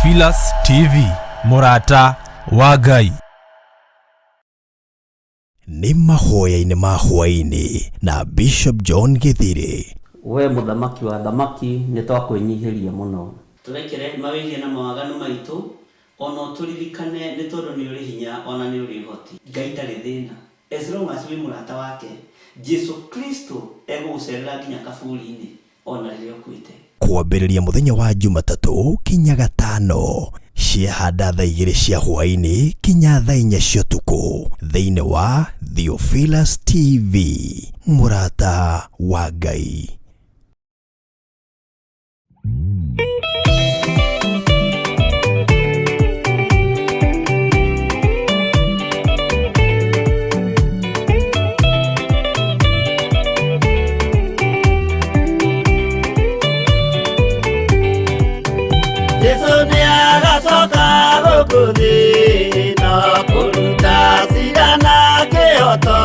Theophilus TV, mũrata wa Ngai. Nĩ mahoya-inĩ ma hwaĩ-inĩ na Bishop John Gĩthirĩ. We mũthamaki wa athamaki, nĩ twakwĩnyihĩria mũno. Tũrekere mawĩhia na mawaganu maitũ, o na ũtũririkane, nĩ tondũ nĩ ũrĩ hinya o na nĩ ũrĩ ũhoti. Ngai ndarĩ thĩna as long as wĩ mũrata wake, Jesu Kristo egũgũcerera nginya kaburi-inĩ o na rĩrĩa ũkuĩte. Kwambĩrĩria mũthenya wa Jumatatũ kinya Gatano, ciehanda thaa igĩrĩ cia hwaĩ-inĩ kinya thaa inya cia ũtukũ thĩinĩ wa Theophilus TV, mũrata wa Ngai. Jesu nĩ agacoka gũkũ thĩ na kũruta cira na kĩhoto,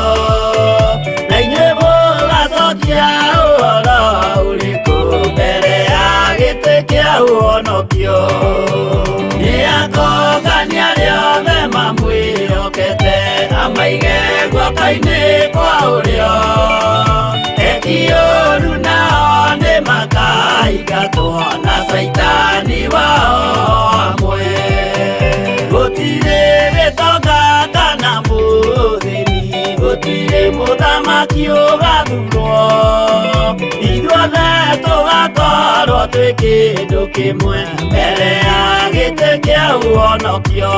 na inyuĩ mũgacokia ũhoro ũrĩkũ mbere ya gĩtĩ kĩa ũhonokio. Nĩ akongania arĩa othe mamwĩhokete, amaige guoko-inĩ kwa ũrĩo. Eki ũũru nao nĩ makaingatwo na caitani wao hamwe. Gũtirĩ gĩtonga kana mũthĩni, gũtirĩ mũthamaki ũgathurwo. Ithuothe tũgakorwo twĩ kĩndũ kĩmwe mbere ya gĩtĩ kĩa ũhonokio.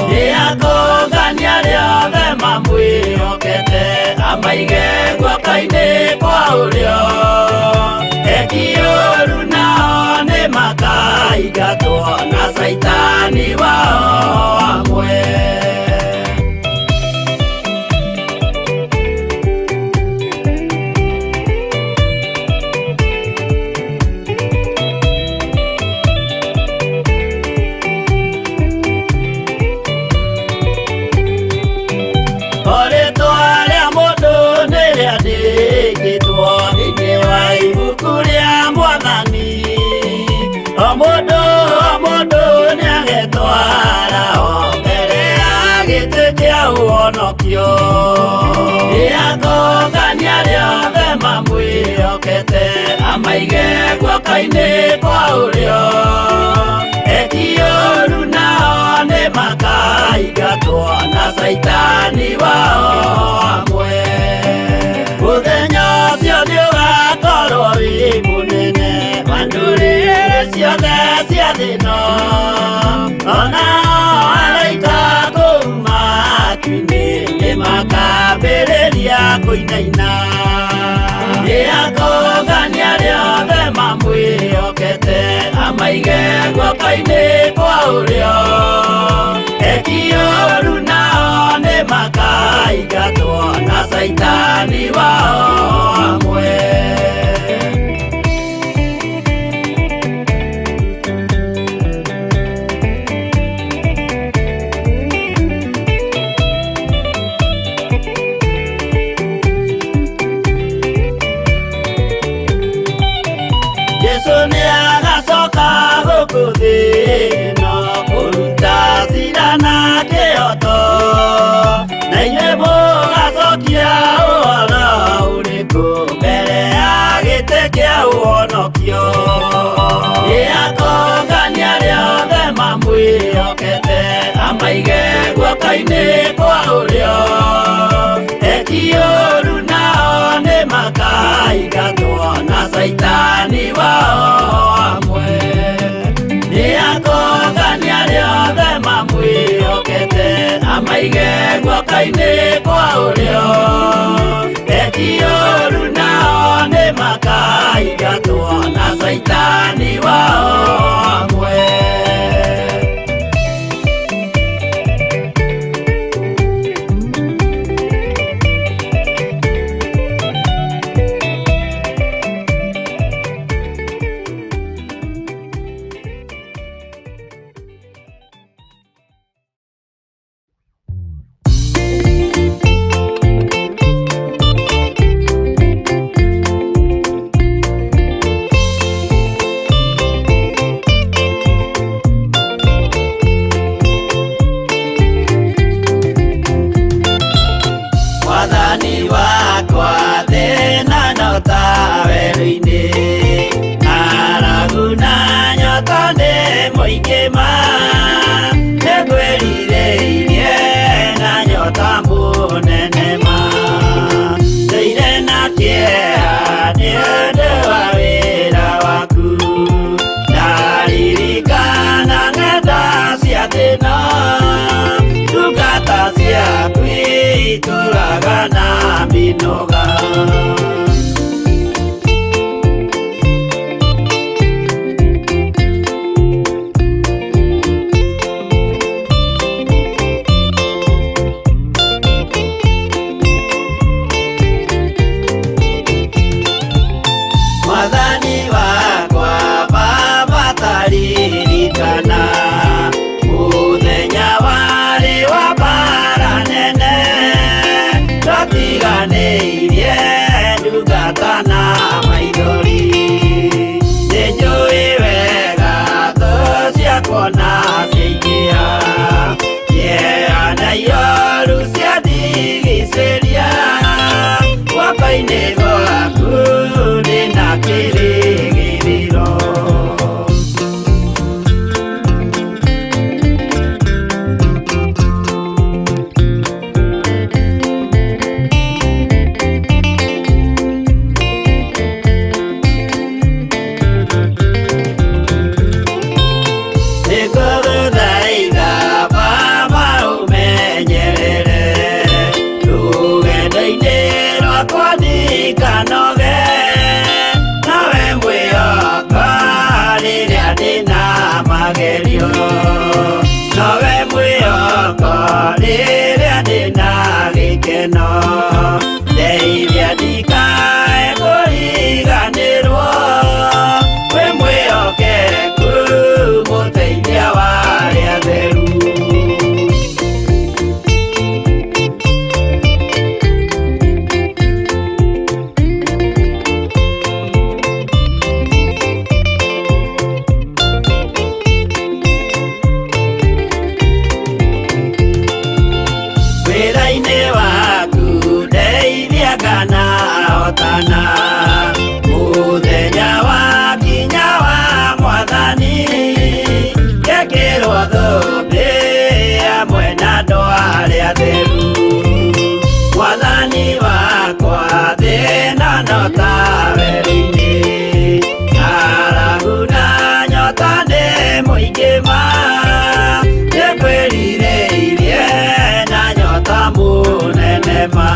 Nĩ akongania arĩa othe mamwĩhokete, amaige guoko-inĩ kwa ũrĩo. Eki ũũru nao nĩ makaingatwo na caitani wao hamwe. O rĩtwa rĩa mũndũ nĩ rĩandĩkĩtwo thĩinĩ wa ibuku rĩa Mwathani. O mũndũ o mũndũ nĩ agetwara o mbere ya gĩtĩ kĩa ũhonokio. Nĩ akongania arĩa othe mamwĩhokete, amaige guoko-inĩ kwa ũrĩo. Eki ũũru nao nĩ makaingatwo na caitani wao hamwe. Mũthenya ũcio nĩ ũgakorwo wĩ mũnene wa ndũrĩrĩ ciothe cia thĩ ĩno. Ona araika kũu matu-inĩ nĩ makambĩrĩria kũinaina. Nĩ akongania arĩa othe mamwĩhokete, amaige guoko-inĩ kwa ũrĩo. Eki ũũru nao nĩ makaingatwo na caitani wao hamwe. Jesu nĩ agacoka gũkũ thĩ ĩno kũruta cira na kĩhoto, na inyuĩ mũgacokia ũhoro ũrĩkũ mbere ya gĩtĩ kĩa ũhonokio. Nĩ akongania arĩa othe mamwĩhokete, amaige guoko-inĩ kwa ũrĩo. Eki ũũru nao nĩ makaingatwo na caitani wao hamwe. Nĩ akongania arĩa othe mamwĩhokete, amaige guoko-inĩ kwa ũrĩo. Eki ũũru nao nĩ makaingatwo na caitani wao hamwe. Ndingĩnoga. Mwathani wakwa Baba taririkana mũthenya warĩ wa mbara nene, twatiganĩirie ndungata na maithori. Nĩnjũĩ wega thũ ciakwa na ciaingĩha, kĩeha na ioru ciandigicĩria, guoko-inĩ gwaku ndĩna kĩrĩgĩrĩro. Nĩngũgũthaitha Baba ũmenyerere rũgendo-inĩ rwakwa ndikanoge, nawe mwĩhoka rĩrĩa ndĩna magerio, nowe mwĩhoko rĩrĩa ndĩna gĩkeno, ndeithia ndikae kũriganĩrwo, wĩ mwĩhokeku mũteithia wa arĩa atheru. Wĩra-inĩ waku ndeithia kana hotana, mũthenya wakinya wa Mwathani, ngekĩrwo thũmbĩ hamwe na andũ arĩa atheru. Mwathani wakwa thĩna no ta werũ-inĩ, ng'aragu na nyota nĩ mũingĩ ma, nĩngwĩrirĩirie na nyota mũnene ma.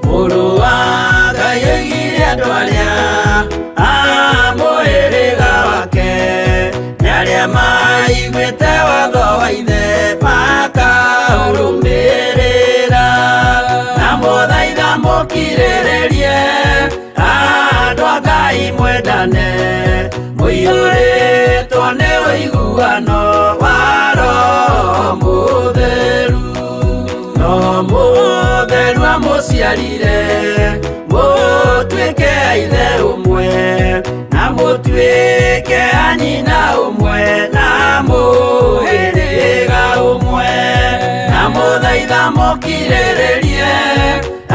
Mũrũ wa Ngai oigire andũ arĩa a mũhĩrĩga wake nĩ arĩa maiguĩte watho wa ithe makaũrũmĩrĩra, na mũthaitha mũkirĩrĩrie andũ a Ngai mwendane, mũiyũrĩtwo nĩ ũiguano wa Roho Mũtheru. No mũtheru amũciarire mũtuĩke a ithe ũmwe, na mũtuĩke a nyina ũmwe, na mũhĩrĩga ũmwe, na mũthaitha mũkirĩrĩrie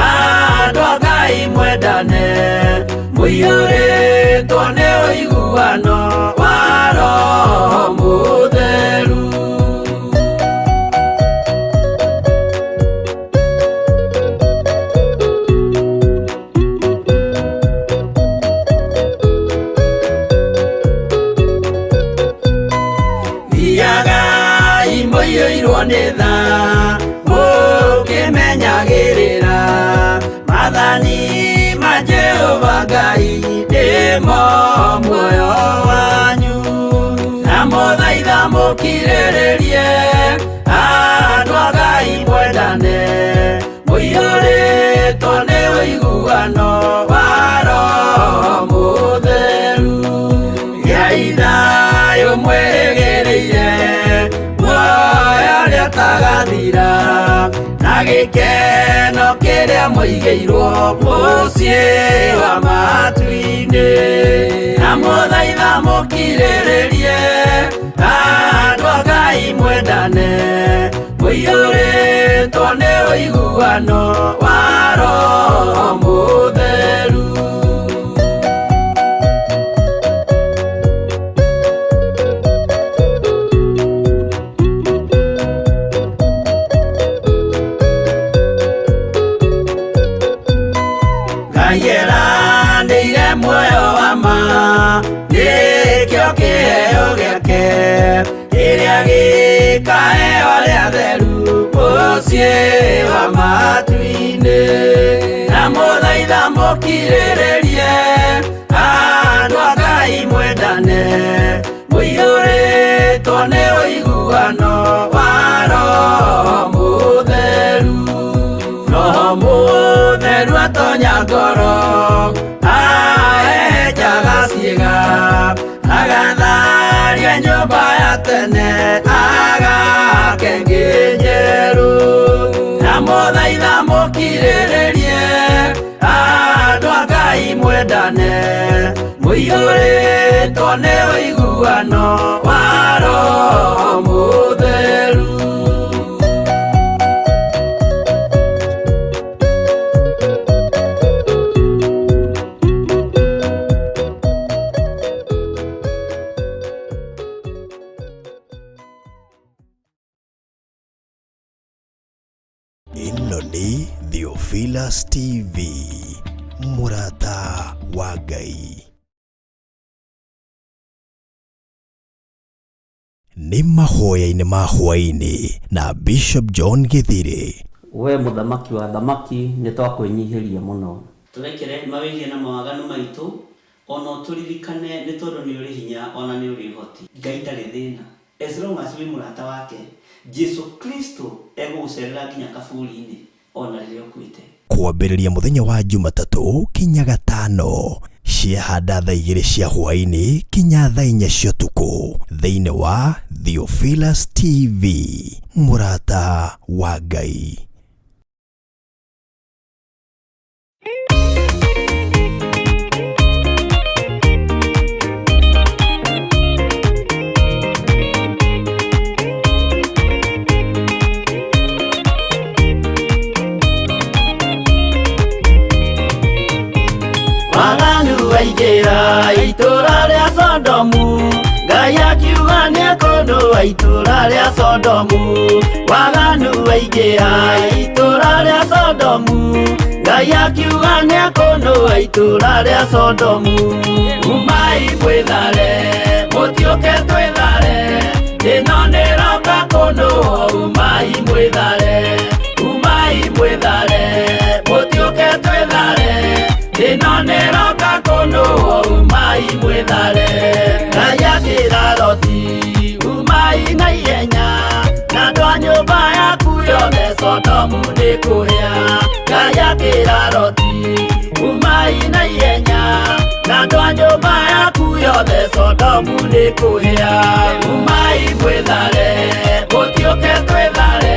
andũ a Ngai mwendane, mũiyũrĩtwo nĩ ũiguano wa Roho Mũtheru. Thiagai mũiyũirwo nĩ tha, mũkĩmenyagĩrĩra maathani ma Jehova Ngai nĩmo muoyo wanyu, na mũthaitha mũkirĩrĩrie andũ a Ngai mwendane, mũiyũrĩtwo nĩ ũiguano wa Roho Mũtheru. Gĩai thayũ mwĩrĩgĩrĩire muoyo ũrĩa ũtagathira, na gĩkeno kĩrĩa mũigĩirwo mũciĩ wa matu-inĩ, na mũthaitha mũkirĩrĩrie andũ a Ngai mwendane, Mũiyũrĩtwo nĩ ũiguano wa Roho Mũtheru. Ngai eranĩire muoyo wa ma, nĩkĩo kĩheo gĩake kĩrĩa gĩkaheo arĩa atheru mũciĩ wa matu-inĩ. Na mũthaitha mũkirĩrĩrie, andũ a Ngai mwendane, mũiyũrĩtwo nĩ ũiguano wa Roho Mũtheru. Roho Mũtheru atonya ngoro, ahehenjaga ciĩga, agatharia nyũmba ya tene, agake ĩngĩ njerũ. Na mũthaitha mũkirĩrĩrie, andũ a Ngai mwendane, mũiyũrĩtwo nĩ ũiguano wa Roho Mũtheru. Ĩno nĩ Theophilus TV, mũrata wa Ngai. Nĩ mahoya-inĩ ma hwaĩ-inĩ na Bishop John Gĩthirĩ. We mũthamaki wa thamaki, nĩ twakwĩnyihĩria mũno. Tũrekere mawĩhia na mawaganu maitũ, ona ũtũririkane nĩ tondũ nĩ ũrĩ hinya ona nĩ ũrĩ ũhoti. Ngai ndarĩ thĩna. As long as wĩ mũrata wake, Jesu Kristo egũgũcerera nginya kaburi-inĩ ona rĩrĩa ũkuĩte. Kwambĩrĩria mũthenya wa Jumatatũ kinya Gatano, ciahanda thaa 2 cia hwaĩ-inĩ kinya thaa 4 cia ũtukũ thĩinĩ wa Theophilus TV, mũrata wa Ngai. Waganu waingĩra itũũra rĩa Sodomu, Ngai akiuga nĩekũnũa itũũra rĩa Sodomu. Waganu waingĩra itũũra rĩa Sodomu, Ngai akiuga nĩekũnũa itũũra rĩa Sodomu. Umai mwĩthare, mũtiũke twĩthare, ĩno nĩroka kũnũo. Umai mwĩthare, umai mwĩthare, mũtiũke twĩthare, ĩno nĩroka kũnũo. Umai mwĩthare. Ngai akĩra Loti, umai na ihenya, na andũ a nyũmba yaku yothe Sodomu nĩkũhĩa. Ngai akĩra Loti, umai na ihenya, na andũ a nyũmba yaku yothe Sodomu nĩkũhĩa. Umai mwĩthare, mũtiũke twĩthare,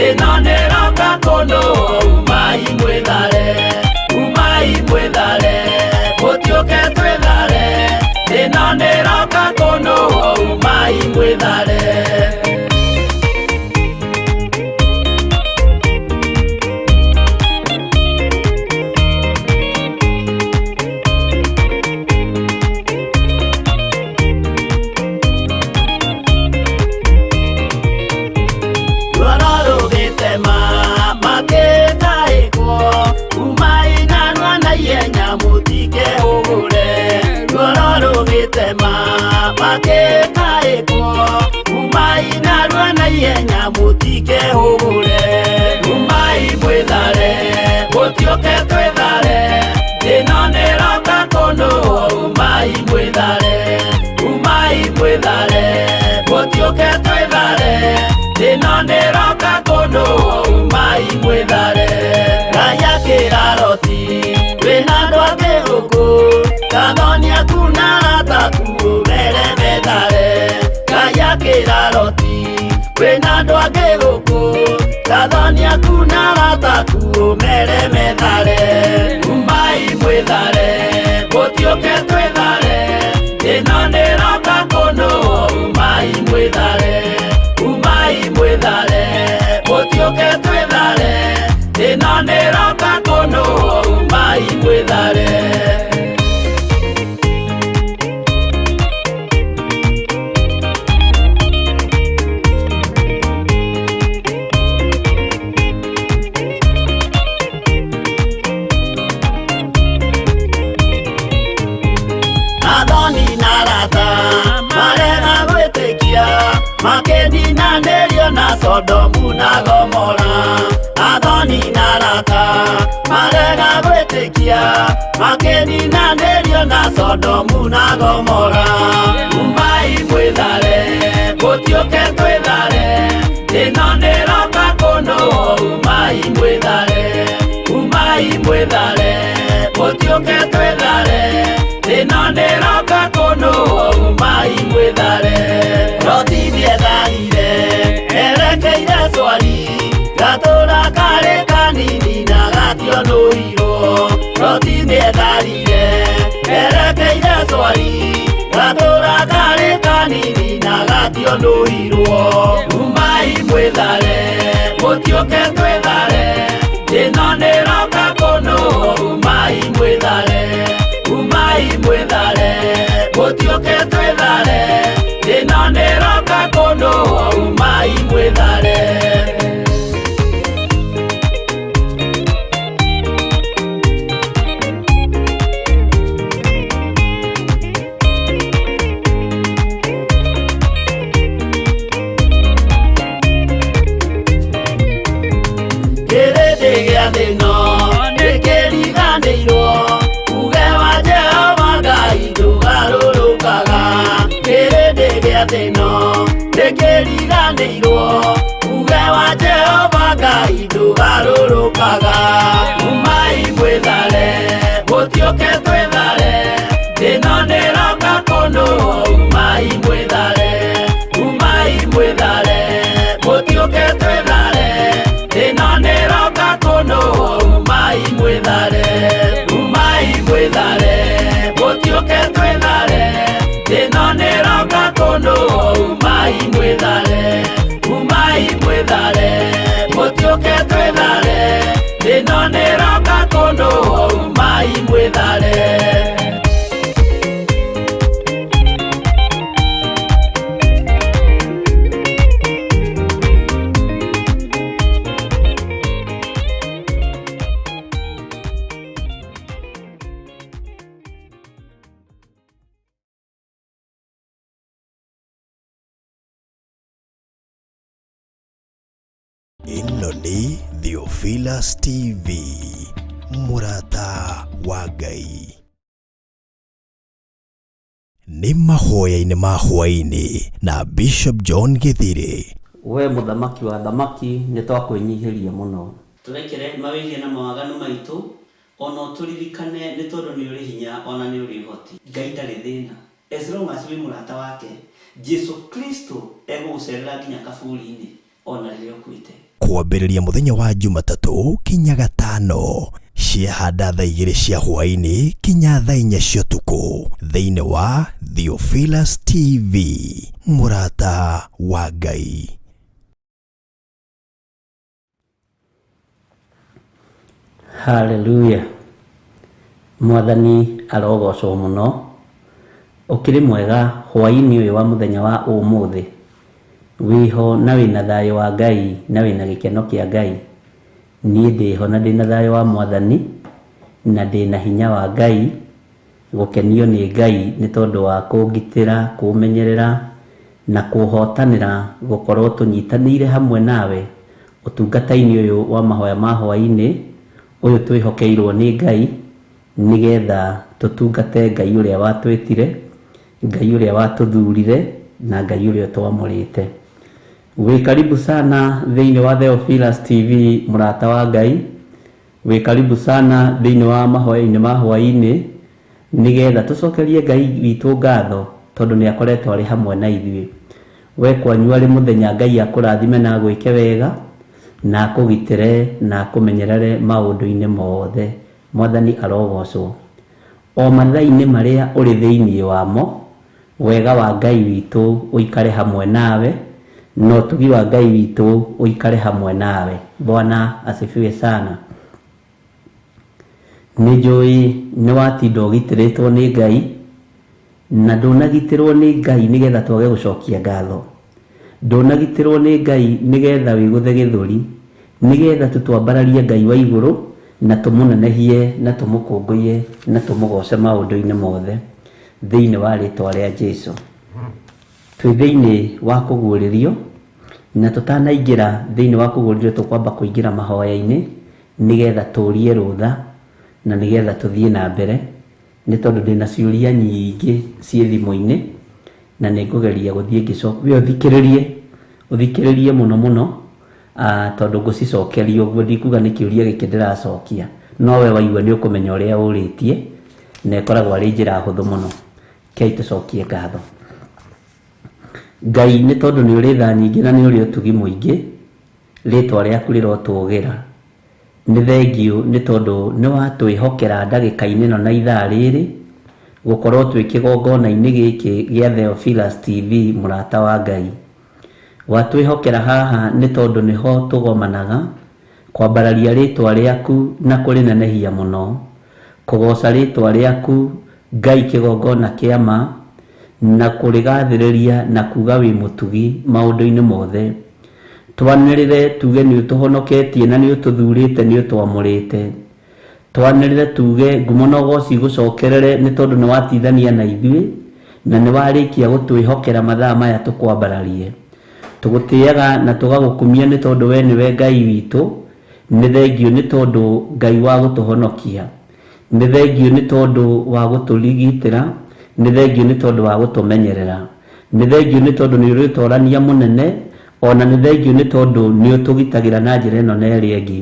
ĩno nĩroka kũnũo. Umai mwĩthare, umai mwĩthare, mũtiũke twĩthare, ĩno nĩroka kũnũo. Umai mwĩthare. Ruoro rũgĩtema makĩtaĩkwo, umai narua na ihenya mũtikehũgũre. Ruoro rũgĩtema makĩtaĩkwo, umai narua na ihenya mũtikehũgũre. Umai mwĩthare, mũtiũke twĩthare, ĩno nĩroka kũnũo. Umai mwĩthare, umai mwĩthare, mũtiũke twĩthare, ĩno nĩroka kũnũo. Umai mwĩthare. Ngai akĩra Loti, wĩna andũ angĩ gũkũ, kathoni aku na arata aku ũmere methare. Ngai akĩra Loti, wĩna andũ angĩ gũkũ, kathoni aku na arata aku ũmere methare. Umai mwĩthare, mũtiũke twĩthare, ĩno nĩroka kũnũo. Umai mwĩthare, umai mwĩthare, Umai mwĩthare. Athoni na arata marega gwĩtĩkia, makĩninanĩrio na Sodomu na Gomora. Athoni na arata marega gwĩtĩkia, makĩninanĩrio na Sodomu na Gomora. Umai mwĩthare, mũtiũke twĩthare, ĩno nĩroka kũnũ. Umai mwĩthare, umai mwĩthare, mũtiũke twĩthare, ĩno nĩroka kũnũ. Umai mwĩthare. Loti nĩetharire erekeire Swari, gatũra karĩ kanini na gationũirwo. Loti nĩetharire erekeire Swari, gatũra karĩ kanini na gationũirwo. Umai mwĩthare, mũtiũke twĩthare, ĩno nĩroka kũnũ. Umai mwĩthare, umai mwĩthare, mũtiũke twĩthare, ĩno nĩroka kũnũ. Umai mwĩthare. Kĩrĩndĩ gĩa thĩ ĩno nĩkĩriganĩirwo, uge wa Jehova Ngai ndũgarũrũkaga. Kĩrĩndĩ gĩa thĩ ĩno nĩkĩriganĩirwo, uge wa Jehova Ngai ndũgarũrũkaga. Umai mwĩthare, mũtiũke twĩthare, ĩno nĩroka kũnũ. Umai mwĩthare, umai mwĩthare, mũtiũke twĩthare, ĩno nĩroka kũnũ. Umai mwĩthare, umai mwĩthare, mũtiũke twĩthare, ĩno nĩroka kũnũ. Umai mwĩthare, umai mwĩthare, mũtiũke twĩthare, ĩno nĩroka kũnũ. Umai mwĩthare. Ĩno nĩ Theophilus TV, mũrata wa Ngai. Nĩ mahoya-inĩ ma hwaĩ-inĩ na Bishop John Gĩthirĩ. We mũthamaki wa thamaki, nĩ twakwĩnyihĩria mũno. Tũrekere mawĩhia na mawaganu maitũ, ona ũtũririkane nĩ tondũ nĩ ũrĩ hinya ona nĩ ũrĩ ũhoti. Ngai ndarĩ thĩna. As long as wĩ mũrata wake, Jesu Kristo egũgũcerera nginya kaburi-inĩ ona rĩrĩa ũkuĩte. Kwambĩrĩria mũthenya wa Jumatatũ kinya Gatano, ciahanda thaa 2 cia hwaĩ-inĩ kinya thaa 4 cia ũtukũ, thĩinĩ wa Theophilus TV, mũrata wa Ngai. Haleluya. Mwathani arogocwo mũno. Ũkĩrĩ mwega hwaĩ-inĩ ũyũ wa mũthenya wa ũmũthĩ. Wĩho na wĩna thayũ wa Ngai na wĩna gĩkeno kĩa Ngai. Niĩ ndĩho na ndĩna thayũ wa Mwathani na ndĩna hinya wa Ngai, gũkenio nĩ Ngai nĩ tondũ wa kũngitĩra, kũmenyerera na kũhotanĩra gũkorwo tũnyitanĩire hamwe nawe ũtungata-inĩ ũyũ wa mahoya ma hwaĩ-inĩ ũyũ twĩhokeirwo nĩ Ngai, nĩgetha tũtungate Ngai ũrĩa watwĩtire, Ngai ũrĩa watũthurire na Ngai ũrĩa twamũrĩte. Wĩ karibu sana thĩinĩ wa Theophilus TV, mũrata wa Ngai. Wĩ karibu sana thĩinĩ wa mahoya-inĩ ma hwaĩ-inĩ, nĩgetha tũcokerie Ngai witũ ngatho tondũ nĩ akoretwo arĩ hamwe na ithuĩ. We kwanyu arĩ mũthenya, Ngai akũrathime na agwĩke wega na akũgitĩre na akũmenyerere maũndũ-inĩ mothe. Mwathani arogocwo. O mathaa-inĩ marĩa ũrĩ thĩinĩ wamo, wega wa Ngai witũ ũikare hamwe nawe, na ũtugi wa Ngai witũ ũikare hamwe nawe. Bwana asifiwe sana. Nĩ njũĩ nĩ watinda ũgitĩrĩtwo nĩ Ngai, na ndũnagitĩrwo nĩ Ngai nĩgetha twage gũcokia ngatho. Ndũnagitĩrwo nĩ Ngai nĩgetha wĩgũthe gĩthũri, nĩgetha tu twambararie Ngai wa igũrũ na tũmũnenehie na tũmũkũngũiye na tũmũgoce maũndũ-inĩ mothe thĩinĩ wa rĩtwa rĩa Jesu. Twĩ thĩinĩ wa kũguũrĩrio, na tũtanaingĩra thĩinĩ wa kũguũrĩrio tũkwamba kũingĩra mahoya-inĩ nĩgetha tũrie rũtha na nĩgetha tũthiĩ na mbere, nĩ tondũ ndĩna ciũria nyingĩ ciĩ thimũ-inĩ na nĩ ngũgeria gũthiĩ ngĩcoka. We ũthikĩrĩrie, ũthikĩrĩrie mũno mũno, tondũ ngũcicokeria ũguo, ndikuga nĩ kĩũria gĩkĩ ndĩracokia, no we waigua nĩ ũkũmenya ũrĩa ũrĩtie, na ĩkoragwo arĩ njĩra hũthũ mũno. Kei tũcokie ngatho Ngai nĩ tondũ nĩ ũrĩ tha nyingĩ na nĩ ũrĩ ũtugi mũingĩ, rĩtwa rĩaku rĩrotũgĩra. Nĩ thengiũ nĩ tondũ nĩ watwĩhokera ndagĩka-inĩ ĩno na ithaa rĩrĩ gũkorwo twĩ kĩgongona-inĩ gĩkĩ gĩa Theophilus TV mũrata wa Ngai. Watwĩhokera haha nĩ tondũ nĩho tũgomanaga kwambararia rĩtwa rĩaku na kũrĩnenehia mũno, kũgoca rĩtwa rĩaku Ngai kĩgongona kĩa ma, na kũrĩgathĩrĩria na kuga wĩ mũtugi maũndũ-inĩ mothe. Twanĩrĩre tuge nĩ ũtũhonoketie na nĩ ũtũthurĩte, nĩ ũtwamũrĩte. Twanĩrĩre tuge ngumo na ũgoci igũcokerere nĩ tondũ nĩ watithania na ithuĩ na nĩ warĩkia gũtwĩhokera mathaa maya tũkwambararie. Tũgũtĩaga na tũgagũkumia nĩ tondũ we nĩwe Ngai witũ. Nĩ thengiũ nĩ tondũ Ngai wa gũtũhonokia, nĩ thengiũ nĩ tondũ wa gũtũrigitĩra, nĩ thengiũ nĩ tondũ wa gũtũmenyerera, nĩ thengiũ nĩ tondũ nĩ ũrĩ ũtorania mũnene, ona nĩ thengiũ nĩ tondũ nĩ ũtũgitagĩra na njĩra ĩno na ĩrĩa ĩngĩ.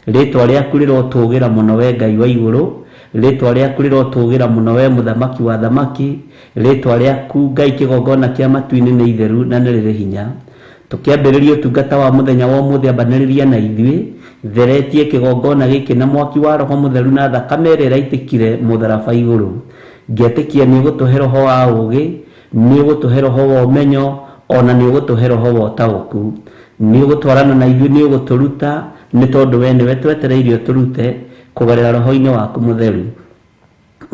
Rĩtwa rĩaku rĩrotũgĩra mũno we Ngai wa igũrũ, rĩtwa rĩaku rĩrotũgĩra mũno we mũthamaki wa thamaki, rĩtwa rĩaku Ngai kĩgongona kĩa matu-inĩ nĩ itheru na nĩ rĩrĩ hinya. Tũkĩambĩrĩria ũtungata wa mũthenya wa ũmũthĩ, ambanĩrĩria na ithuĩ, theretie kĩgongona gĩkĩ na mwaki wa Roho Mũtheru na thakame ĩrĩa ĩraitĩkire mũtharaba igũrũ. Ngetĩkia nĩ ũgũtũhe roho wa ũũgĩ, nĩ ũgũtũhe roho wa ũmenyo, ona nĩ ũgũtũhe roho wa ũtaũku. Nĩ ũgũtwarana na ithuĩ, nĩ ũgũtũruta, nĩ tondũ we nĩwe twetereire ũtũrute kũgerera roho-inĩ waku mũtheru.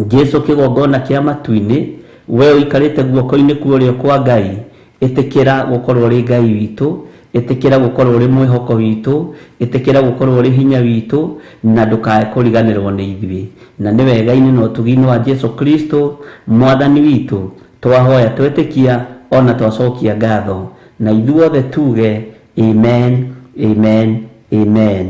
Jesu kĩgongona kĩa matu-inĩ, we ũikarĩte guoko-inĩ kwa ũrĩo kwa Ngai, ĩtĩkĩra gũkorwo ũrĩ Ngai witũ, ĩtĩkĩra gũkorwo ũrĩ mwĩhoko witũ, ĩtĩkĩra gũkorwo ũrĩ hinya witũ, na ndũkae kũriganĩrwo nĩ ithuĩ. Na nĩ wega-inĩ na ũtugi-inĩ wa Jesu Kristo mwathani witũ twahoya twetĩkia ona twacokia ngatho, na ithuothe tuge amen, amen, amen.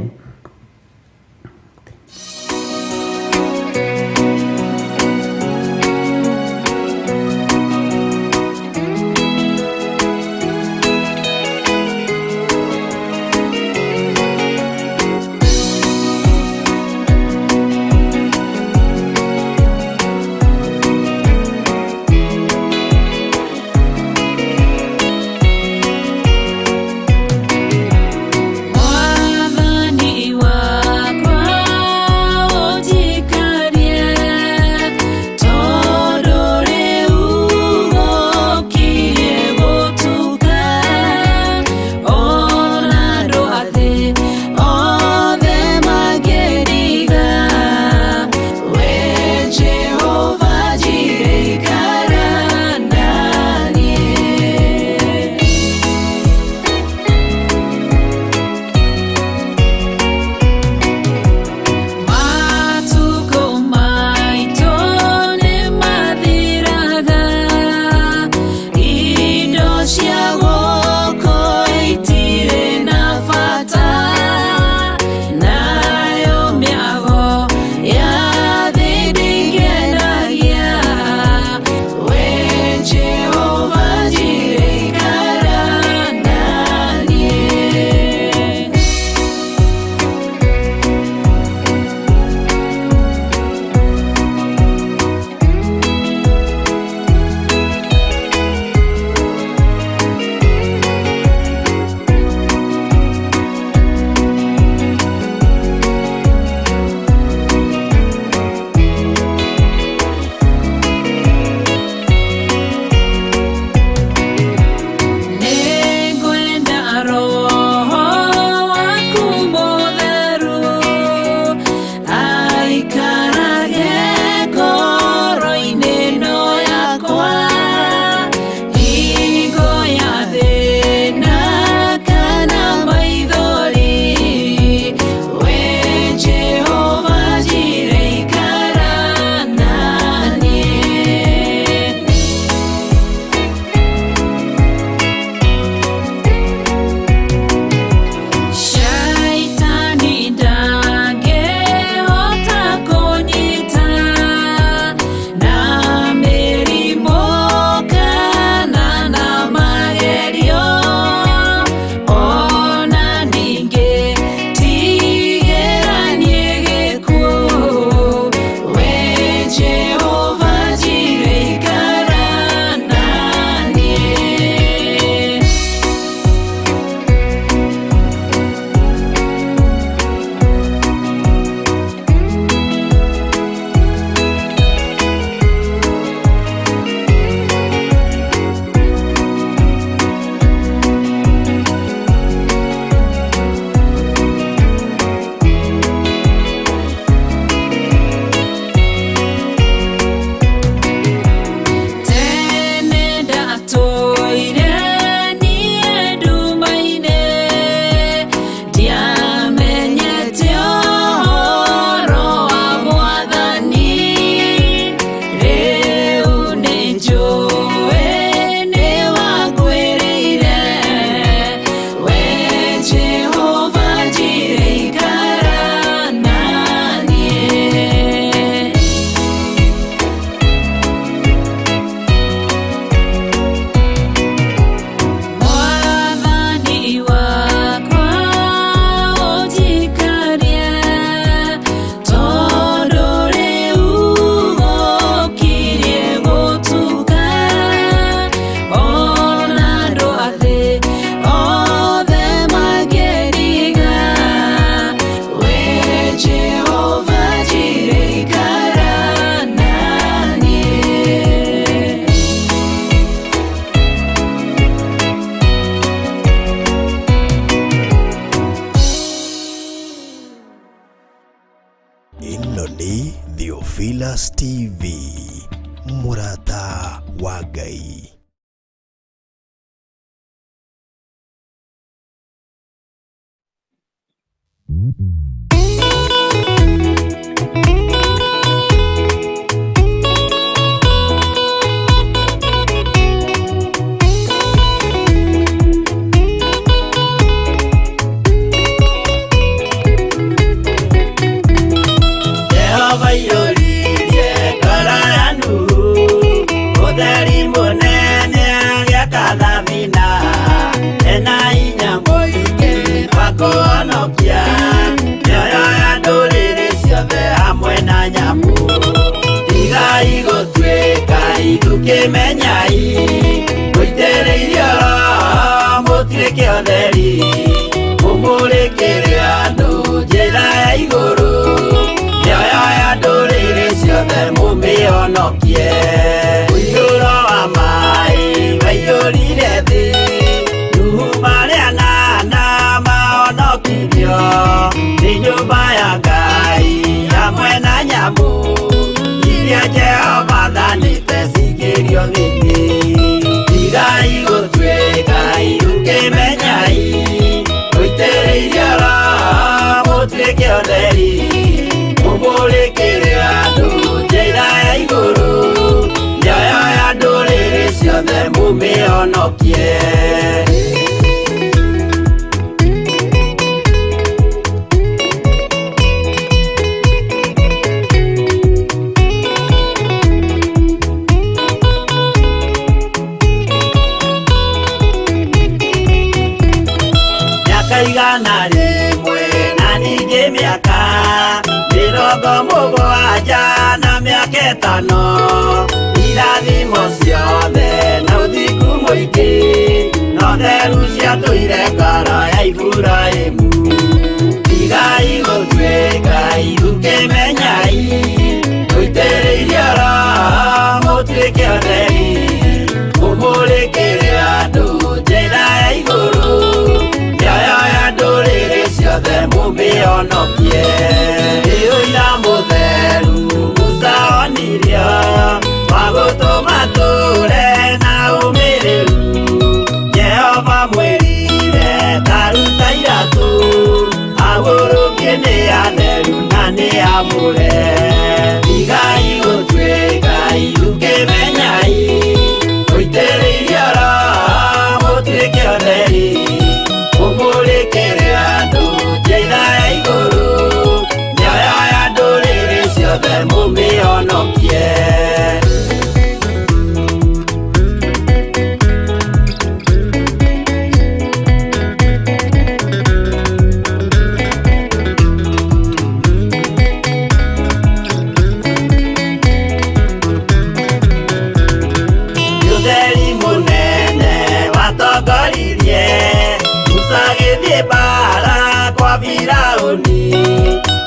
Mwathani. Theophilus TV, mũrata wa Ngai. Jehova iyũririe ngoro ya Nuhu, ũtheri mũnene agĩaka thabina, ena hinya mũingĩ wa kũhonokia mĩoyo ya ndũrĩrĩ ciothe hamwe na nyamũ. Tigai gũtuĩka ithukĩmenyai, mũitĩrĩirio Roho mũtuĩke ũtheri, mũmũrĩkĩre andũ njĩra ya igũrũ, mĩoyo ya ndũrĩrĩ ciothe mũmĩhonokie. Ũiyũro wa maĩ waiyũrire thĩ, Nuhu marĩ anana mahonokirio, nĩ nyũmba ya Ngai hamwe na nyamũ iria Jehova athanĩte cingĩrio thĩinĩ. Tigai gũtuĩka ithukĩmenyai, mũitĩrĩirio Roho mũtuĩke ũtheri, mũmũrĩkĩre andũ njĩra ya igũrũ, mĩoyo ya ndũrĩrĩ ciothe mũmĩhonokie. Mĩaka 100 na ningĩ mĩaka 70 na mĩaka 5, irathimo ciothe na ũthingu mũingĩ, na ũtheru ciatũire ngoro ya Iburahĩmu. Tigai gũtuĩka ithukĩmenyai, mũitĩrĩirio Roho mũtuĩke ũtheri, mũmũrĩkĩre andũ njĩra ya igũrũ, mĩoyo ya ndũrĩrĩ ciothe mũmĩhonokie. Nĩ ũira mũtheru Musa onirio, wa gũtũma tũre na ũmĩrĩru, Jehova mwĩrire taruta iratũ, agũrũkie nĩ atheru na nĩ amũre. Tigai gũtuĩka ithukĩmenyai, mũitĩrĩirio Roho mũtuĩke ũtheri, mũmũrĩkĩre andũ njĩra ya igũrũ, mĩoyo ya ndũrĩrĩ ciothe mũmĩhonokie. Ũtheri mũnene watongoririe Musa agĩthiĩ mbaara kwa Firaũni,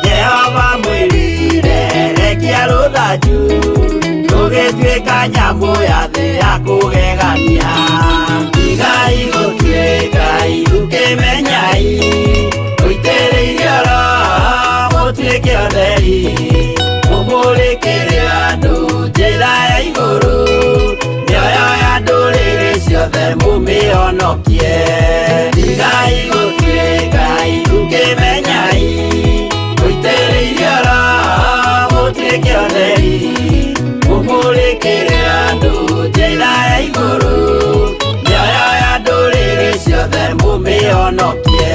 Jehova mwĩrire rekia rũthanju, rũgĩtuĩka nyamũ ya thĩ ya kũgegania. Tigai gũtuĩka ithukĩmenyai, mũitĩrĩirio Roho mũtuĩke ũtheri, mũmũrĩkĩre andũ njĩra ya igũrũ, mĩoyo ya ndũrĩrĩ ciothe mũmĩhonokie. Tigai gũtuĩka ithukĩmenyai, mũitĩrĩirio Roho mũtuĩke ũtheri, mũmũrĩkĩre andũ njĩra ya igũrũ, mĩoyo ya ndũrĩrĩ ciothe mũmĩhonokie.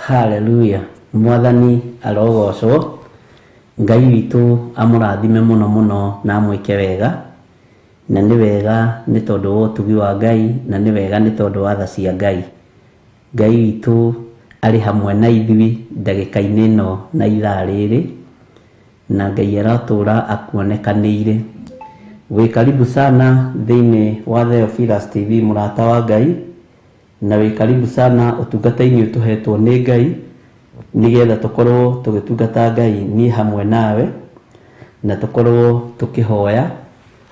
Haleluya, mwathani arogocwo. Ngai witũ amũrathime mũno mũno na amwĩke wega, na nĩ wega nĩ tondũ wa ũtugi wa Ngai, na nĩ wega nĩ tondũ wa tha cia Ngai. Ngai witũ arĩ hamwe na ithuĩ ndagĩka-inĩ ĩno na ithaa rĩrĩ, na Ngai aratũra akuonekanĩire. Wĩ karibu sana thĩinĩ wa Theophilus TV, mũrata wa Ngai. Na wĩ karibu sana ũtungata-inĩ ũtũhetwo nĩ Ngai nĩgetha tũkorwo tũgĩtungata Ngai niĩ hamwe nawe, na tũkorwo tũkĩhoya,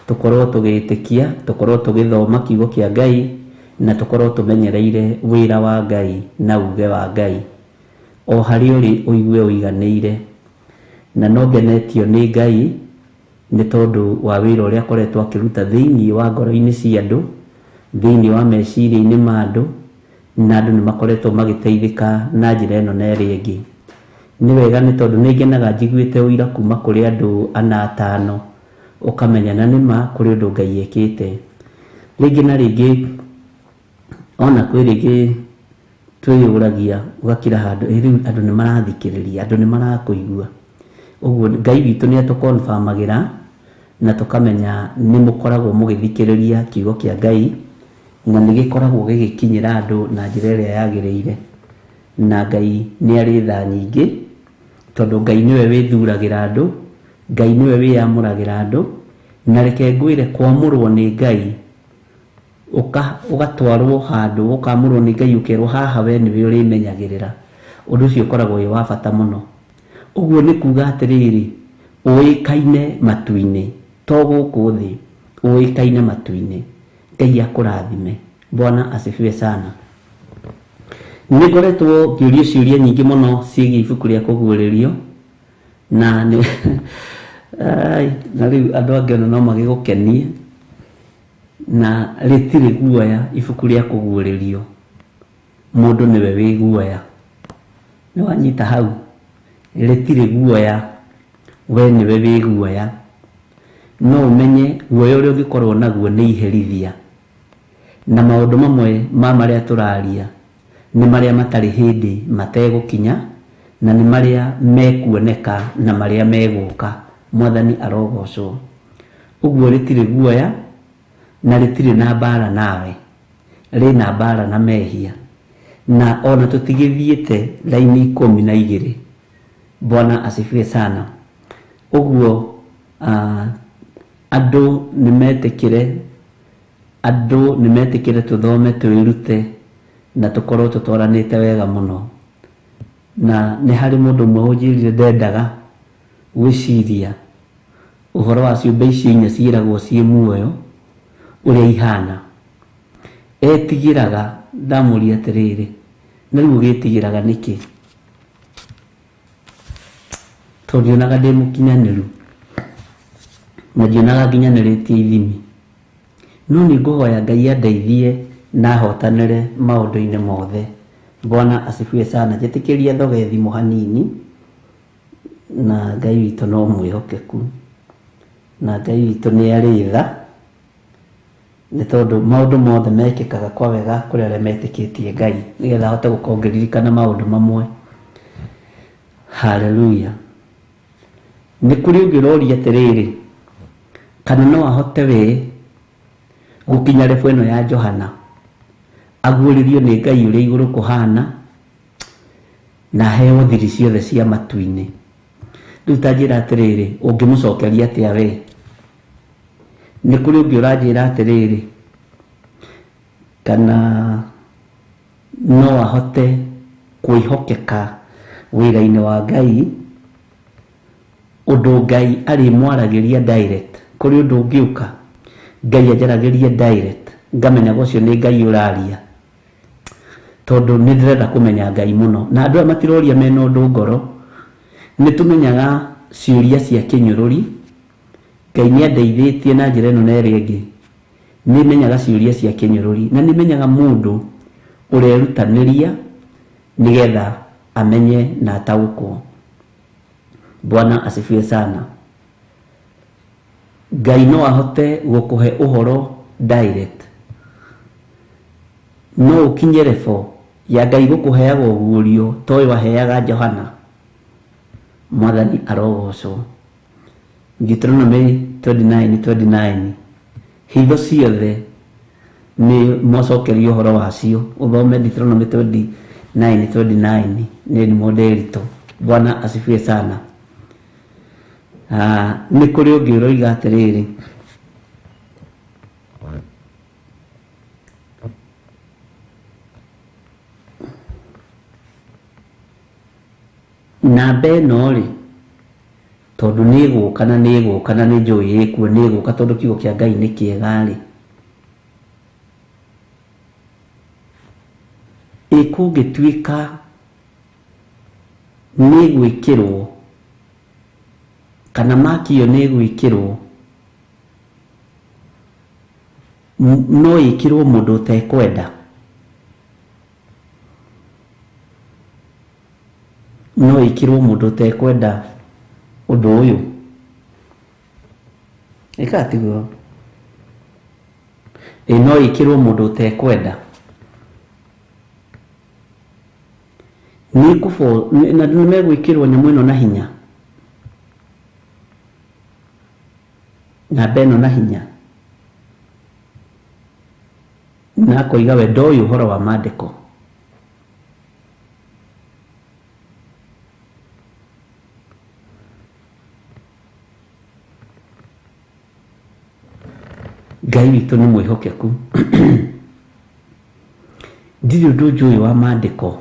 tũkorwo tũgĩtĩkia, tũkorwo tũgĩthoma kiugo kĩa Ngai, na tũkorwo tũmenyereire wĩra wa Ngai na uge wa Ngai. O harĩa ũrĩ ũigue ũiganĩire. Na no ngenetio nĩ Ngai nĩ tondũ wa wĩra ũrĩa akoretwo akĩruta thĩinĩ wa ngoro-inĩ cia andũ, thĩinĩ wa meciria-inĩ ma andũ, na andũ nĩ makoretwo magĩteithĩka na njĩra ĩno na ĩrĩa ĩngĩ. Nĩ wega nĩ tondũ nĩ ngenaga njiguĩte ũira kuma kũrĩ andũ ana atano, ũkamenya na nĩma kũrĩ ũndũ Ngai ekĩte. Rĩngĩ na rĩngĩ ona kwĩ rĩngĩ twĩyũragia ũgakira handũ, ĩ rĩu andũ nĩ marathikĩrĩria, andũ nĩ marakũigua. Ũguo Ngai witũ nĩ atũkonfamagĩra na tũkamenya nĩ mũkoragwo mũgĩthikĩrĩria kiugo kĩa Ngai, na nĩ gĩkoragwo gĩgĩkinyĩra andũ na njĩra ĩrĩa yagĩrĩire. Na Ngai nĩ arĩ tha nyingĩ, tondũ Ngai nĩwe wĩthuragĩra andũ, Ngai nĩwe wĩyamũragĩra andũ, na reke ngwĩre kwamũrwo nĩ Ngai, ũgatwarwo handũ, ũkamũrwo nĩ Ngai ũkerwo haha we nĩwe ũrĩmenyagĩrĩra. Ũndũ ũcio ũkoragwo wĩ wa bata mũno. Ũguo nĩ kuga atĩrĩrĩ, ũĩkaine matu-inĩ, to gũkũ thĩ, ũĩkaine matu-inĩ. Ngai akũrathime. Bwana asifiwe sana. Nĩ ngoretwo ngĩũrio ciũria nyingĩ mũno ciĩgiĩ ibuku rĩa kũguũrĩrio, na nĩ ai, na rĩu andũ angĩ ona no magĩgũkenie, na rĩtirĩ guoya ibuku rĩa kũguũrĩrio, mũndũ nĩwe wĩ guoya. Nĩ wanyita hau? Rĩtirĩ guoya, we nĩwe wĩ guoya. No ũmenye guoya ũrĩa ũngĩkorwo naguo nĩ iherithia, na maũndũ mamwe ma marĩa tũraria nĩ marĩa matarĩ hĩndĩ mategũkinya, na nĩ marĩa mekuoneka na marĩa megũka. Mwathani arogocwo. Ũguo rĩtirĩ guoya na rĩtirĩ na mbara nawe, rĩna mbara na mehia. Na ona tũtigĩthiĩte raini 12. Bwana asifiwe sana. Ũguo andũ nĩ metĩkĩre, andũ nĩ metĩkĩre tũthome, twĩrute na tũkorwo tũtwaranĩte wega mũno. Na nĩ harĩ mũndũ ũmwe ũnjĩrire ndendaga gwĩciria ũhoro wa ciũmbe icio inya ciĩragwo ciĩ muoyo ũrĩa ihana. Etigĩraga, ndamũria atĩrĩrĩ, na rĩu ũgĩtigĩraga nĩkĩ? Tondũ ndionaga ndĩ mũkinyanĩru, na ndionaga nginyanĩrĩtie ithimi. No nĩ ngũhoya Ngai andeithie na ahotanĩre maũndũ-inĩ mothe. Bwana asifiwe sana. Njĩtĩkĩria thoge thimũ hanini, na Ngai witũ no mwĩhokeku, na Ngai witũ nĩ arĩ tha, nĩ tondũ maũndũ mothe mekĩkaga kwa wega kũrĩ arĩa metĩkĩtie Ngai, nĩgetha ahote gũkorwo ngĩririkana maũndũ mamwe. Haleluya. Nĩ kũrĩ ũngĩ ũroria atĩrĩrĩ, kana no ahote we gũkinya level ĩno ya Johana, aguũrĩrio nĩ Ngai ũrĩa igũrũ kũhana, na aheo thiri ciothe cia matu-inĩ. Rĩu ta njĩra atĩrĩrĩ, ũngĩmũcokeria atĩa we? Nĩ kũrĩ ũngĩ ũranjĩra atĩrĩrĩ, kana no ahote kwĩhokeka wĩra-inĩ wa Ngai, ũndũ Ngai arĩmwaragĩria direct. Kũrĩ ũndũ ũngĩũka Ngai anjaragĩrie direct, ngamenyaga ũcio nĩ Ngai ũraria, tondũ nĩ ndĩrenda kũmenya Ngai mũno. Na andũ aya matiroria mena ũndũ ngoro. Nĩ tũmenyaga ciũria cia kĩnyũrũri. Ngai nĩ andeithĩtie na njĩra ĩno na ĩrĩa ĩngĩ. Nĩ menyaga ciũria cia kĩnyũrũri, na nĩ menyaga mũndũ ũrerutanĩria nĩgetha amenye na ataũkwo. Bwana asifiwe sana. Ngai no ahote gũkũhe ũhoro direct. No ũkinye level ya Ngai gũkũheaga ũguũrio ta ũyũ aheaga Johana. Mwathani arogocwo. Deuteronomy 29:29, hitho ciothe nĩ mwacokerio ũhoro wacio. Ũthome Deuteronomy 29:29, nĩ nĩ mũndĩritũ. Bwana asifiwe sana. Nĩ kũrĩ ũngĩ ũroiga atĩrĩrĩ, Namba ĩno rĩ, tondũ nĩ ĩgũka na nĩ ĩgũka na nĩ njũĩ ĩkuo nĩ ĩgũka tondũ kiugo kĩa Ngai nĩ kĩega rĩ, ĩkũngĩtuĩka nĩ ĩgwĩkĩrwo kana maki ĩyo nĩ ĩgwĩkĩrwo, no ĩkĩrwo mũndũ ũtekwenda, no ĩkĩrwo mũndũ ũtekwenda ũndũ ũyũ. Ĩka tiguo? Ĩ no ĩkĩrwo mũndũ ũtekwenda. Nĩ na nĩ megwĩkĩrwo nyamũ ĩno na hinya, namba ĩno na hinya, na akoiga we ndoĩ ũhoro wa maandĩko. Ngai witũ nĩ mwĩhokeku. Ndirĩ ũndũ njũĩ wa maandĩko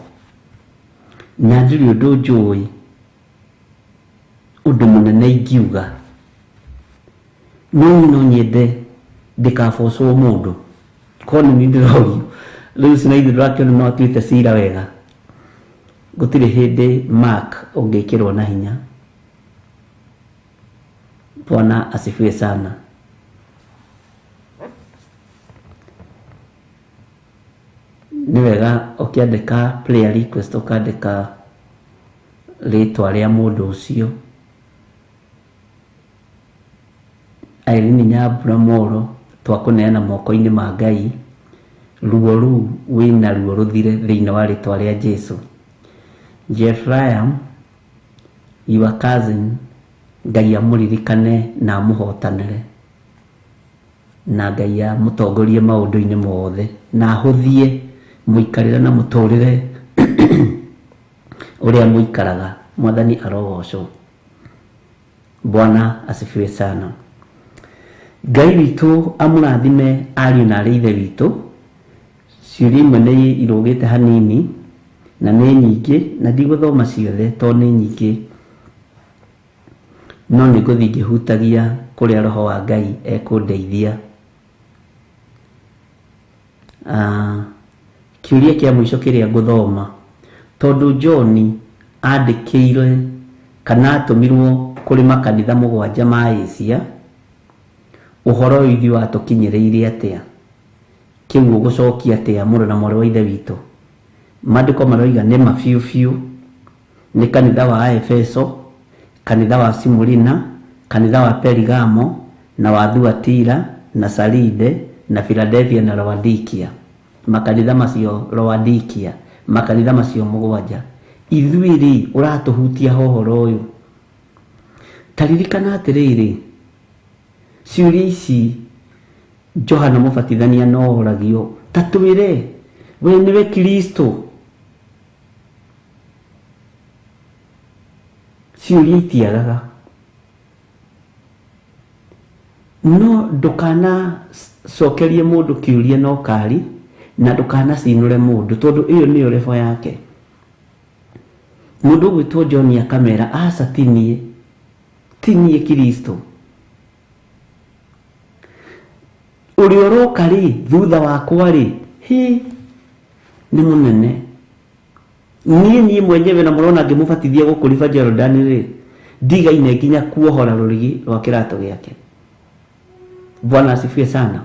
na ndirĩ ũndũ njũĩ ũndũ mũnene ingiuga, no niĩ no nyende ndĩkabocwo mũndũ. Korwo nĩ niĩ ndĩrorio rĩu cina ithuĩ ndũrakĩona no atuĩte cira wega. Gũtirĩ hĩndĩ mark ũngĩkĩrwo na hinya. Bwana asifiwe sana. Nĩ wega ũkĩandĩka prayer request ũkandĩka rĩtwa rĩa mũndũ ũcio. Irene Nyambura Moro, twakũneana moko-inĩ ma Ngai, ruo rũu wĩna ruo rũthire thĩinĩ wa rĩtwa rĩa Jesu. Jeff Ryan, your cousin, Ngai amũririkane na amũhotanĩre, na Ngai amũtongorie maũndũ-inĩ mothe, na ahũthie mũikarĩre na mũtũrĩre ũrĩa mũikaraga. Mwathani arogocwo. Bwana asifiwe sana. Ngai witũ amũrathime ariũ na arĩ ithe witũ. Ciũria imwe nĩ irũgĩte hanini na nĩ nyingĩ, na ndigũthoma ciothe tondũ nĩ nyingĩ, no nĩ ngũthiĩ ngĩhutagia kũrĩa Roho wa Ngai ekũndeithia. Kĩũria kĩa mũico kĩrĩa ngũthoma, tondũ John andĩkĩire kana atũmirwo kũrĩ makanitha mũgwanja ma Asia, ũhoro ũyũ ithuĩ watũkinyĩrĩire atĩa? Kĩu ũgũcokia atĩa mũrũ na mwarĩ wa ithe witũ? Maandĩko maroiga nĩ ma biũ biũ, nĩ kanitha wa Efeso, kanitha wa Simurina, kanitha wa Perigamo, na wa Thuatira, na Saride, na Philadelphia na Laodikia. Makanitha macio Laodikia, makanitha macio mũgwanja. Ithuĩ rĩ, ũratũhutia ũhoro ũyũ. Ta ririkana atĩrĩrĩ, ciũria ici Johana Mũbatithania no oragio, ta twĩre we nĩwe Kristo. Ciũria itiagaga, no ndũkana cokerie mũndũ kĩũria no kari, na ndũkanacinũre mũndũ tondũ ĩyo nĩyo rebo yake. Mũndũ ũgwĩtwo John akamera aca, ti niĩ, ti niĩ Kristo. Ũrĩa ũroka rĩ thutha wakwa rĩ, hĩ nĩ mũnene. Niĩ niĩ mwenyewe na mũrona ngĩmũbatithia gũkũ River Jordan rĩ, ndigaine nginya kuohora rũrigi rwa kĩratũ gĩake. Bwana asifiwe sana.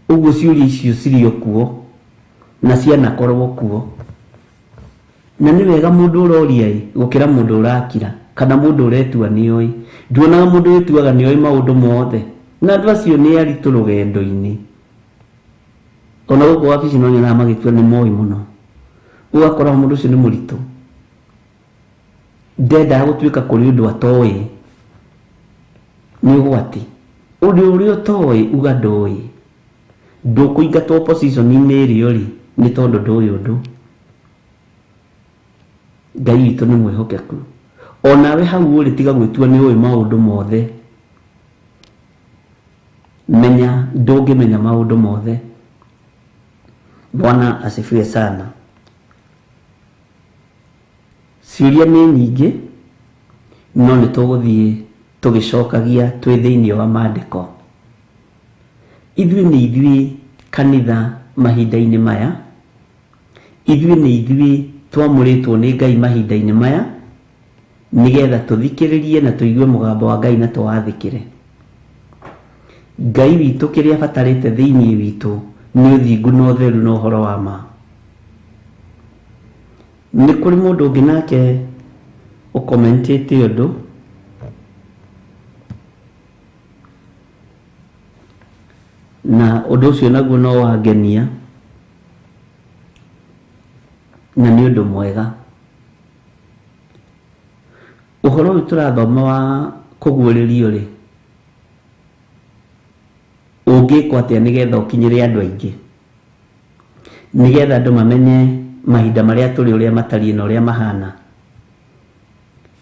Ũguo ciũria icio cirĩ o kuo na cianakorwo kuo, na nĩ wega mũndũ ũroria ĩ gũkĩra mũndũ ũrakira kana mũndũ ũretua nĩoĩ. Nduonaga mũndũ wĩtuaga nĩoĩ maũndũ mothe, na andũ acio nĩ aritũ rũgendo-inĩ. Ona gũkũ wabici no nyonaga magĩtua nĩ moĩ mũno, ũgakora mũndũ ũcio nĩ mũritũ, ndendaga gũtuĩka kũrĩ ũndũ atoĩ. Nĩ ũgwati. Ũndũ ũrĩa ũtoĩ uga ndũĩ. Ndũkũingatwo position-inĩ ĩrĩa ũrĩ nĩ tondũ ndũĩ ũndũ. Ngai witũ nĩ mwĩhokeku. Onawe hau ũrĩ tiga gwĩtua nĩ ũĩ maũndũ mothe. Menya ndũngĩmenya maũndũ mothe. Bwana asifiwe sana. Ciũria nĩ nyingĩ, no nĩ tũgũthiĩ tũgĩcokagia twĩ thĩinĩ wa maandĩko. Ithuĩ nĩ ithuĩ kanitha mahinda-inĩ maya, ithuĩ nĩ ithuĩ twamũrĩtwo nĩ Ngai mahinda-inĩ maya, nĩgetha tũthikĩrĩrie na tũigue mũgambo wa Ngai na tũwathĩkĩre. Ngai witũ kĩrĩa abatarĩte thĩinĩ witũ nĩ ũthingu na ũtheru na ũhoro wa ma. Nĩ kũrĩ mũndũ ũngĩ nake ũkomentĩte ũndũ na ũndũ ũcio naguo no wangenia na nĩ ũndũ mwega. Ũhoro ũyũ tũrathoma wa kũguũrĩrio rĩ, ũngĩkwo atĩa nĩgetha ũkinyĩre andũ aingĩ, nĩgetha andũ mamenye mahinda marĩa tũrĩ ũrĩa matariĩ na ũrĩa mahana.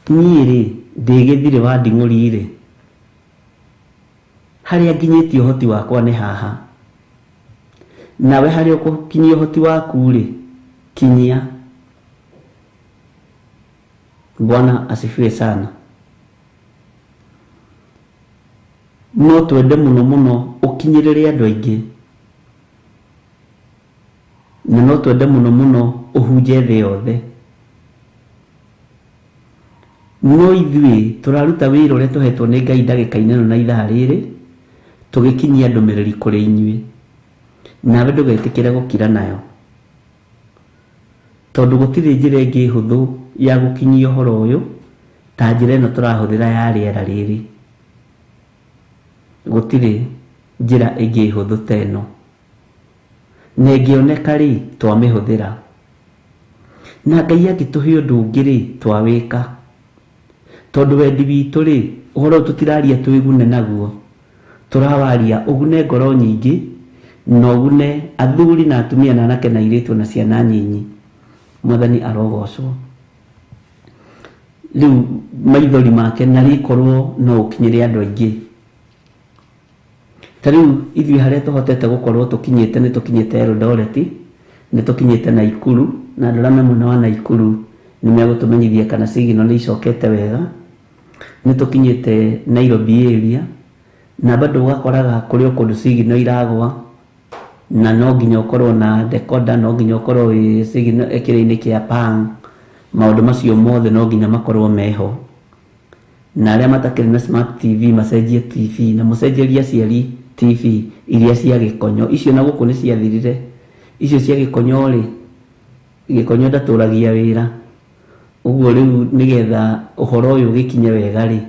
Niĩ rĩ, ndĩ gĩthirĩ wa nding'ũri rĩ, harĩa nginyĩtie ũhoti wakwa nĩ haha, nawe harĩa ũgũkinyia ũhoti waku rĩ, kinyia. Bwana asifiwe sana. No twende mũno mũno ũkinyĩrĩre andũ aingĩ, na no twende mũno mũno ũhunje thĩ yothe. No ithuĩ tũraruta wĩra ũrĩa tũhetwo nĩ Ngai ndagĩka-inĩ ĩno na ithaa rĩrĩ, tũgĩkinyia ndũmĩrĩri kũrĩ inyuĩ. Nawe ndũgetĩkĩre gũkira nayo, tondũ gũtirĩ njĩra ĩngĩ hũthũ ya gũkinyia ũhoro ũyũ ta njĩra ĩno tũrahũthĩra ya rĩera rĩrĩ. Gũtirĩ njĩra ĩngĩ hũthũ ta ĩno, na ĩngĩoneka rĩ, twamĩhũthĩra. Na Ngai angĩtũhe ũndũ ũngĩ rĩ, twawĩka. Tondũ wendi witũ rĩ, ũhoro ũyũ tũtiraria twĩgune naguo, tũrawaria ũgune ngoro nyingĩ, na ũgune athuri na atumia na anake na airĩtu na ciana nyinyi. Mwathani arogocwo. Rĩu maithori make na rĩkorwo no ũkinyĩre andũ aingĩ. Ta rĩu ithuĩ harĩa tũhotete gũkorwo tũkinyĩte, nĩ tũkinyĩte Eldoret, nĩ tũkinyĩte Naikuru, na andũ arĩa me mwena wa Naikuru nĩ megũtũmenyithia kana signal nĩ icokete wega. Nĩ tũkinyĩte Nairobi area, na bado ũgakoraga kũrĩ o kũndũ signal iragwa, na no nginya ũkorwo na decoder, no nginya ũkorwo wĩ signal kĩrĩa-inĩ kĩa Pang. Maũndũ macio mothe no nginya makorwo meho. Na arĩa matakĩrĩ na smart TV macenjie TV, na mũcenjerie aciari TV iria cia gĩkonyo. Icio na gũkũ nĩ ciathirire. Icio cia gĩkonyo rĩ, gĩkonyo ndatũragia wĩra. Ũguo rĩu nĩgetha ũhoro ũyũ ũgĩkinye wega rĩ,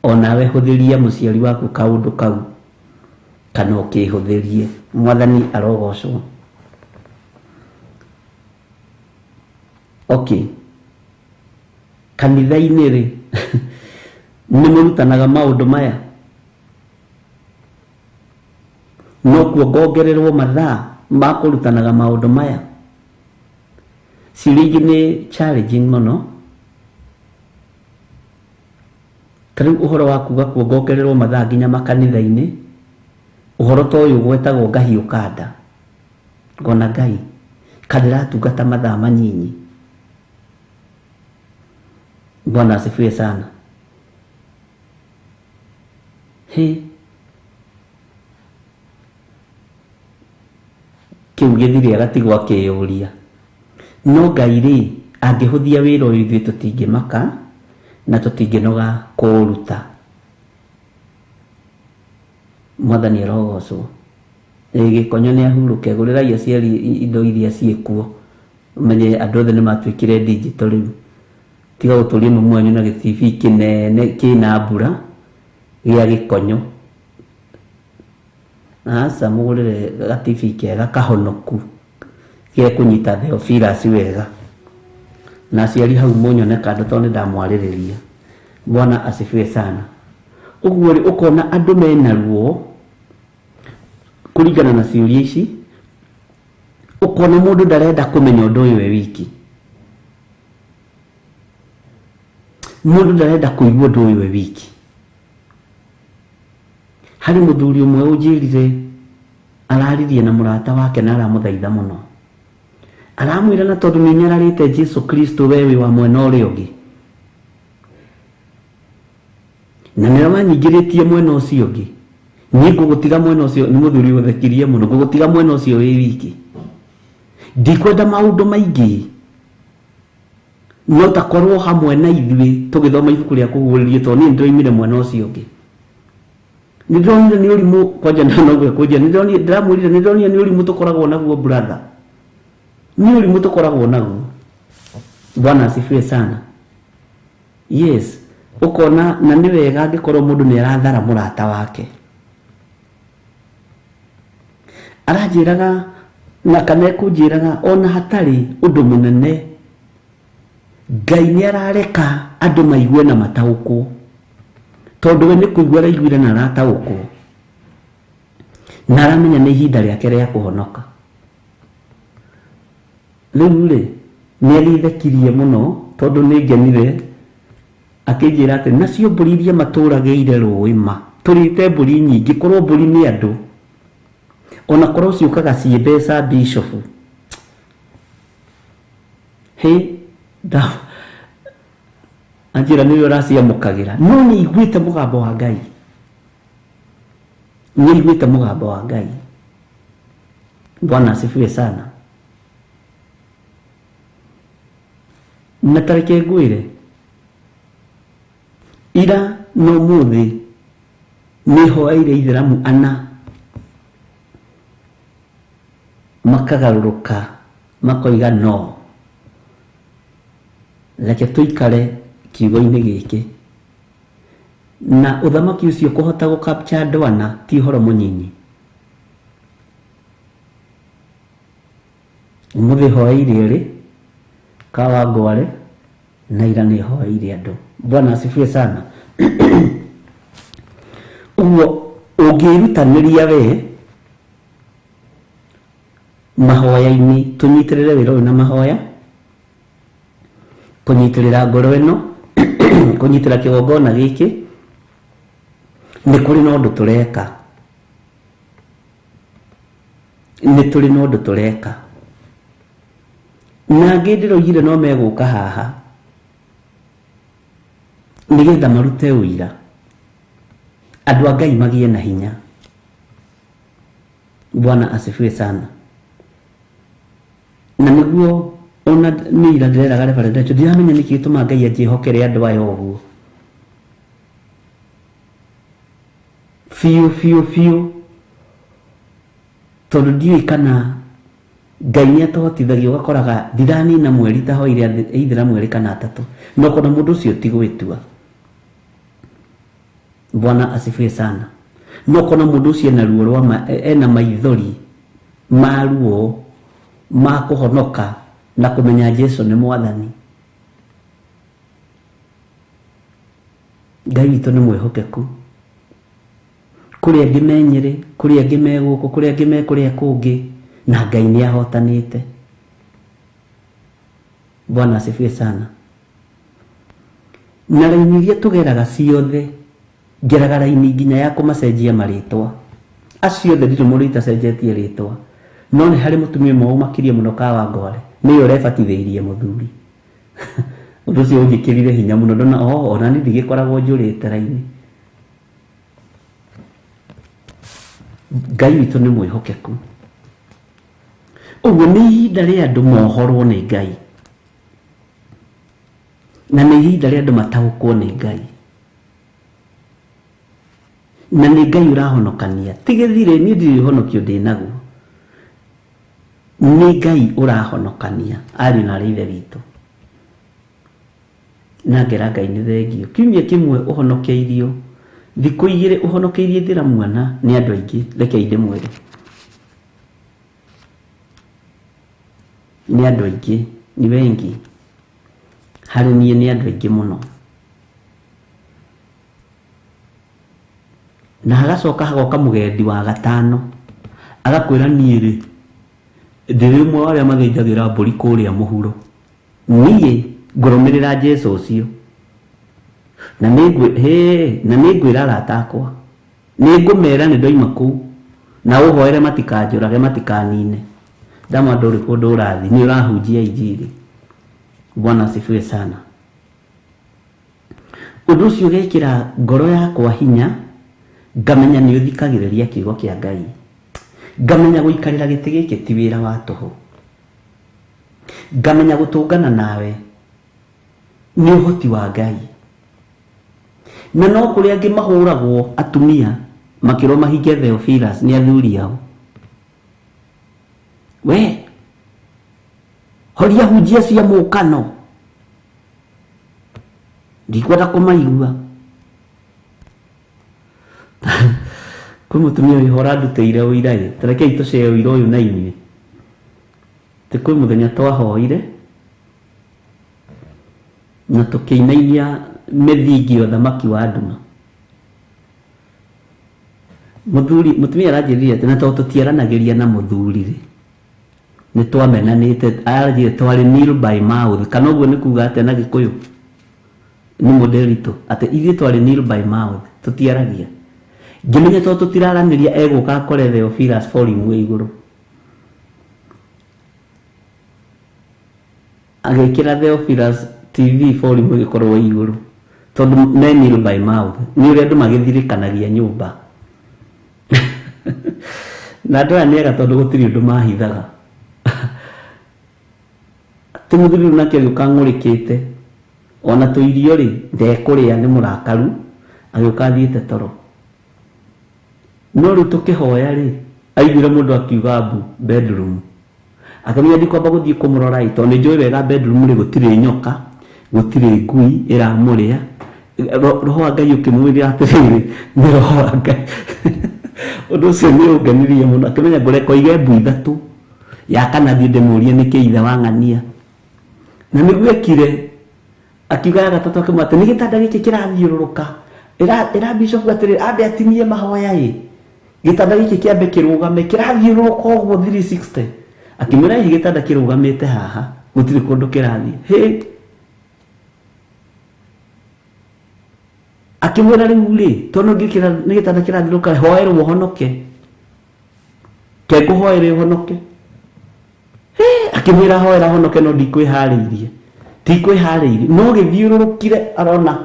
onawe hũthĩria mũciari waku kaũndũ kau, kana ũkĩhũthĩrie. Mwathani arogocwo. Okay, kanitha-inĩ rĩ, nĩ mũrutanaga maũndũ maya? No kuongongererwo mathaa ma kũrutanaga maũndũ maya? Ciũria ingĩ nĩ challenging mũno. Ta rĩu ũhoro wa kuga kuongongererwo mathaa nginya makanitha-inĩ, ũhoro ta ũyũ gwetagwo ngahiũka nda. Ngona Ngai kandĩratungata mathaa manyinyi. Bwana asifiwe sana. He, kĩu gĩthire agatigwo akĩyũria. No Ngai rĩ, angĩhũthia wĩra ũyũ ithuĩ tũtingĩmaka na tũtingĩnoga kũũruta. Mwathani arogocwo. Gĩkonyo nĩ ahurũke, gũrĩrai aciari indo iria ciĩkuo. Ũmenye andũ othe nĩ matuĩkire digital rĩu. Tiga gũtũria mamu wanyu na gĩ-TV kĩnene kĩna mbura gĩa gĩkonyo. Aca, mũgũrĩre ga-TV kega kahonoku gekũnyita Theophilus wega. Na aciari hau mũnyone kando tondũ nĩ ndamwarĩrĩria. Bwana asifiwe sana. Ũguo rĩ, ũkona andũ mena ruo kũringana na ciũria ici, ũkona mũndũ ndarenda kũmenya ũndũ ũyũ we wiki. Mũndũ ndarenda kũigua ũndũ ũyũ we wiki. Harĩ mũthuri ũmwe ũnjĩrire araririe na mũrata wake na aramũthaitha mũno. Aramwĩra na tondũ nĩ ũnyararĩte Jesu Kristo we wĩ wa mwena ũrĩa ũngĩ, na nĩwe wanyingĩrĩtie mwena ũcio ũngĩ, niĩ ngũgũtiga mwena ũcio. Nĩ mũthuri ũthekirie mũno, ngũgũtiga mwena ũcio wĩ wiki, ndikwenda maũndũ maingĩ, no takorwo hamwe na ithuĩ tũgĩthoma ibuku rĩa kũguũrĩrio, tondũ niĩ nĩndĩroimire mwena ũcio ũngĩ. Nĩndĩronire nĩ ũrimũ kwanja, noguo kũnjia nĩndĩronire, ndĩramwĩrire nĩndĩronire nĩ ũrimũ tũkoragwo naguo, brother, nĩ ũrimũ tũkoragwo naguo. Bwana asifiwe sana. Yes, ũkona na nĩ wega angĩkorwo mũndũ nĩ arathara mũrata wake. Aranjĩraga na kana ekũnjĩraga ona hatarĩ ũndũ mũnene, Ngai nĩ arareka andũ maigue na mataũkwo, tondũ we nĩ kũigua araiguire na arataũkwo na aramenya nĩ ihinda rĩake rĩa kũhonoka. Rĩu rĩ, nĩ agĩthekirie mũno tondũ nĩ ngenire akĩnjĩra atĩ nacio mbũri iria matũragĩire rũĩ ma tũrĩte mbũri nyingĩ, korwo mbũri nĩ andũ, ona korwo ciũkaga ciĩ mbeca bishofu hĩ nda anjĩra nĩwe ũraciamũkagĩra, no nĩ iguĩte mũgambo wa Ngai, nĩ iguĩte mũgambo wa Ngai. Bwana asifiwe sana. Na tareke ngwĩre, ira na ũmũthĩ nĩ hoeire ithĩramu ana makagarũrũka makoiga no reke tũikare kiugo-inĩ gĩkĩ, na ũthamaki ũcio kũhota gũ capture andũ ana ti ũhoro mũnyinyi. Ũmũthĩ hoeire erĩ Kawangware na ira nĩ hoeire andũ. Bwana asifiwe sana. Ũguo ũngĩrutanĩria we mahoya-inĩ, tũnyitĩrĩre wĩra ũyũ na mahoya, kũnyitĩrĩra ngoro ĩno, kũnyitĩra kĩgongona gĩkĩ, nĩ kũrĩ na ũndũ tũreka, nĩ tũrĩ na ũndũ tũreka. Na angĩ ndĩroigire no megũka haha nĩgetha marute ũira, andũ a Ngai magĩe na hinya. Bwana asifiwe sana. Na nĩguo ona nĩ ira ndĩreraga Reverend Rachel, ndiramenya nĩkĩ gĩtũmaga Ngai anjĩhokere andũ aya ũguo biũ biũ biũ, tondũ ndiũĩ kana Ngai nĩ atũhotithagia ũgakoraga ndiranina mweri ta hoire ithĩramu erĩ kana atatũ, na ũkona mũndũ ũcio ti gwĩtua. Bwana asifiwe sana. No ũkona mũndũ ũcio ena ruo rwa ena maithori ma ruo ma kũhonoka na kũmenya Jesu nĩ mwathani. Ngai witũ nĩ mwĩhokeku. Kũrĩ angĩ me Nyĩrĩ, kũrĩ angĩ me gũkũ, kũrĩ angĩ me kũrĩa kũngĩ, na Ngai nĩ ahotanĩte. Bwana asifiwe sana. Na raini iria tũgeraga ciothe, ngeraga raini nginya ya kũmacenjia marĩtwa. Acio othe ndirĩ mũndũ itacenjetie rĩtwa, no nĩ harĩ mũtumia ũmwe ũmakirie mũno Kawangware, nĩwe ũrebatithĩirie mũthuri. Ũndũ ũcio ũnjĩkĩrire hinya mũno, ndona oh, ona niĩ ndigĩkoragwo njũrĩte raini. Ngai witũ nĩ mwĩhokeku. Ũguo nĩ ihinda rĩa andũ mohorwo nĩ Ngai, na nĩ ihinda rĩa andũ mataũkwo nĩ Ngai, na nĩ Ngai ũrahonokania. Ti gĩthirĩ, niĩ ndirĩ ũhonokio ndĩ naguo, nĩ Ngai ũrahonokania ariũ na arĩ ithe witũ. Na ngera Ngai nĩ thengio. Kiumia kĩmwe ũhonokeirio, thikũ igĩrĩ ũhonokeirie ithĩramu ana nĩ andũ aingĩ. Reke ndĩmwĩre, nĩ andũ aingĩ, ni wengi harĩ niĩ, nĩ andũ aingĩ mũno. Na hagacoka hagoka mũgendi wa gatano agakwĩra niĩ rĩ ndĩrĩ ũmwe wa arĩa mathĩnjagĩra mbũri kũrĩa mũhuro, niĩ ngũrũmĩrĩra Jesu ũcio, na nĩ ngwĩra arata akwa, nĩ ngũmera nĩ ndoima kũu, na ũhoere matikanjũrage matikanine. Ndamwa ndũrĩ kũndũ ũrathiĩ, nĩ ũrahunjia injiri. Bwana asifiwe sana. Ũndũ ũcio ũgekĩra ngoro yakwa hinya, ngamenya nĩ ũthikagĩrĩria kiugo kĩa Ngai, ngamenya gũikarĩra gĩtĩ gĩkĩ ti wĩra wa tũhũ, ngamenya gũtũngana nawe nĩ ũhoti wa Ngai. Na no kũrĩ angĩ mahũragwo atumia makĩrwo mahinge Theophilus nĩ athuri ao. We horia hunjia cia mũkano, ndikwenda kũmaigua. Kwĩ mũtumia wĩho ũrandutĩire ũira ĩ, ta rekei tũcee ũira ũyũ na inyuĩ. Atĩ kwĩ mũthenya twahoire na tũkĩinainia mĩthingi ya ũthamaki wa nduma. Mũthuri, mũtumia aranjĩrire atĩ na tondũ tũtiaranagĩria na mũthuri rĩ, nĩ twamenanĩte, aranjĩrire twarĩ nil by mouth, kana ũguo nĩ kuga atĩa na Gĩkũyũ? Nĩ mũndĩritũ atĩ ithuĩ twarĩ nil by mouth, tũtiaragia. Ngĩmenya tondũ tũtiraranĩria egũka akore Theophilus volume wĩ igũrũ. Agĩkĩra Theophilus TV volume ĩgĩkorwo ĩ igũrũ, tondũ me nil by mouth, nĩ ũrĩa andũ magĩthirĩkanagia nyũmba. Na andũ aya nĩ ega tondũ gũtirĩ ũndũ mahithaga. Atĩ mũthuri ũyũ nake agĩũka ang'ũrĩkĩte, ona tũirio rĩ, ndekũrĩa nĩ mũrakaru, agĩũka athiĩte toro. No rĩu tũkĩhoya rĩ, aiguire mũndũ akiuga mbu bedroom. Akĩmenya ndikwamba gũthiĩ kũmũrora ĩ, tondũ nĩ njũĩ wega bedroom rĩ gũtirĩ nyoka, gũtirĩ ngui ĩramũrĩa. Roho wa Ngai ũkĩmwĩra atĩrĩrĩ, nĩ roho wa Ngai. Ũndũ ũcio nĩ ũngenirie mũno. Akĩmenya ngũreka oige mbu ithatũ, ya kana thiĩ ndĩmũrie nĩkĩ ithe wa ng'ania. Na nĩguo ekire, akiuga ya gatatũ akĩmwĩra atĩ nĩ gĩtanda gĩkĩ kĩrathiũrũrũka. Ĩra bishop atĩrĩrĩ, ambe atinie mahoya ĩ. Gĩtanda gĩkĩ kĩambe kĩrũgame, kĩrathiũrũrũka ũguo 360. Akĩmwĩra hihi gĩtanda kĩrũgamĩte haha, gũtirĩ kũndũ kĩrathiĩ. Hĩ! Akĩmwĩra rĩu rĩ, tondũ nĩ gĩtanda kĩrathiũrũrũka, hoerwo ũhonoke. Ke ngũhoere ũhonoke. Hĩ! Akĩmwĩra hoera honoke no ndikwĩharĩirie. Tikwĩharĩirie. No gĩthiũrũrũkire arona.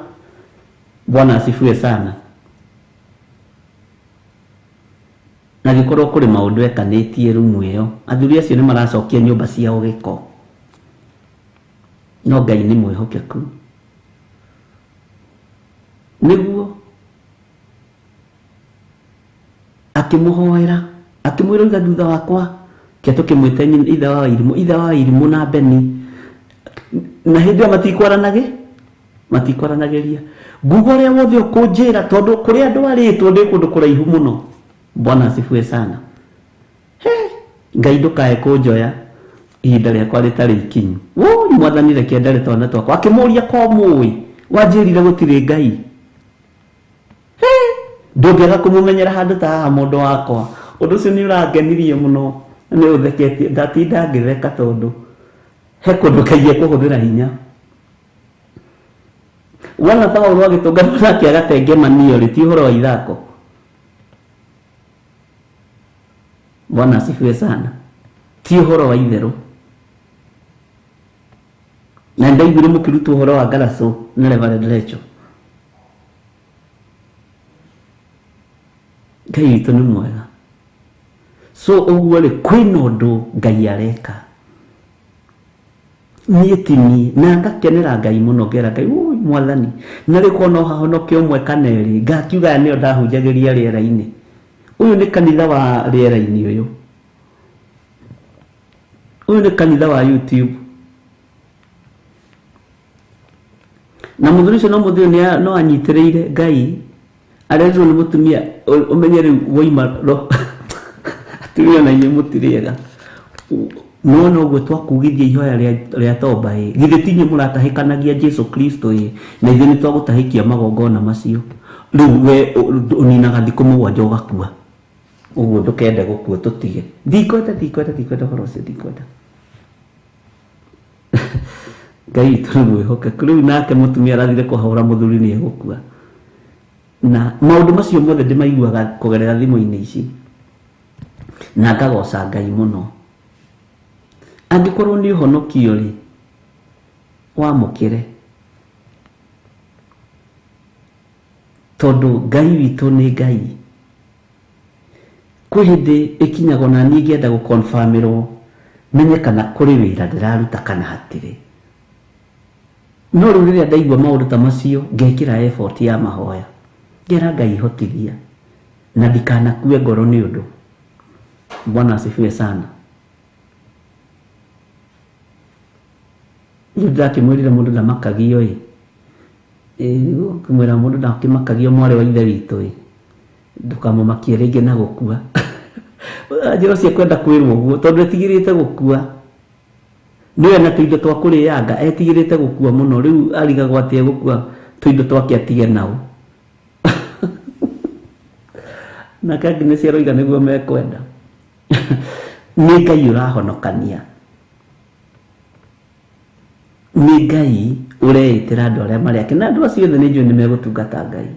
Bwana asifiwe sana. Na gĩkorwo kũrĩ maũndũ ekanĩtie rumu ĩyo, athuri acio nĩ maracokia nyũmba ciao gĩko. No Ngai nĩ mwĩhokeku. Nĩguo akĩmũhoera, akĩmwĩra oiga thutha wakwa, ke tũkĩmwĩte ithe wa Irimũ, ithe wa Irimũ na Beni. Na hĩndĩ ĩyo matikwaranagĩria. Nguga ũrĩa wothe ũkũnjĩra, tondũ kũrĩa ndwarĩtwo ndĩ kũndũ kũraihu mũno. Bwana asifiwe sana. He, Ngai ndũkae kũnjoya ihinda rĩakwa rĩtarĩ ikinyu. Woi, Mwathani reke ndare twana twakwa. Akĩmũria ko mũĩ, wanjĩrire gũtirĩ Ngai. He, ndũngĩaga kũmũmenyera handũ ta haha mũndũ wakwa. Ũndũ ũcio nĩ ũrangenirie mũno, nĩ ũtheketie, ndatinda ngĩtheka tondũ he kũndũ Ngai ekũhũthĩra hinya. Wona Paũlũ agĩtũngana nake agatengemanio rĩ, ti ũhoro wa ithako. Bwana asifiwe sana. Ti ũhoro wa itherũ. Na ndaiguire mũkĩrutwo ũhoro wa Ngaracũ na Reverend Rachel. Ngai witũ nĩ mwega. So ũguo rĩ, kwĩna ũndũ Ngai areka. Niĩ ti niĩ, na ngakenera Ngai mũno, ngera Ngai, ũi Mwathani, na rĩ korwo no hahonoke ũmwe kana erĩ, ngakiuga aya nĩo ndahunjagĩria rĩera-inĩ. Ũyũ nĩ kanitha wa rĩera-inĩ ũyũ. Ũyũ nĩ kanitha wa YouTube. Na mũthuri ũcio no mũthuri no anyitĩrĩire Ngai, arerirwo nĩ mũtumia, ũmenye rĩu woima roho. Atumia na inyuĩ mũtirĩ ega. No noguo twakugithia ihoya rĩa toba ĩ. Githĩ ti inyuĩ mũratahĩkanagia Jesu Kristo ĩ, na ithuĩ nĩ twagũtahĩkia magongona macio. Rĩu we ũninaga thikũ mũgwanja ũgakua. Ũguo ndũkende gũkua tũtige. Ndikwenda, ndikwenda, ndikwenda ũhoro ũcio, ndikwenda. Ngai witũ nĩ mwĩhokeku. Rĩu nake mũtumia arathire kũhũra mũthuri nĩ egũkua. Na maũndũ macio mothe ndĩmaiguaga kũgerera thimũ-inĩ ici. Na ngagoca Ngai mũno. Angĩkorwo nĩ ũhonokio rĩ, wamũkĩre, tondũ Ngai witũ nĩ Ngai. Kwĩ hĩndĩ ĩkinyaga ona niĩ ngĩenda gũkonbamĩrwo menye kana kũrĩ wĩra ndĩraruta kana hatirĩ. No rĩu rĩrĩa ndaigua maũndũ ta macio ngekĩra effort ya mahoya, ngera Ngai hotithia na ndikanakue ngoro nĩ ũndũ. Bwana asifiwe sana. Rĩu ndĩrakĩmwĩrire mũndũ ndamakagio ĩ, kĩmwĩra mũndũ ndakĩmakagio mwarĩ wa ithe witũ ĩ, ndũkamũmakie rĩngĩ na gũkua. Njĩra ũcio kwenda kwĩrwo ũguo tondũ etigĩrĩte gũkua. Nĩwe na tũindo twa kũrĩanga etigĩrĩte gũkua mũno, rĩu arigagwo atĩ egũkua tũindo twake atige nao. Nake Agnes aroiga nĩguo mekwenda. Nĩ Ngai ũrahonokania, nĩ Ngai ũreĩtĩra andũ arĩa marĩ ake, na andũ acio othe nĩ njũĩ nĩ megũtungata Ngai.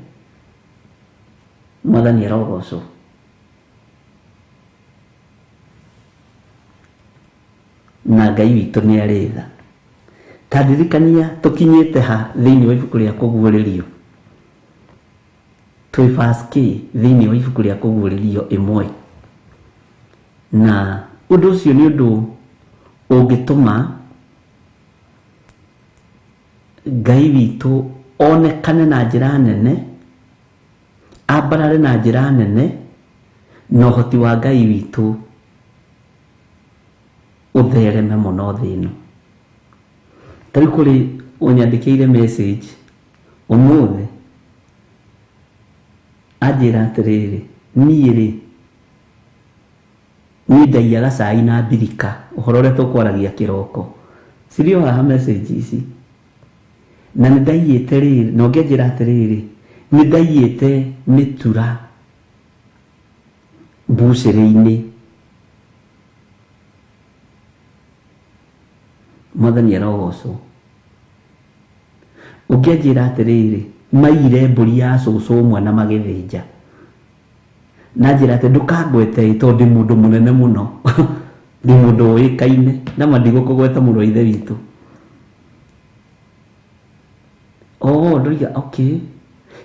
Mwathani arogocwo. Na Ngai witũ nĩ arĩ tha. Ta ndirikania tũkinyĩte ha thĩinĩ wa ibuku rĩa kũguũrĩrio. Twĩ verse K thĩinĩ wa ibuku rĩa kũguũrĩrio ĩmwe. Na ũndũ ũcio nĩ ũndũ ũngĩtũma Ngai witũ onekane na njĩra nene, ambarare na njĩra nene, na ũhoti wa Ngai witũ ũthereme mũno thĩ ĩno. Ta rĩu kũrĩ ũnyandĩkĩire message ũmũthĩ anjĩra atĩrĩrĩ, niĩ rĩ niĩ ndaiyaga cai na mbirika, ũhoro ũrĩa tũkwaragia kĩroko. Cirĩ o haha message ici. Na nĩ ndaiyĩte rĩrĩ, na ũngĩ anjĩra atĩrĩrĩ, nĩ ndaiyĩte mĩtura mbucĩrĩ-inĩ. Mwathani arogocwo. Ũngĩ anjĩra atĩrĩrĩ, maiyire mbũri ya cũcũ ũmwe na magĩthĩnja. Na anjĩra atĩ ndũkangwete ĩ, tondũ ndĩ mũndũ mũnene mũno. Ndĩ mũndũ ũĩkaine, na ma ndigũkũgweta mũrũ wa ithe witũ. Oh, ndoiga okay.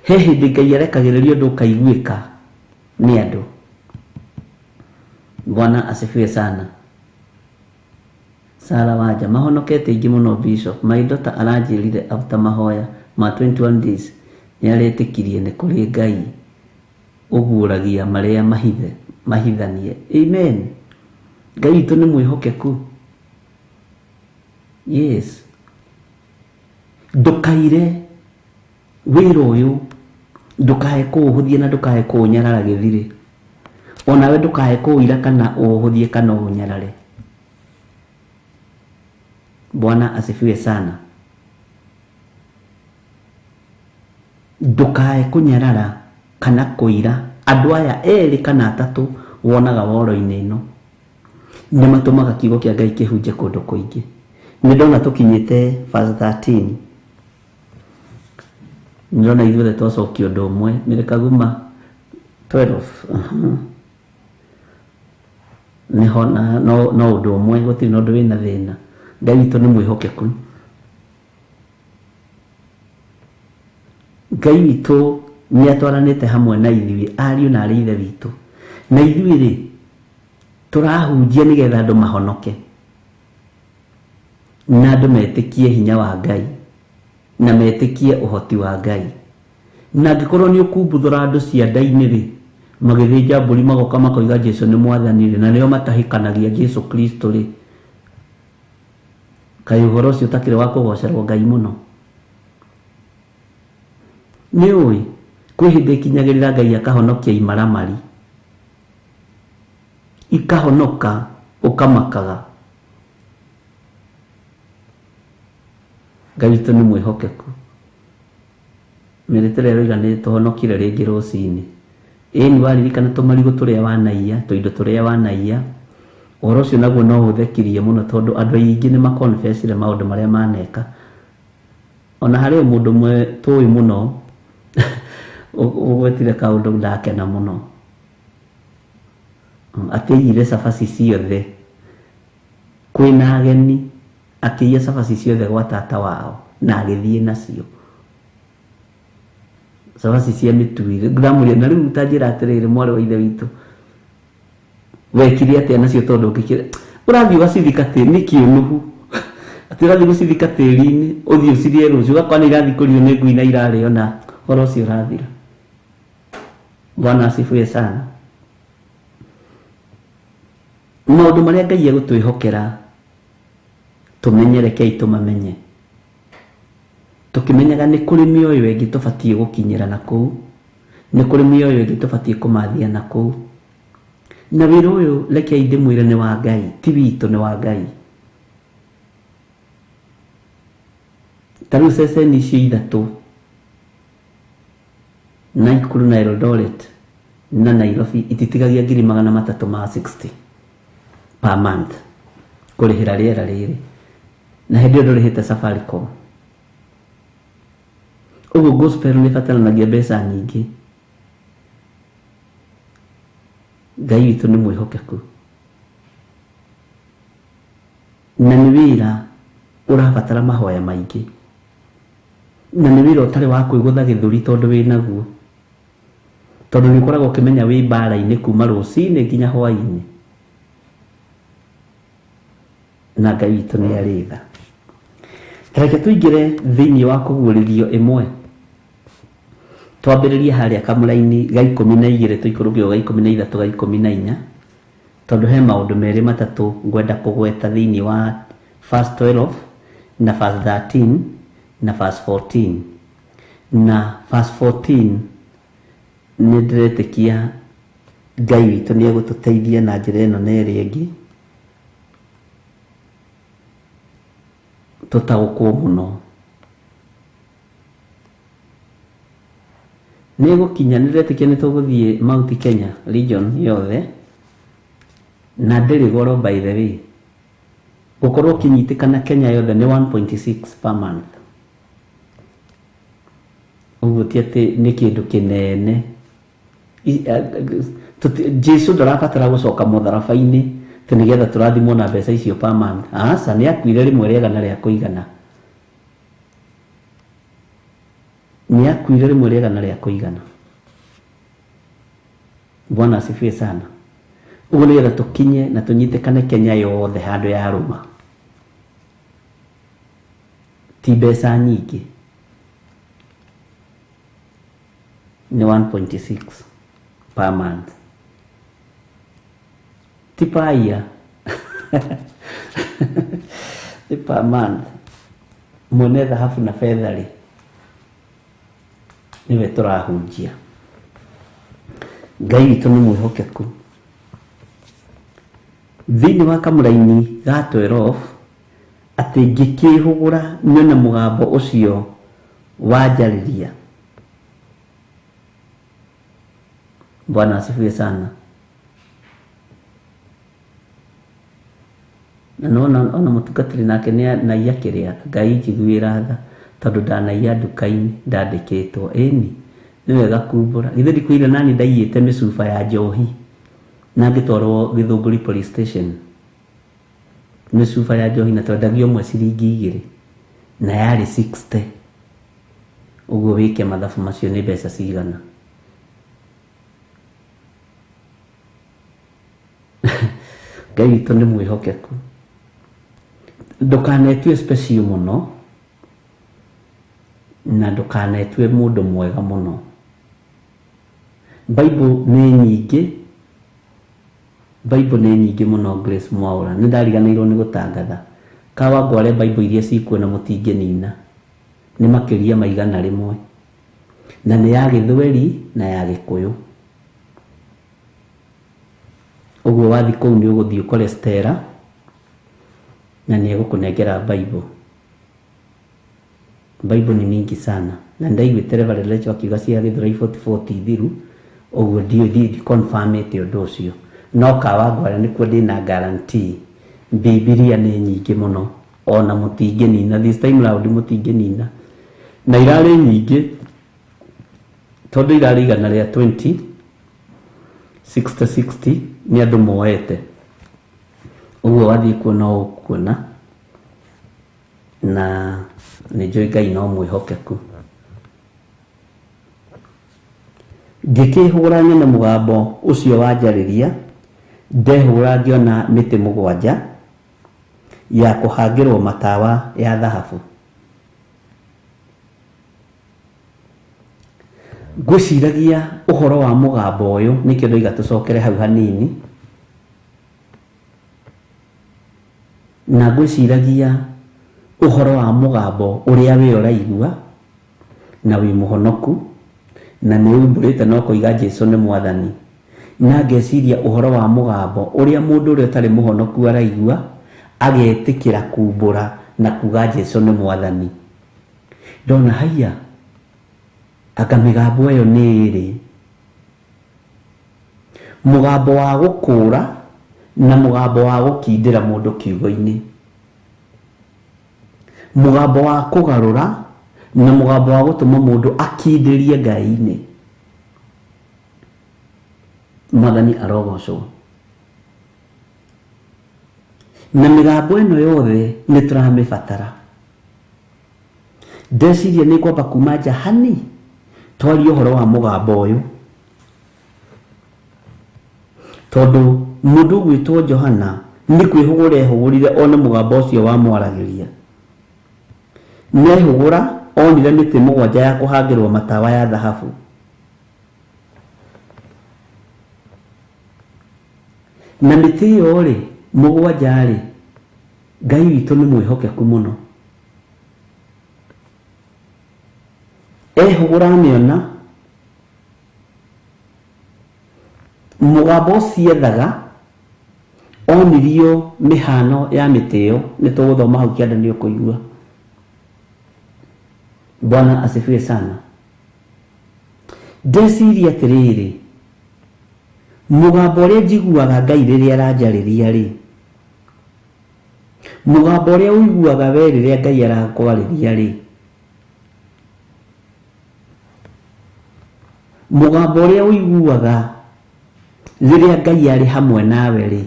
He hĩndĩ Ngai arekagĩrĩria ũndũ ũkaiguĩka nĩ andũ. Bwana asifiwe sana. Sara Wanja, mahonokete aingĩ mũno Bishop. My daughter aranjĩrire after mahoya ma 21 days nĩaretĩkirie nĩ kũrĩ Ngai ũguũragia marĩa mahithe, mahithanie. Amen. Ngai witũ nĩ mwĩhokeku. Yes. Ndũkaire wĩra ũyũ, ndũkae kũũhũthia na ndũkae kũũnyarara gĩthirĩ. Onawe ndũkae kũũira kana ũũhũthie kana ũũnyarare. Bwana asifiwe sana. Ndũkae kũnyarara kana kũira andũ aya erĩ kana atatũ wonaga woro-inĩ ĩno nĩ matũmaga kiugo kĩa Ngai kĩhunje kũndũ kũingĩ. Nĩ ndona tũkinyĩte verse 13. Nĩ ndona ithuothe twacokia ũndũ ũmwe. Mĩrĩ Kaguma 12. Nĩho na no ũndũ ũmwe, gũtirĩ na ũndũ wĩna thĩna. Ngai witũ nĩ mwĩhokeku. Ngai witũ nĩ atwaranĩte hamwe na ithuĩ, ariũ na arĩ ithe witũ. Na ithuĩ rĩ, tũrahunjia nĩgetha andũ mahonoke. Na andũ metĩkie hinya wa Ngai. Na metĩkie ũhoti wa Ngai. Na angĩkorwo nĩ ũkumbuthũra andũ cianda-inĩ rĩ, magĩthĩnja mbũri magoka makoiga Jesu nĩ mwathani rĩ, na nĩo matahĩkanagia Jesu Kristo rĩ, kaĩ ũhoro ũcio ũtakĩrĩ wa kũgocerwo Ngai mũno. Nĩ ũĩ, kwĩ hĩndĩ ĩkinyagĩrĩra Ngai akahonokia imaramari. Ikahonoka ũkamakaga. Ngai witũ nĩ mwĩhokeku. Mĩrĩtĩre ĩroiga nĩ tũhonokire rĩngĩ rũcinĩ. Ĩni waririkana tũmarigũ tũrĩa wanaiya, tũindo tũrĩa wanaiya. Ũhoro ũcio naguo no ũthekirie mũno tondũ andũ aingĩ nĩ makonfessire maũndũ marĩa maneka. Ona harĩ o mũndũ ũmwe tũĩ mũno ũgwetire kaũndũ ndakena mũno. Atĩ aiyire cabaci ciothe. Kwĩna ageni, akĩiya cabaci ciothe gwa tata wao na agĩthiĩ nacio. Cabaci cia mĩtu ndamũria na rĩu ta njĩra atĩrĩrĩ, mwarĩ wa ithe witũ, wekire atĩa nacio? Tondũ ũngĩkĩra ũrathiĩ ũgacithika tĩri nĩ kĩũnũhu, atĩ ũrathiĩ gũcithika tĩri-inĩ, ũthiĩ ũcirĩe rũciũ, ũgakora nĩ irathiĩ kũrĩo nĩ ngui na irarĩo na ũhoro ũcio ũrathira. Bwana asifiwe sana. Maũndũ marĩa Ngai egũtwĩhokera tũmenye, rekei tũmamenye, tũkĩmenyaga nĩ kũrĩ mĩoyo ĩngĩ tũbatiĩ gũkinyĩra na kũu, nĩ kũrĩ mĩoyo ĩngĩ tũbatiĩ kũmathia na kũu. Na wĩra ũyũ, rekei ndĩmwĩre, nĩ wa Ngai, ti witũ, nĩ wa Ngai. Ta rĩu ceceni icio ithatũ, Nakuru na Eldoret na Nairobi, ititigagia 360,000 per month kũrĩhĩra rĩera rĩrĩ, na hĩndĩ ĩyo ndũrĩhĩte Safaricom. Ũguo gospel nĩ ĩbataranagia mbeca nyingĩ. Ngai witũ nĩ mwĩhokeku, na nĩ wĩra ũrabatara mahoya maingĩ, na nĩ wĩra ũtarĩ wa kwĩgũtha gĩthũri tondũ wĩ naguo, tondũ nĩ ũkoragwo ũkĩmenya wĩ mbara-inĩ kuma rũcinĩ nginya hwaĩ-inĩ, na Ngai witũ nĩ arĩ tha. Reke tũingĩre thĩinĩ wa kũguũrĩrio ĩmwe, twambĩrĩrie harĩa kamũraini ga 12, tũikũrũke ga 13, ga 14, tondũ he maũndũ merĩ matatũ ngwenda kũgweta thĩinĩ wa verse 12 na verse 13 na verse 14. Na verse 14, nĩ ndĩretĩkia Ngai witũ nĩ egũtũteithia na njĩra ĩno na ĩrĩa ĩngĩ tũtaũkwo mũno. Nĩ gũkinya, nĩ ndĩretĩkia nĩ tũgũthiĩ Mount Kenya region yothe, na ndĩrĩ goro, by the way. Gũkorwo ũkĩnyitĩkana Kenya yothe nĩ 1.6 per month. Ũguo ti atĩ nĩ kĩndũ kĩnene. Jesu ndarabatara gũcoka mũtharaba-inĩ atĩ nĩgetha tũrathimwo na mbeca icio per month. Aca, nĩ akuire rĩmwe rĩega na rĩa kũigana, nĩ akuire rĩmwe rĩega na rĩa kũigana. Bwana asifiwe sana. Ũguo nĩgetha tũkinye na tũnyitĩkane Kenya yothe handũ yarũma, ti mbeca nyingĩ, nĩ 1.6 per month, ti per year, nĩ per month. Mwene thahabu na betha rĩ, nĩwe tũrahunjia. Ngai witũ nĩ mwĩhokeku. Thĩinĩ wa kamũraini ga 12, atĩ ngĩkĩhũgũra nyone mũgambo ũcio wanjarĩria. Bwana asifiwe sana. Na nona ona mũtungatĩri nake nĩ naiya kĩrĩa. Ngai njiguĩra tha, tondũ ndanaiya nduka-inĩ ndandĩkĩtwo. Ĩni nĩ wega kumbũra, githĩ ndikwĩire nani ndaiyĩte mĩcuba ya njohi na ngĩtwarwo Gĩthũngũri police station? Mĩcuba ya njohi, na twendagio ũmwe ciringi 2, na yarĩ 60. Ũguo wĩke mathabu macio, nĩ mbeca cigana? Ngai witũ nĩ mwĩhokeku. Ndũkanetue special mũno, na ndũkanetue mũndũ mwega mũno. Bible nĩ nyingĩ, Bible nĩ nyingĩ mũno. Grace Mwaũra, nĩ ndariganĩirwo nĩ gũtangatha Kawangware Bible iria cikuo, na mũtingĩnina, nĩ makĩria ma 100, na nĩ ya Gĩthweri na ya Gĩkũyũ. Ũguo wathi kũu nĩ ũgũthiĩ ũkore Stella na nĩ egũkũnengera Bible. Bible ni mingi sana, na ndaiguĩte Reverend Rachel akiuga cia Gĩthũrai 44 ti thiru. Ũguo ndiũĩ, ndi confirmĩte ũndũ ũcio, no Kawangware nĩkuo ndĩna guarantee Bibilia nĩ nyingĩ mũno, ona mũtingĩnina. This time round mũtingĩnina, na irarĩ nyingĩ tondũ irarĩ 120, 60 60, nĩ andũ moete. Ũguo wathiĩ kuo no ũkuona, na nĩ njũĩ Ngai no mwĩhokeku. Ngĩkĩhũgũra nyone mũgambo ũcio wanjarĩria, ndehũgũra ngĩona mĩtĩ mũgwanja ya kũhangĩrwo matawa ya thahabu. Ngwĩciragia ũhoro wa mũgambo ũyũ, nĩkĩo ndoiga tũcokere hau hanini. Na ngwĩciragia ũhoro wa mũgambo ũrĩa we ũraigua na wĩ mũhonoku na nĩ umbũrĩte na ũkoiga Jesu nĩ mwathani. Na ngeciria ũhoro wa mũgambo ũrĩa mũndũ ũrĩa ũtarĩ mũhonoku araigua agetĩkĩra kumbũra na kuga Jesu nĩ mwathani. Ndona haiya, anga mĩgambo ĩyo nĩ ĩrĩ. Mũgambo wa gũkũra na mũgambo wa gũkindĩra mũndũ kiugo-inĩ. Mũgambo wa kũgarũra na mũgambo wa gũtũma mũndũ akindĩrie Ngai-inĩ. Mwathani arogocwo. Na mĩgambo ĩno yothe nĩ tũramĩbatara. Ndeciria nĩ ngwamba kuma nja hani twarie ũhoro wa mũgambo ũyũ, tondũ mũndũ ũgwĩtwo Johana nĩ kwĩhũgũra ehũgũrire one mũgambo ũcio wamwaragĩria. Nehũgũra onire mĩtĩ mũgwanja ya kũhangĩrwo matawa ya thahabu. Na mĩtĩ ĩyo rĩ mũgwanja rĩ, Ngai witũ nĩ mwĩhokeku mũno. Ehũgũra amĩona mũgambo ũciethaga onirio mĩhano ya mĩtĩ ĩyo. Nĩ tũgũthoma hau kĩanda nĩ ũkũigua. Bwana asifiwe sana. Ndeciria atĩrĩrĩ, mũgambo ũrĩa njiguaga Ngai rĩrĩa aranjarĩria rĩ, mũgambo ũrĩa ũiguaga we rĩrĩa Ngai arakwarĩria rĩ, mũgambo ũrĩa ũiguaga rĩrĩa Ngai arĩ hamwe nawe rĩ,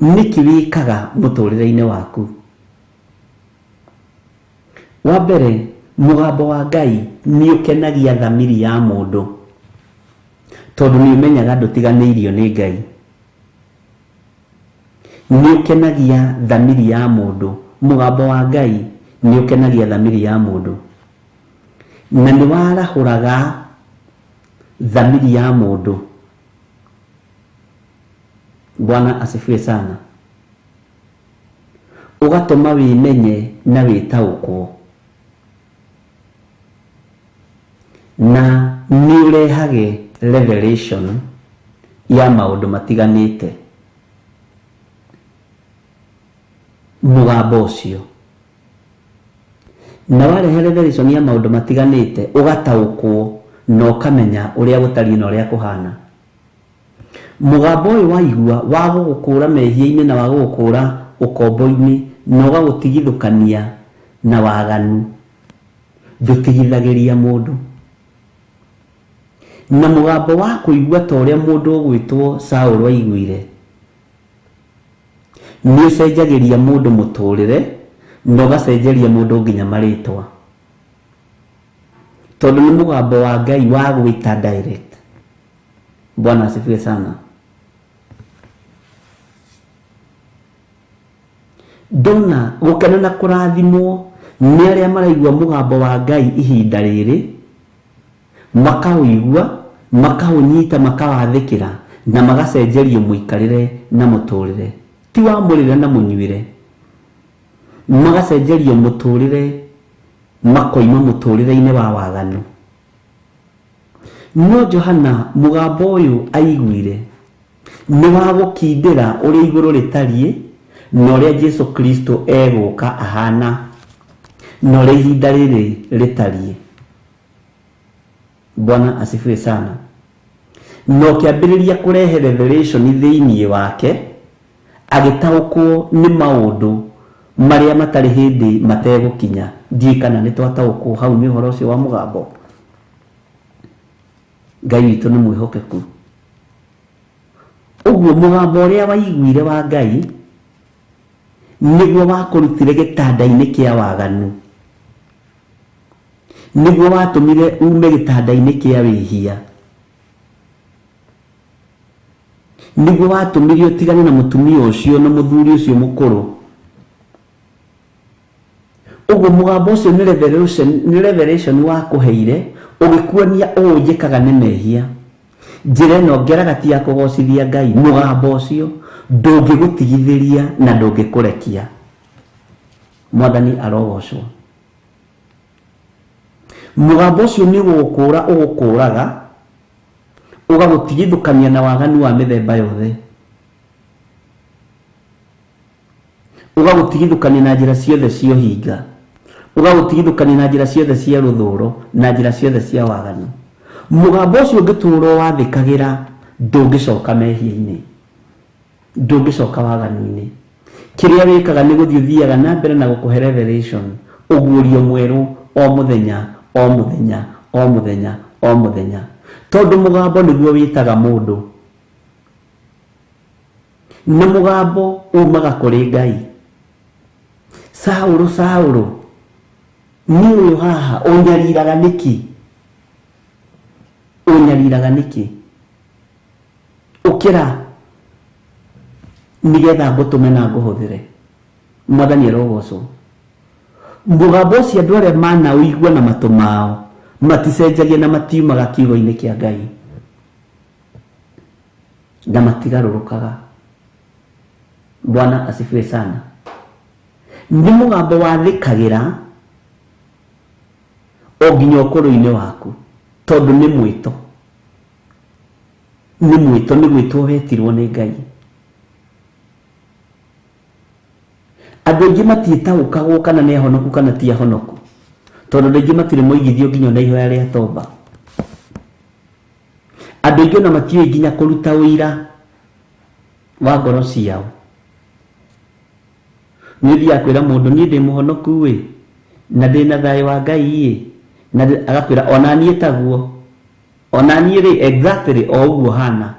nĩkĩ wĩkaga mũtũrĩre-inĩ waku? Wa mbere, mũgambo wa Ngai nĩ ũkenagia thamiri ya mũndũ, tondũ nĩ ũmenyaga ndũtiganĩirio nĩ Ngai. Nĩ ũkenagia thamiri ya mũndũ. Mũgambo wa Ngai nĩ ũkenagia thamiri ya mũndũ, na nĩ warahũraga thamiri ya mũndũ. Bwana asifiwe sana. Ũgatũma wĩmenye na wĩtaũkwo, na nĩ ũrehage revelation ya maũndũ matiganĩte. Mũgambo ũcio na warehe revelation ya maũndũ matiganĩte, ũgataũkwo na ũkamenya ũrĩa gũtariĩ na ũrĩa kũhana. Mũgambo ũyũ waigua wa gũgũkũra mehia-inĩ na wa gũgũkũra ũkombo-inĩ na ũgagũtigithũkania na waganu, ndũtigithagĩria mũndũ. Na mũgambo wa kũigua ta ũrĩa mũndũ ũgwĩtwo Saũlũ aiguire, nĩ ũcenjagĩria mũndũ mũtũrĩre na ũgacenjeria mũndũ nginya marĩtwa, tondũ nĩ mũgambo wa Ngai wa gwĩta direct. Bwana asifiwe sana. Ndona gũkena na kũrathimwo nĩ arĩa maraigua mũgambo wa Ngai ihinda rĩrĩ, makaũigua, makaũnyita, makawathĩkĩra na magacenjerio mũikarĩre na mũtũrĩre. Ti wa mũrĩre na mũnyuĩre, magacenjerio mũtũrĩre, makoima mũtũrĩre-inĩ wa waganu. No Johana mũgambo ũyũ aiguire nĩ wa gũkindĩra ũrĩa igũrũ rĩtariĩ na ũrĩa Jesu Kristo egũka ahana na ũrĩa ihinda rĩrĩ rĩtariĩ. Bwana asifiwe sana. Na ũkĩambĩrĩria kũrehe revelation thĩinĩ wake, agĩtaũkwo nĩ maũndũ marĩa matarĩ hĩndĩ mategũkinya. Ndiũĩ kana nĩ twataũkwo hau nĩ ũhoro ũcio wa mũgambo. Ngai witũ nĩ mwĩhokeku. Ũguo mũgambo ũrĩa waiguire wa Ngai nĩguo wakũrutire gĩtanda-inĩ kĩa waganu, nĩguo watũmire ume gĩtanda-inĩ kĩa wĩhia, nĩguo watũmire ũtigane na mũtumia ũcio na mũthuri ũcio mũkũrũ. Ũguo mũgambo ũcio nĩ revelation, nĩ revelation wakũheire ũgĩkuonia ũũ njĩkaga nĩ mehia, njĩra ĩno ngeraga ti ya kũgocithia Ngai. Mũgambo ũcio ndũngĩgũtigithĩria na ndũngĩkũrekia. Mwathani arogocwo. Mũgambo ũcio nĩ gũgũkũra ũgũkũraga, ũgagũtigithũkania na waganu wa mĩthemba yothe, ũgagũtigithũkania na njĩra ciothe cia ũhinga, ũgagũtigithũkania na njĩra ciothe cia rũthũro na njĩra ciothe cia waganu. Mũgambo ũcio ũngĩtũũra wathĩkagĩra, ndũngĩcoka mehia-inĩ, ndũngĩcoka waganu-inĩ. Kĩrĩa wĩkaga nĩ gũthiĩ ũthiaga na mbere na gũkũhe revelation, ũguũrio mwerũ o mũthenya o mũthenya o mũthenya o mũthenya, tondũ mũgambo nĩguo wĩtaga mũndũ, na mũgambo umaga kũrĩ Ngai. Saũlũ, Saũlũ, nĩ ũyũ haha, ũnyariraga nĩkĩ? Ũnyariraga nĩkĩ? Ũkĩra nĩgetha ngũtũme na ngũhũthĩre. Mwathani arogocwo. Mũgambo ũcio andũ arĩa manaũigua na matũ mao maticenjagia na matiumaga kiugo-inĩ kĩa Ngai na matigarũrũkaga. Bwana asifiwe sana. Nĩ mũgambo wathĩkagĩra o nginya ũkũrũ-inĩ waku, tondũ nĩ mwĩto, nĩ mwĩto, nĩ gwĩtwo wetirwo nĩ Ngai. Andũ aingĩ matiĩtaũkagwo kana nĩ ahonoku kana ti ahonoku, tondũ andũ aingĩ matirĩ moigithio nginya ona ihoya rĩa tomba. Andũ aingĩ ona matiũĩ nginya kũruta ũira wa ngoro ciao. Nĩ ũthiaga kwĩra mũndũ niĩ ndĩ mũhonoku ĩ, na ndĩ na thayũ wa Ngai ĩ, na agakwĩra ona niĩ taguo, ona niĩ rĩ exactly o ũguo hana.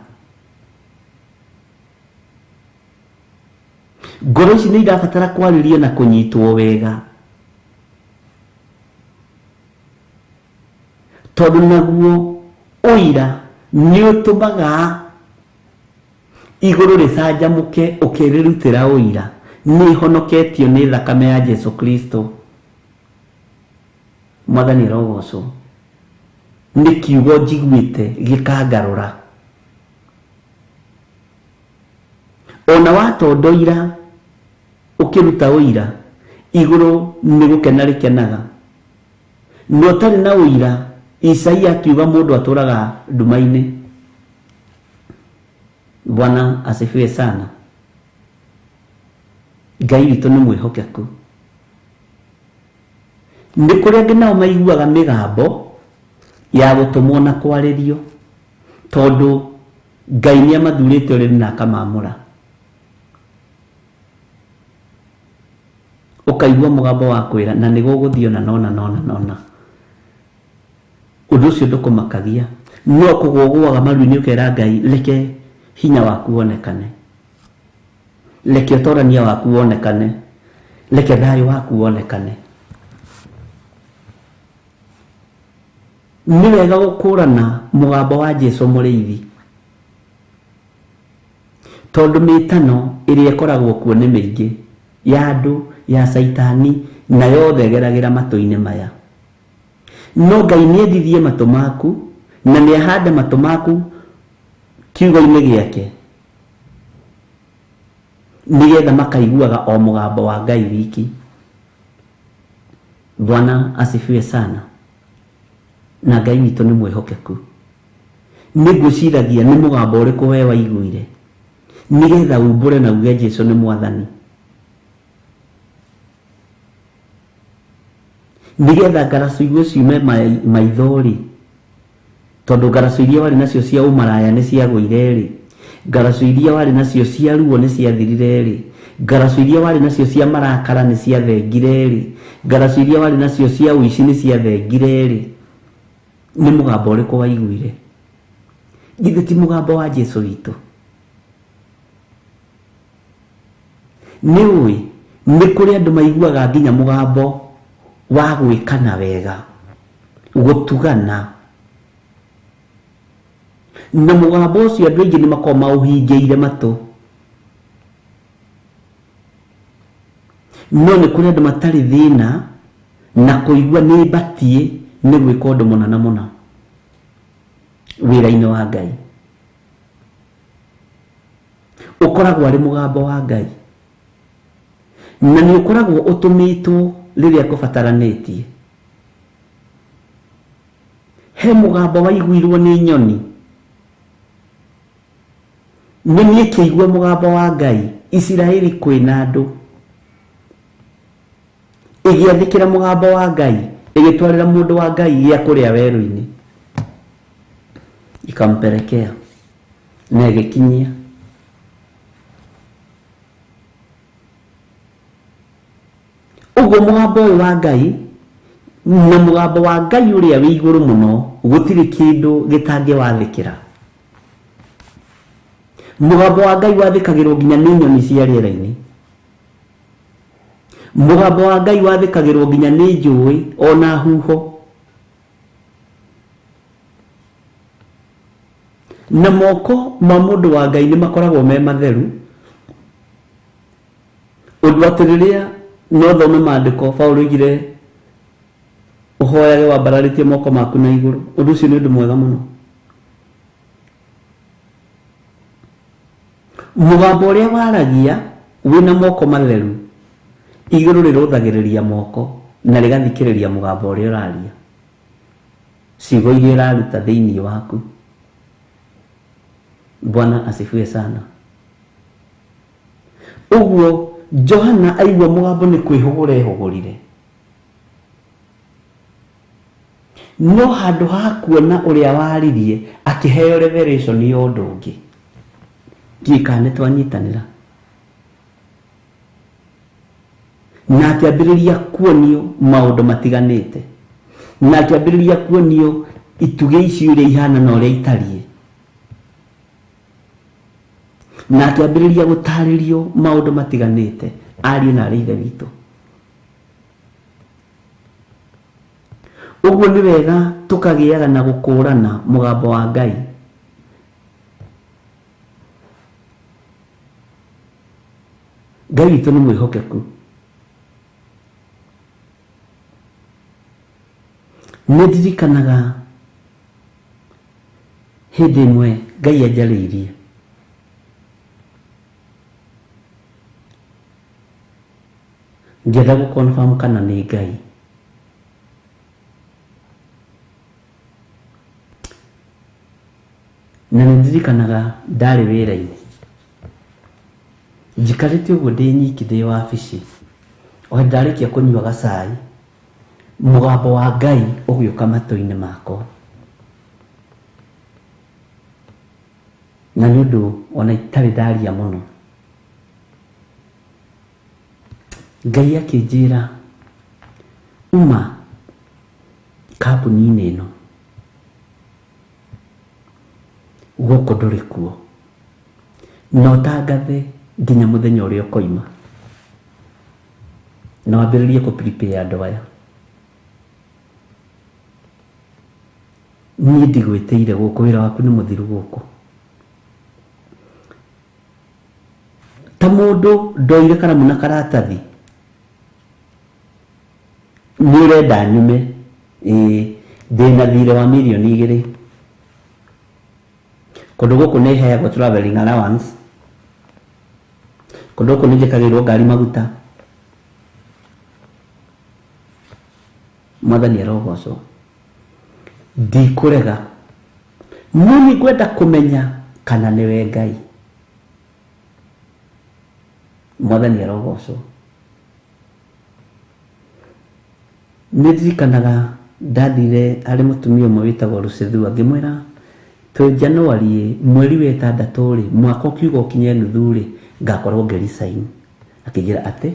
Ngoro ici nĩ irabatara kwarĩrio na kũnyitwo wega, tondũ naguo ũira nĩ ũtũmaga igũrũ rĩcanjamũke ũkĩrĩrutĩra ũira. Nĩ honoketio nĩ thakame ya Jesu Kristo. Mwathani arogocwo. Nĩ kiugo njiguĩte gĩkangarũra. Ona watondoira ũkĩruta ũira, igũrũ nĩ gũkena rĩkenaga. Na ũtarĩ na ũira, Isaia akiuga mũndũ atũraga nduma-inĩ. Bwana asifiwe sana. Ngai witũ nĩ mwĩhokeku. Nĩ kũrĩ angĩ nao maiguaga mĩgambo ya gũtũmwo na kwarĩrio, tondũ Ngai nĩ amathurĩte ũrĩrĩ na akamamũra. Ũkaigua mũgambo wa kwĩra na nĩ gũgũthiĩ ona nona nona nona. Ũndũ ũcio ndũkũmakagia, no kũgũa ũgũaga maru-inĩ ũkera Ngai, reke hinya waku wonekane, reke ũtorania waku wonekane, reke thayũ waku wonekane. Nĩ wega gũkũrana mũgambo wa Jesu mũrĩithi, tondũ mĩtano ĩrĩa ĩkoragwo kuo nĩ mĩingĩ, ya andũ, ya caitani, na yothe ĩgeragĩra matũ-inĩ maya. No Ngai nĩ endithie matũ maku na nĩ ahande matũ maku kiugo-inĩ gĩake, nĩgetha makaiguaga o mũgambo wa Ngai wiki. Bwana asifiwe sana. Na Ngai witũ nĩ mwĩhokeku. Nĩ ngwĩciragia nĩ mũgambo ũrĩkũ we waiguire nĩgetha umbũre na uge Jesu nĩ mwathani, nĩgetha ngaracu igue ciume maitho-rĩ, tondũ ngaracu iria warĩ nacio cia ũmaraya nĩ ciagũire-rĩ, ngaracu iria warĩ nacio cia ruo nĩ ciathirire-rĩ, ngaracu iria warĩ nacio cia marakara nĩ ciathengire-rĩ, ngaracu iria warĩ nacio cia ũici nĩ ciathengire-rĩ, nĩ mũgambo ũrĩkũ waiguire? Githĩ ti mũgambo wa Jesu witũ? Nĩ ũĩ nĩ kũrĩ andũ maiguaga nginya mũgambo wa gwĩkana wega, gũtugana, na mũgambo ũcio andũ aingĩ nĩ makoragwo maũhingĩire matũ. No nĩ kũrĩ andũ matarĩ thĩna na kũigua nĩ batiĩ nĩ gwĩka ũndũ mũna na mũna wĩra-inĩ wa Ngai. Ũkoragwo arĩ mũgambo wa Ngai na nĩ ũkoragwo ũtũmĩtwo rĩrĩa kũbataranĩtie. He mũgambo waiguirwo nĩ nyoni, nyoni ĩkĩigua mũgambo wa Ngai, Isiraeli kwĩna andũ, ĩgĩathĩkĩra mũgambo wa Ngai, ĩgĩtwarĩra mũndũ wa Ngai gĩa kũrĩa werũ-inĩ, ikampelekea na ĩgĩkinyia. Ũguo mũgambo ũyũ wa Ngai na mũgambo wa Ngai ũrĩa wĩ igũrũ mũno gũtirĩ kĩndũ gĩtangĩwathĩkĩra. Mũgambo wa Ngai wathĩkagĩrwo nginya nĩ nyoni cia rĩera-inĩ. Mũgambo wa Ngai wathĩkagĩrwo nginya nĩ njũĩ ona huho. Na moko ma mũndũ wa Ngai nĩ makoragwo me matheru, ũndũ atĩ rĩrĩa no thome maandĩko Paũlũ oigire ũhoyage wambararĩtie moko maku na igũrũ. Ũndũ ũcio nĩ ũndũ mwega mũno. Mũgambo ũrĩa waragia wĩna moko matheru, igũrũ rĩrũthagĩrĩria moko na rĩgathikĩrĩria mũgambo ũrĩa ũraria, ciugo iria ũraruta thĩinĩ waku. Bwana asifiwe sana. Ũguo Johana aigua mũgambo nĩ kwĩhũgũra ehũgũrire, no handũ ha kuona ũrĩa waririe akĩheo revelation ya ũndũ ũngĩ. Ndiũĩ kana nĩ twanyitanĩra. Na akĩambĩrĩria kuonio maũndũ matiganĩte, na akĩambĩrĩria kuonio itugĩ icio iria ihana na ũrĩa itariĩ, na akĩambĩrĩria gũtarĩrio maũndũ matiganĩte ariũ na arĩ Ithe witũ. Ũguo nĩ wega tũkagĩaga na gũkũrana mũgambo wa Ngai. Ngai witũ nĩ mwĩhokeku. Nĩ ndirikanaga hĩndĩ ĩmwe Ngai anjarĩirie, ngĩenda gũ confirm kana nĩ Ngai. Na nĩ ndirikanaga ndarĩ wĩra-inĩ, njikarĩte ũguo ndĩ nyiki ndĩ wabici, o hĩndĩ ndarĩkia kũnyua gacai, mũgambo wa Ngai ũgĩũka matũ-inĩ makwa. Na nĩ ũndũ ona itarĩ ndaria mũno, Ngai akĩnjĩra uma kambuni-inĩ ĩno, gũkũ ndũrĩ kuo, na ũtangathe nginya mũthenya ũrĩa ũkoima, na wambĩrĩrie kũ prepare andũ aya. Niĩ ndigwĩtĩire gũkũ, wĩra waku nĩ mũthiru gũkũ. Ta mũndũ ndoire karamu na karatathi, nĩ ũrenda nyume, ĩĩ ndĩna thirĩ wa mirioni 2. Kũndũ gũkũ nĩ heagwo traveling allowance, kũndũ gũkũ nĩ njĩkagĩrwo ngari maguta. Mwathani arogocwo. Ndikũrega, no nĩ ngwenda kũmenya kana nĩwe Ngai. Mwathani arogocwo. Nĩ ndirikanaga ndathire harĩ mũtumia ũmwe wĩtagwo Lucethua, ngĩmwĩra twĩ January mweri wa 6 rĩ, mwaka ũkiuga ũkinye nuthu rĩ, ngakorwo ngĩ resign. Akĩnjĩra atĩ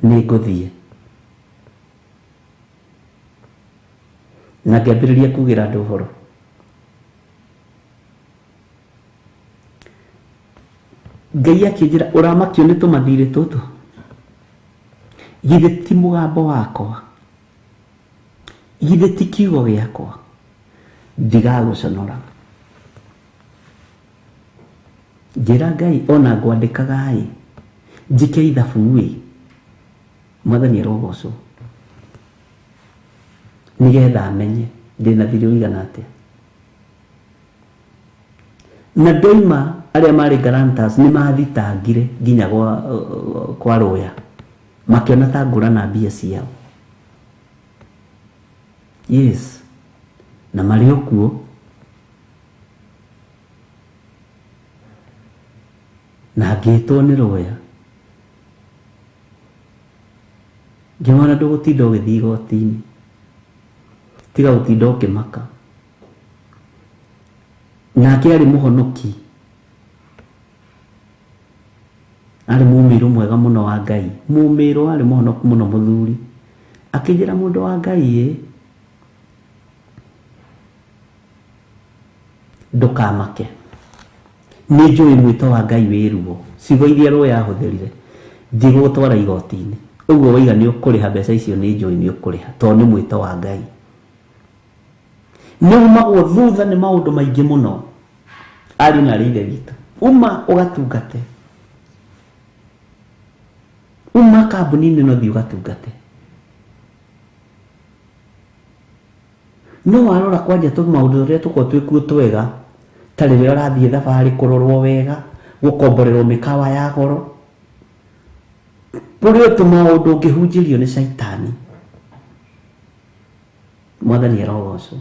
nĩ ngũthiĩ. Na ngĩambĩrĩria kugĩra andũ ũhoro. Ngai akĩnjĩra ũramakio nĩ tũmathirĩ tũtũ, githĩ ti mũgambo wakwa, githĩ ti kiugo gĩakwa, ndigagũconora. Njĩra Ngai ona ngwandĩkaga ĩ njĩke ithabu ĩ, Mwathani arogocwo, nĩgetha amenye ndĩna thirĩ ũigana atĩa. Na ndoima arĩa marĩ guarantors nĩ mathitangire nginya kwa rũya, makĩona ta ngũrana mbia ciao. Yes, na marĩ o kuo. Na ngĩtwo nĩ rũya, ngĩmwĩra ndũgũtinda ũgĩthiĩ igoti-inĩ, tiga gũtinda ũkĩmaka. Nake arĩ mũhonoki, arĩ mũmĩrũ mwega mũno wa Ngai, mũmĩrũ arĩ mũhonoku mũno mũthuri. Akĩnjĩra mũndũ wa Ngai ĩ, ndũkamake, nĩ njũĩ mwĩto wa Ngai wĩ ruo. Ciugo iria rũya ahũthĩrire, ndigũgũtwara igoti-inĩ, ũguo waiga nĩ ũkũrĩha mbeca icio, nĩ njũĩ nĩ ũkũrĩha tondũ nĩ mwĩto wa Ngai. Nĩ umagwo thutha nĩ maũndũ maingĩ mũno, ariũ na arĩ ithe witũ. Uma ũgatungate, uma kambuni-inĩ no thiĩ ũgatungate. No warora kwanja tũmaũndũ tũrĩa tũkoragwo twĩ kuo twega, ta rĩrĩa ũrathiĩ thabarĩ kũrorwo wega, gũkomborerwo mĩkawa ya goro, kũrĩ o tũmaũndũ ũngĩhunjĩrio nĩ caitani. Mwathani arogocwo.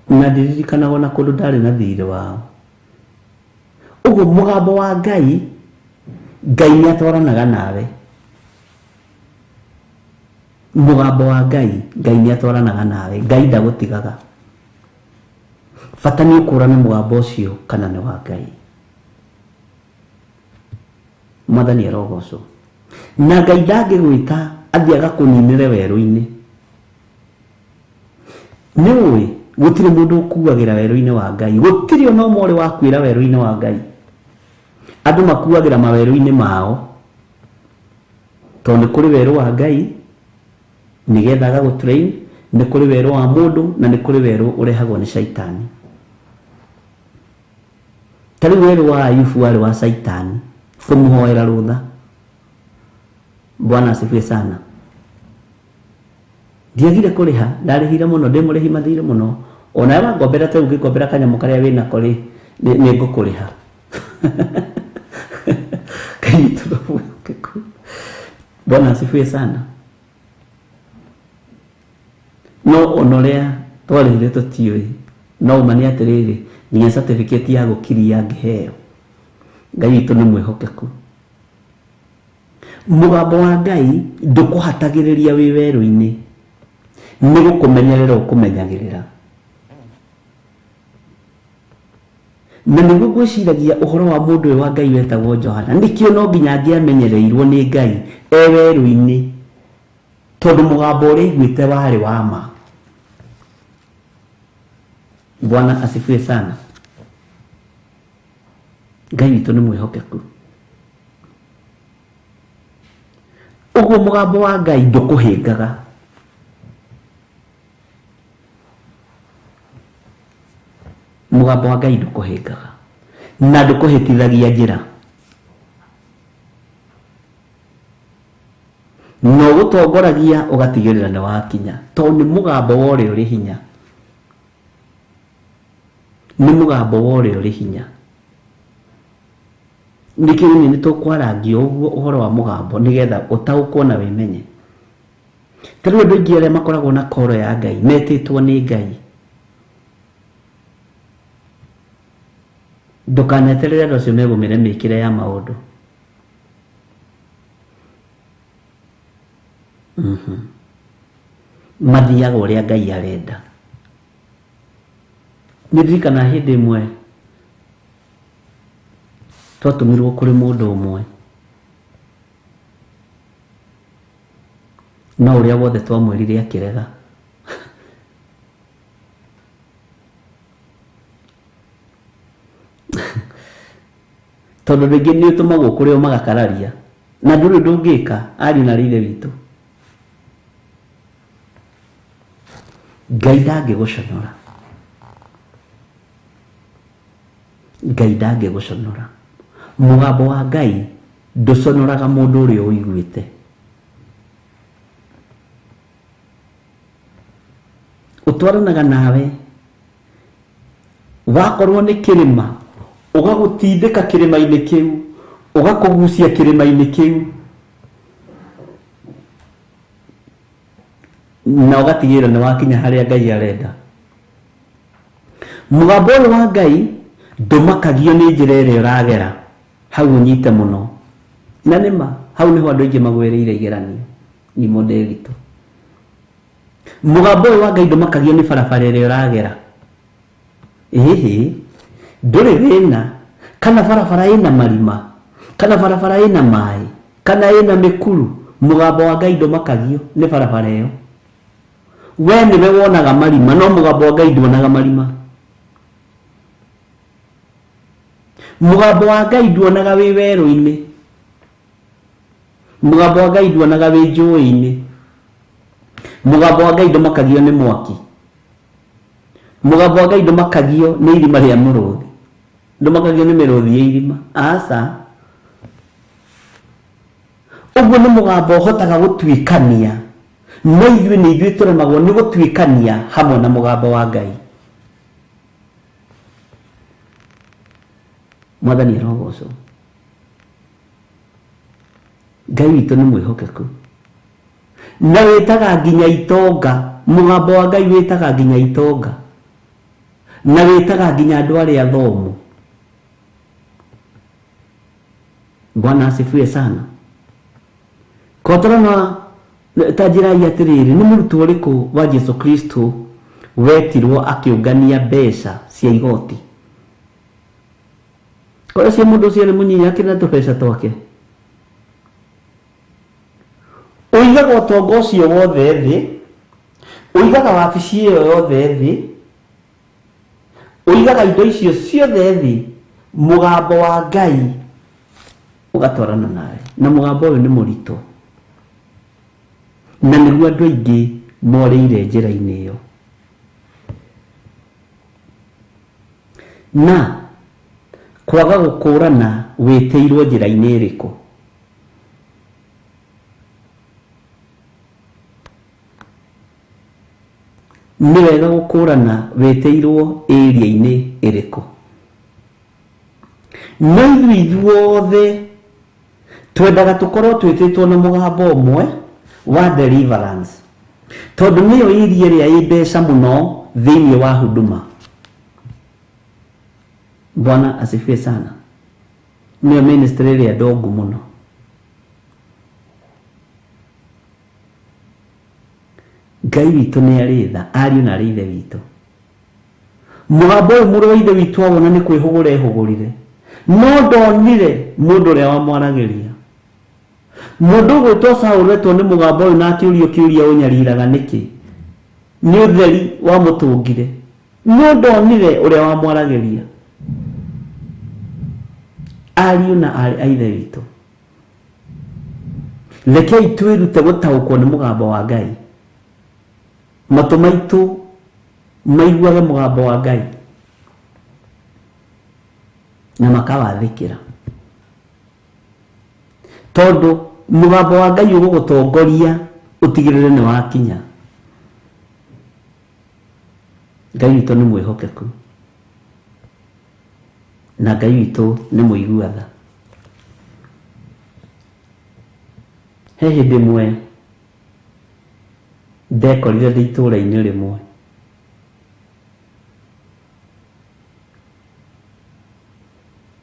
Na ndiririkanaga ona kũndũ ndarĩ na thirĩ wao. Ũguo mũgambo wa Ngai, Ngai nĩ atwaranaga nawe. Mũgambo wa Ngai, Ngai nĩ atwaranaga nawe, Ngai ndagũtigaga. Bata nĩ ũkũrane mũgambo ũcio kana nĩ wa Ngai. Mwathani arogocwo. Na Ngai ndangĩgwĩta athiĩ agakũninĩre werũ-inĩ. Nĩ ũĩ gũtirĩ mũndũ ũkuagĩra werũ-inĩ wa Ngai, gũtirĩ ona ũmwe ũrĩ wakuĩra werũ-inĩ wa Ngai. Andũ makuagĩra mawerũ-inĩ mao, tondũ nĩ kũrĩ werũ wa Ngai nĩgetha agagũtrain, nĩ kũrĩ werũ wa mũndũ, na nĩ kũrĩ werũ ũrehagwo nĩ caitani. Ta rĩu werũ wa Ayubu warĩ wa caitani, kũmũhoera rũtha. Bwana asifiwe sana. Ndiagire kũrĩha, ndarĩhire mũno, ndĩ mũrĩhi mathirĩ mũno. Ona we wangombera ta rĩu ũngĩngombera kanyamũ karĩa wĩnako rĩ, nĩ ngũkũrĩha. Ngai witũ nĩ mwĩhokeku. Bwana asifiwe sana. No ona ũrĩa twarĩhire tũtiũĩ, no ũma nĩ atĩrĩrĩ, nginya certificate ya gũkiria ngĩheo. Ngai witũ nĩ mwĩhokeku. Mũgambo wa Ngai ndũkũhatagĩrĩria wĩ werũ-inĩ, nĩ gũkũmenyerera ũkũmenyagĩrĩra. Na nĩguo ngwĩciragia ũhoro wa mũndũ ũyũ wa Ngai wetagwo Johana, nĩkĩo no nginya angĩamenyereirwo nĩ Ngai e werũ-inĩ, tondũ mũgambo ũrĩa aiguĩte warĩ wa ma. Bwana asifiwe sana. Ngai witũ nĩ mwĩhokeku. Ũguo mũgambo wa Ngai ndũkũhĩngaga. Mũgambo wa Ngai ndũkũhĩngaga na ndũkũhĩtithagia njĩra. No gũtongoragia ũgatigĩrĩra nĩ wakinya, tondũ nĩ mũgambo wa ũrĩa ũrĩ hinya. Nĩ mũgambo wa ũrĩa ũrĩ hinya. Nĩkĩo nĩ tũkwarangia ũguo ũhoro wa mũgambo nĩgetha ũtaũkwo na wĩmenye. Ta rĩu andũ aingĩ arĩa makoragwo na koro ya Ngai metĩtwo nĩ Ngai, ndũkaneterere andũ acio megũmĩre mĩkĩre ya maũndũ. Mathiaga ũrĩa Ngai arenda. Nĩ ndirikanaga hĩndĩ ĩmwe twatũmirwo kũrĩ mũndũ ũmwe, no ũrĩa wothe twamwĩrire akĩrega. Tondũ rĩngĩ nĩ ũtũmagwo kũrĩ o magakararia na ndũrĩ ũndũ ũngĩka ariũ na ithe witũ. Ngai ndangĩgũconora. Ngai ndangĩgũconora. Mũgambo wa Ngai ndũconoraga mũndũ ũrĩa ũiguĩte. Ũtwaranaga nawe wakorwo nĩ kĩrĩma ũgagũtindĩka kĩrĩma-inĩ kĩu, ũgakũgucia kĩrĩma-inĩ kĩu na ũgatigĩrĩra nĩ wakinya harĩa Ngai arenda. Mũgambo ũyũ wa Ngai ndũmakagio nĩ njĩra ĩrĩa ũragera, hau ũnyite mũno. Na nĩma hau nĩho andũ aingĩ magwĩrĩire igeranio nimo ndĩritũ. Mũgambo ũyũ wa Ngai ndũmakagio nĩ barabara ĩrĩa ũragera. Ĩhĩ, ndũrĩ thĩna kana barabara ĩna marima, kana barabara ĩna maĩ, kana ĩna mĩkuru, mũgambo wa Ngai ndũmakagio nĩ barabara ĩyo. We nĩwe wonaga marima, no mũgambo wa Ngai nduonaga marima. Mũgambo wa Ngai nduonaga wĩ werũ-inĩ. Mũgambo wa Ngai nduonaga wĩ njũĩ-inĩ. Mũgambo wa Ngai ndũmakagio nĩ mwaki. Mũgambo wa Ngai ndũmakagio nĩ irima rĩa mũrũthi. Ndũmakagio nĩ mĩrũthi ya irima. Aca. Ũguo nĩ mũgambo ũhotaga gũtuĩkania. No ithuĩ nĩ ithuĩ tũremagwo nĩ gũtuĩkania hamwe na mũgambo wa Ngai. Mwathani arogocwo. Ngai witũ nĩ mwĩhokeku. Na wĩtaga nginya itonga. Mũgambo wa Ngai wĩtaga nginya itonga. Na wĩtaga nginya andũ arĩa athomu. Bwana asifiwe sana. Kotorana ta njĩra atĩrĩrĩ, nĩ mũrutwo ũrĩkũ wa Jesu Kristo wetirwo akĩũngania mbeca cia igoti? Korwo cio mũndũ ũcio nĩ mũnyinyi akĩrĩ na tũbeca twake. Ũigaga ũtonga ũcio wothe thĩ, ũigaga wabici ĩyo yothe thĩ, ũigaga indo icio ciothe thĩ, mũgambo wa Ngai ũgatwarana nawe. Na mũgambo ũyũ nĩ mũritũ. Na nĩguo andũ aingĩ morĩire njĩra-inĩ ĩyo. Na kwaga gũkũrana wĩtĩirwo njĩra-inĩ ĩrĩkũ. Nĩ wega gũkũrana wĩtĩirwo area-inĩ ĩrĩkũ. No ithuĩ ithuothe twendaga tũkorwo twĩtĩtwo na mũgambo ũmwe wa deliverance, tondũ nĩyo area ĩrĩa ĩ mbeca mũno thĩinĩ wa huduma. Bwana asifiwe sana. Nĩyo ministry ĩrĩa ndongu mũno. Ngai witũ nĩ arĩ tha, ariũ na arĩ ithe witũ. Mũgambo ũyũ mũrũ wa ithe witũ awona nĩ kwĩhũgũra ehũgũrire, no ndonire mũndũ ũrĩa wamwaragĩria. Mũndũ ũgwĩtwo Saũlũ etwo nĩ mũgambo ũyũ na akĩũrio kĩũria ũnyariraga nĩkĩ, nĩ ũtheri wamũtũngire, no ndonire ũrĩa wamwaragĩria. Ariũ na arĩ a ithe witũ, rekei twĩrute gũtaũkwo nĩ mũgambo wa Ngai. Matũ maitũ maiguage mũgambo wa Ngai na makawathĩkĩra, tondũ mũgambo wa Ngai ũgũgũtongoria ũtigĩrĩre nĩ wakinya. Ngai witũ nĩ mwĩhokeku na Ngai witũ nĩ mũigua tha. He hĩndĩ ĩmwe ndekorire ndĩ itũũra-inĩ rĩmwe,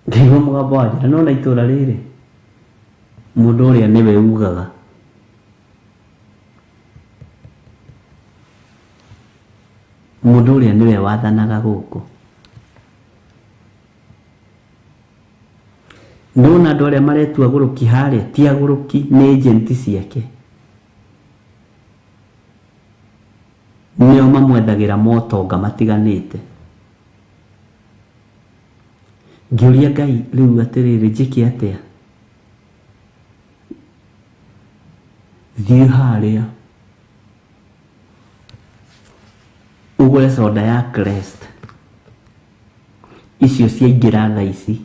ngĩigua mũgambo wa njĩra, nona itũũra rĩrĩ mũndũ ũrĩa nĩwe ugaga. Mũndũ ũrĩa nĩwe wathanaga gũkũ. Nĩwona andũ arĩa maretua agũrũki harĩa ti agũrũki, nĩ agent ciake. Nĩo mamwethagĩra motonga matiganĩte. Ngĩũria Ngai rĩu atĩrĩrĩ, njĩke atĩa? Thiĩ harĩa ũgũre soda ya Crest, icio ciaingĩra thaa ici,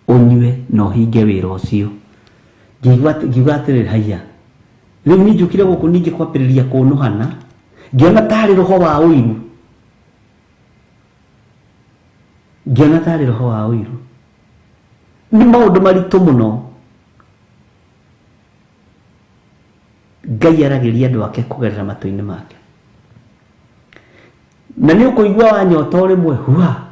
ũnyue na ũhinge wĩra ũcio. Ngiuga atĩrĩrĩ, haiya, rĩu niĩ njũkire gũkũ ningĩ kwambĩrĩria kũnũhana, ngĩona tarĩ roho wa ũiru. Ngĩona tarĩ roho wa ũiru. Nĩ maũndũ maritũ mũno. Ngai aragĩria andũ ake kũgerera matũ-inĩ make. Na nĩ ũkũigua wanyota o rĩmwe hua,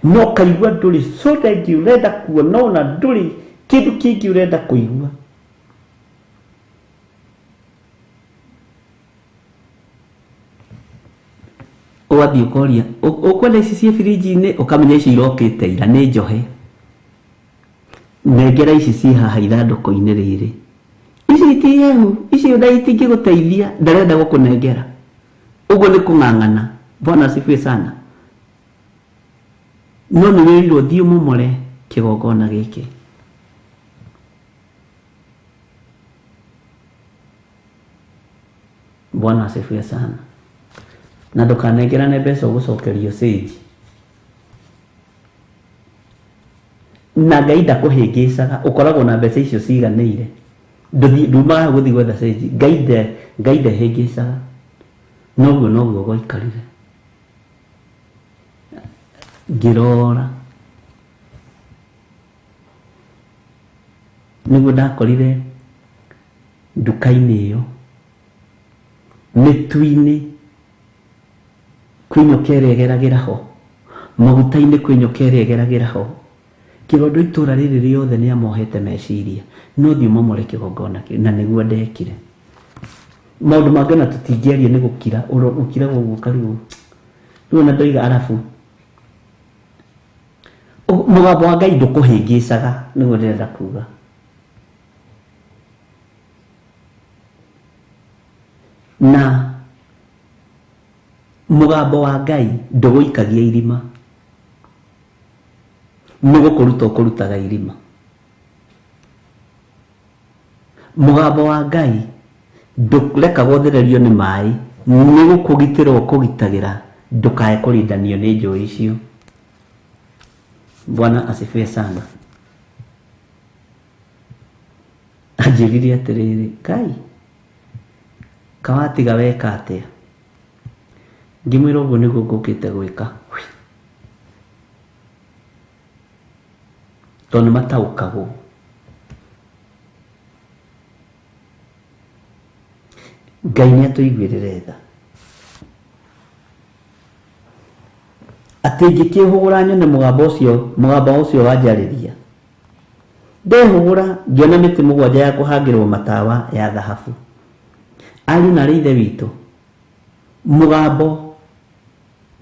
no ũkaigua ndũrĩ soda ĩngĩ ũrenda kuona, ona ndũrĩ kĩndũ kĩngĩ ũrenda kũigua. Ũgathiĩ ũkoria, ũkwenda ici ciĩ birinji-inĩ, ũkamenya ici irokĩte ira, nĩ njohe. Nengera ici ciĩ haha ithandũkũ-inĩ rĩrĩ. Ici ti hehu, ici ona itingĩgũteithia, ndarenda gũkũnengera. Ũguo nĩ kũng'ang'ana. Bwana asifiwe sana. No nĩ wĩrirwo thiĩ ũmomore kĩgongona gĩkĩ. Bwana asifiwe sana. Na ndũkanengerane mbeca ũgũcokerio cĩnji. Na Ngai ndakũhĩngĩcaga, ũkoragwo na mbeca icio ciganĩire. Ndumaga gũthiĩ gwetha cĩnji. Ngai ndehĩngĩcaga. Noguo noguo gwaikarire. Ngĩrora. Nĩguo ndakorire nduka-inĩ ĩyo, mĩtu-inĩ kwĩ nyoka ĩrĩa ĩgeragĩra ho, maguta-inĩ kwĩ nyoka ĩrĩa ĩgeragĩra ho. Kĩrondo itũra rĩrĩ rĩothe nĩ amohete meciria, no thiĩ ũmomore kĩgongona kĩu, na nĩguo ndekire. Maũndũ mangĩ ona tũtingĩaria nĩ gũkira, ũkiraga ũguo ũkarigwo. Rĩu ona ndoiga arabu. Mũgambo wa Ngai ndũkũhĩngĩcaga, nĩguo ndĩrenda kuga. Na mũgambo wa Ngai ndũgũikagia irima, nĩ gũkũruta ũkũrutaga irima. Mũgambo wa Ngai ndũrekagwo ũthererio nĩ maĩ, nĩ gũkũgitĩra ũkũgitagĩra ndũkae kũrindanio nĩ njũĩ icio. Bwana asifiwe sana. Anjĩrire atĩrĩrĩ, Ngai, kawatiga weka atĩa? Ngĩmwĩra ũguo nĩguo ngũkĩte gwĩka. Tondũ nĩ mataũkagwo. Ngai nĩ atũiguĩrĩre tha. Atĩ ngĩkĩhũgũra nyone mũgambo ũcio wanjarĩria. Ndehũgũra ngĩona mĩtĩ mũgwanja ya kũhangĩrwo matawa ya thahabu. Ariũ na aarĩ a Ithe witũ, mũgambo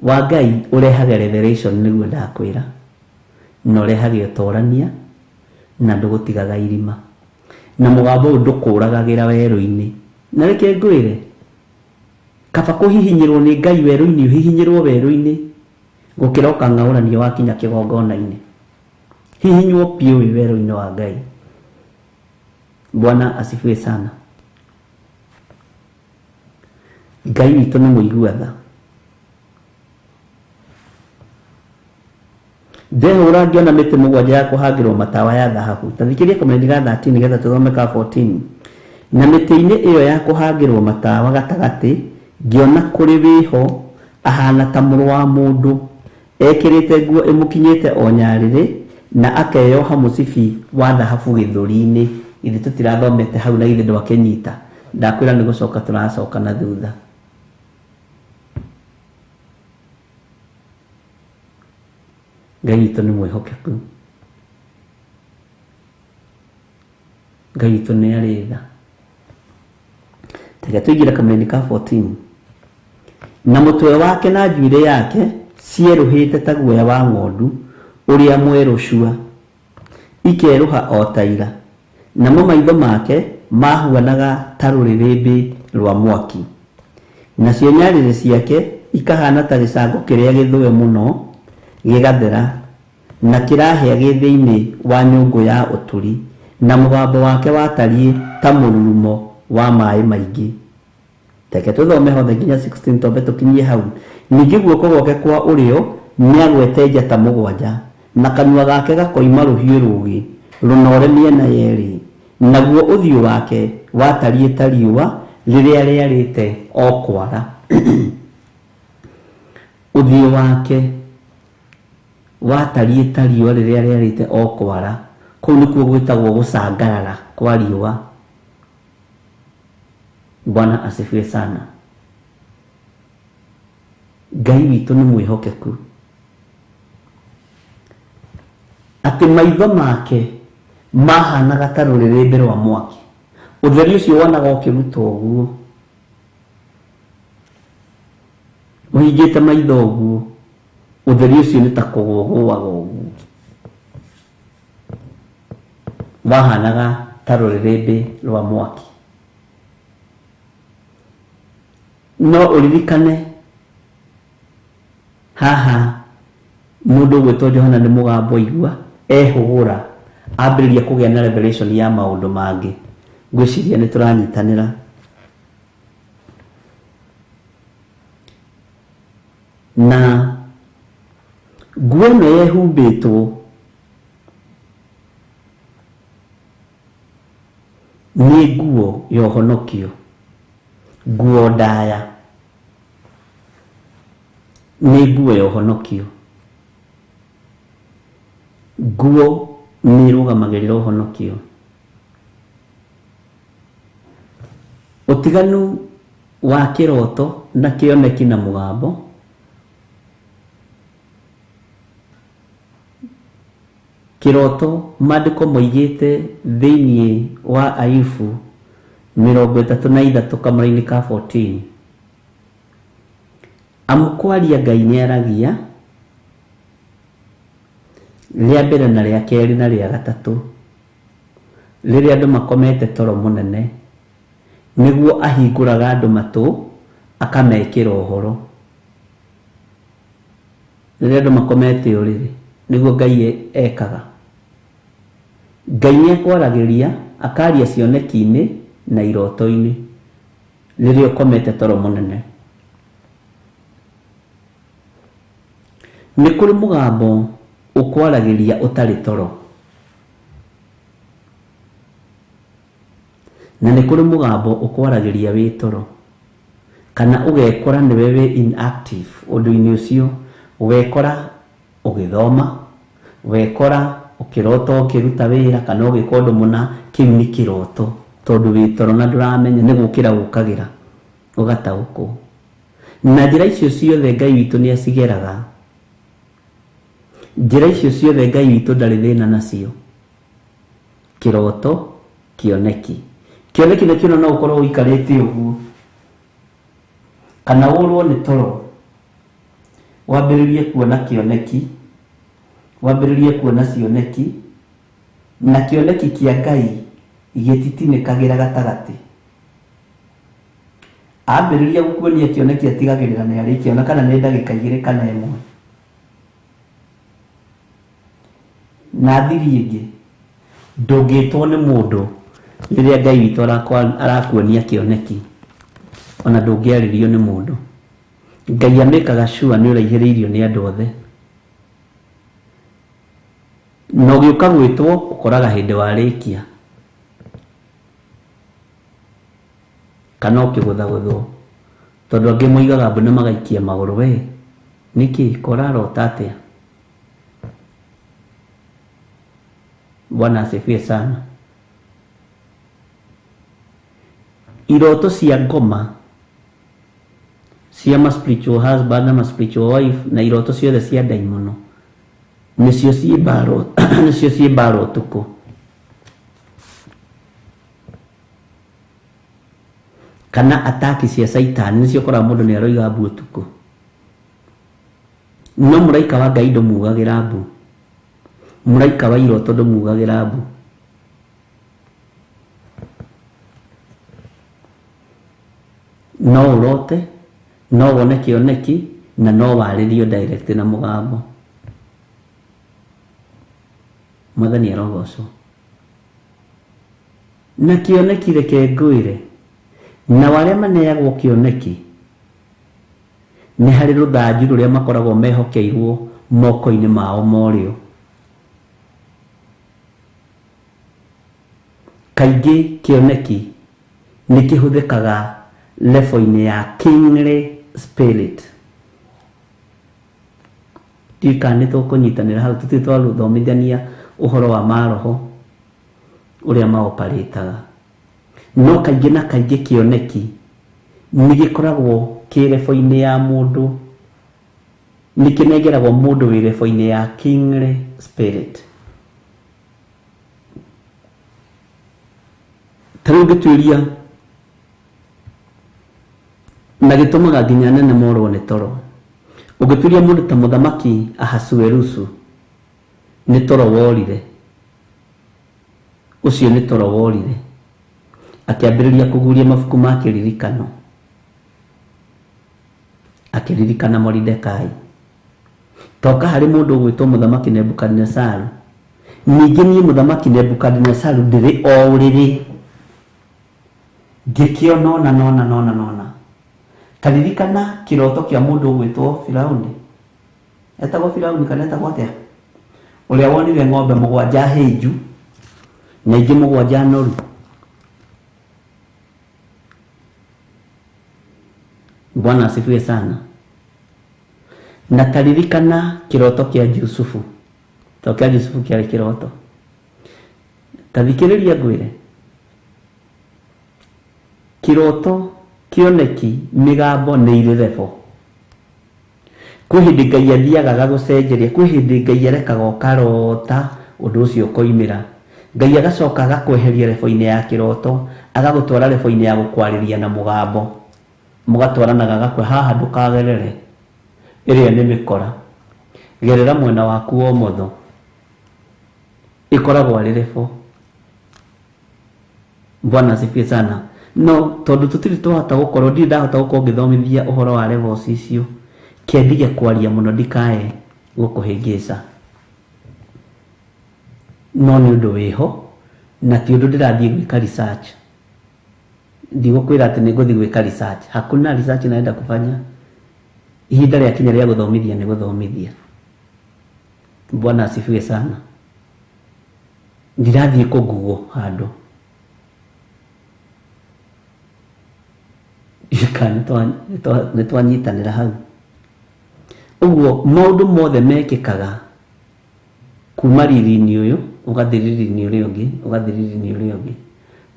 wa Ngai ũrehaga revelation, nĩguo ndakwĩra, na ũrehage ũtorania, na ndũgũtigaga irima. Na mũgambo ũyũ ndũkũragagĩra werũ-inĩ. Na reke ngwĩre, kaba kũhihinyĩrwo nĩ Ngai werũ-inĩ, ũhihinyĩrwo werũ-inĩ, gũkĩra ũkang'aũranio wakinya kĩgongona-inĩ. Hihinywo biũ wĩ werũ-inĩ wa Ngai. Bwana asifiwe sana. Ngai witũ nĩ mũigua tha. Ndehũra ngĩona mĩtĩ mũgwanja ya kũhangĩrwo matawa ya thahabu. Ta thikĩrĩria kamũrangi ga 13 nĩgetha tũthome ka 14. Na mĩtĩ-inĩ ĩyo ya kũhangĩrwo matawa gatagatĩ ngĩona kũrĩ wĩho ahana ta mũrũ wa mũndũ, ekĩrĩte nguo ĩmũkinyĩte o nyarĩrĩ, na akeyoha mũcibi wa thahabu gĩthũri-inĩ. Ithe tũtirathomete hau na ithe ndwakĩnyita. Ndakwĩra nĩ gũcoka tũracoka na thutha. Ngai witũ nĩ mwĩhokeku. Ngai witũ nĩ arĩ tha. Reke tũingĩre kamũrangi ka 14. Na mũtwe wake na njuĩrĩ yake cierũhĩte ta guoya wa ng'ondu ũrĩa mwerũ cua, ikerũha o ta ira. Namo maitho make mahuanaga ta rũrĩrĩmbĩ rwa mwaki, nacio nyarĩrĩ ciake ikahana ta gĩcango kĩrĩa gĩthũe mũno gĩgathera, na kĩrahĩa gĩ thĩinĩ wa nyũngũ ya ũturi, na mũgambo wake watariĩ ta mũrurumo wa maĩ maingĩ. Reke tũthome hothe nginya 16 twambe tũkinyie hau. Ningĩ guoko gwake kwa ũrĩo nĩagwete njata mũgwanja, na kanua gake gakoima rũhiũ rũũgĩ rũnore mĩena yerĩ, naguo ũthiũ wake watariĩ ta riũa rĩrĩa rĩarĩte o kwara. Ũthiũ wake watariĩ ta riũa rĩrĩa rĩarĩte o kwara. Kũu nĩkuo gwĩtagwo gũcangarara kwa riũa. Bwana asifiwe sana. Ngai witũ nĩ mwĩhokeku, atĩ maitho make mahanaga ta rũrĩrĩmbĩ rwa mwaki. Ũtheri ũcio wonaga ũkĩrutwo ũguo, ũhingĩte maitho ũguo, ũtheri ũcio nĩ ta kũgũgũaga ũguo, wahanaga ta rũrĩrĩmbĩ rwa mwaki. No ũririkane haha mũndũ ũgwĩtwo Johana nĩ mũgambo aigua ehũgũra ambĩrĩria kũgĩa na revelation ya maũndũ mangĩ. Ngwĩciria nĩ tũranyitanĩra. Na nguo ĩno yehumbĩtwo nĩ nguo ya ũhonokio, nguo ndaya nĩ nguo ya ũhonokio. Nguo nĩ ĩrũgamagĩrĩra ũhonokio. Ũtiganu wa kĩroto na kĩoneki na mũgambo, kĩroto maandĩko moigĩte thĩinĩ wa Ayubu 33 kamũra-inĩ ka 14, amu kwaria Ngai nĩaragia rĩa mbere na rĩa kerĩ na rĩa gatatũ, rĩrĩa andũ makomete toro mũnene, nĩguo ahingũraga andũ matũ akamekĩra ũhoro. Rĩrĩa andũ makomete ũrĩrĩ, nĩguo Ngai ekaga. Ngai nĩakwaragĩria, akaria cioneki-inĩ na iroto-inĩ rĩrĩa ũkomete toro mũnene. Nĩ kũrĩ mũgambo ũkwaragĩria ũtarĩ toro, na nĩ kũrĩ mũgambo ũkwaragĩria wĩ toro, kana ũgekora nĩwe wĩ inactive ũndũ-inĩ ũcio, ũgekora ũgĩthoma, ũgekora ũkĩrota ũkĩruta wĩra kana ũgĩka ũndũ mũna, kĩu nĩ kĩroto tondũ wĩ toro na ndũramenya nĩ gũkĩra ũkagĩra ũgataũkwo. Na njĩra icio ciothe Ngai witũ nĩ acigeraga. Njĩra icio ciothe Ngai witũ ndarĩ thĩna nacio. Kĩroto, kĩoneki. Kĩoneki nakĩo no ũkorwo ũikarĩte ũguo, kana ũrwo nĩ toro, wambĩrĩrie kuona kĩoneki, wambĩrĩrie kuona cioneki, na kĩoneki kĩa Ngai gĩtitinĩkagĩra gatagatĩ. Ambĩrĩria gũkuonia kĩoneki atigagĩrĩra nĩ arĩkia, ona kana nĩ ndagĩka igĩrĩ kana ĩmwe. Na thiri ĩngĩ, ndũngĩtwo nĩ mũndũ rĩrĩa Ngai witũ arakuonia kĩoneki, ona ndũngĩarĩrio nĩ mũndũ. Ngai amĩkaga sure nĩ ũraihĩrĩirio nĩ andũ othe, na ũgĩũka gwĩtwo ũkoraga hĩndĩ warĩkia, kana ũkĩgũthagũthwo, tondũ angĩ moigaga mbu na magaikia magũrũ, we nĩkĩ korarota atĩa? Bwana asifiwe sana. Iroto cia ngoma cia ma spiritual husband na ma spiritual wife na iroto ciothe cia ndaimono nĩcio ciĩ mbara, nĩcio ciĩ mbara ũtukũ. Kana ataki cia Saitani nĩcio ũkoraga mũndũ nĩ aroiga mbu ũtukũ. No mũraika wa Ngai ndũmugagĩra mbu, mũraika wa iroto ndũmugagĩra mbu. No ũrote, no wone kĩoneki, na no warĩrio direct na mũgambo. Mwathani arogocwo. Na kĩoneki reke ngwĩre, na arĩa maneagwo kĩoneki nĩ harĩ rũthanju rũrĩa makoragwo mehokeirwo moko-inĩ mao morĩo. Kaingĩ kĩoneki nĩ kĩhũthĩkaga level-inĩ ya kingly spirit. Ndiũĩ kana nĩ tũkũnyitanĩra hau, tũtirĩ twathomithania ũhoro wa maroho ũrĩa maoparĩtaga. No kaingĩ na kaingĩ kĩoneki nĩ gĩkoragwo kĩ level-inĩ ya mũndũ, nĩ kĩnengeragwo mũndũ wĩ level-inĩ ya kingly spirit. Ta rĩu ũngĩtuĩria, na gĩtũmaga nginya anene morwo nĩ toro. Ũngĩtuĩria mũndũ ta mũthamaki Ahasuerusu, nĩ toro worire. Ũcio nĩ toro worire. Akĩambĩrĩria kũguria mabuku ma kĩririkano. Akĩririkana Moridekai. Toka harĩ mũndũ ũgwĩtwo mũthamaki Nebukadinesaru. Ningĩ niĩ mũthamaki Nebukadinesaru ndĩrĩ o ũrĩrĩ. Ngĩkĩona ona nona nona nona. Ta ririkana kĩroto kĩa mũndũ ũgwĩtwo Firauni. Etagwo Firauni kana etagwo atĩa? Ũrĩa wonire ng'ombe mũgwanja hĩnju na ingĩ mũgwanja noru. Bwana asifiwe sana. Na taririkana kĩroto kĩa Jusufu. To kĩa Jusufu kĩarĩ kĩroto. Ta thikĩrĩria ngwĩre. Kĩroto, kĩoneki, mĩgambo nĩ irĩ level. Kwĩ hĩndĩ Ngai athiaga agagũcenjeria, kwĩ hĩndĩ Ngai arekaga ũkarota ũndũ ũcio ũkoimĩra. Ngai agacoka agakweheria level-inĩ ya kĩroto, agagũtwara level-inĩ ya gũkwarĩria na mũgambo. Mũgatwaranaga agakwe haha ndũkagerere, ĩrĩa nĩ mĩkora. Gerera mwena waku wa ũmotho. Ĩkoragwo arĩ level. Bwana asifiwe sana. No tondũ tũtirĩ twahota gũkorwo, ndirĩ ndahota gũkorwo ngĩthomithia ũhoro wa levels icio, kĩendige kwaria mũno ndikae gũkũhĩngĩca. No nĩ ũndũ wĩho, na ti ũndũ ndĩrathiĩ gwĩka research. Ndigũkwĩra atĩ nĩ ngũthiĩ gwĩka research. Hakuna research naenda kufanya. Ihinda rĩakinya rĩa gũthomithia nĩ gũthomithia. Bwana asifiwe sana. Ndirathiĩ kũguo handũ. Nĩ twanyitanĩra hau. Ũguo maũndũ mothe mekĩkaga kuma riri-inĩ ũyũ ũgathiĩ riri-inĩ ũrĩa ũngĩ, ũgathiĩ riri-inĩ ũrĩa ũngĩ.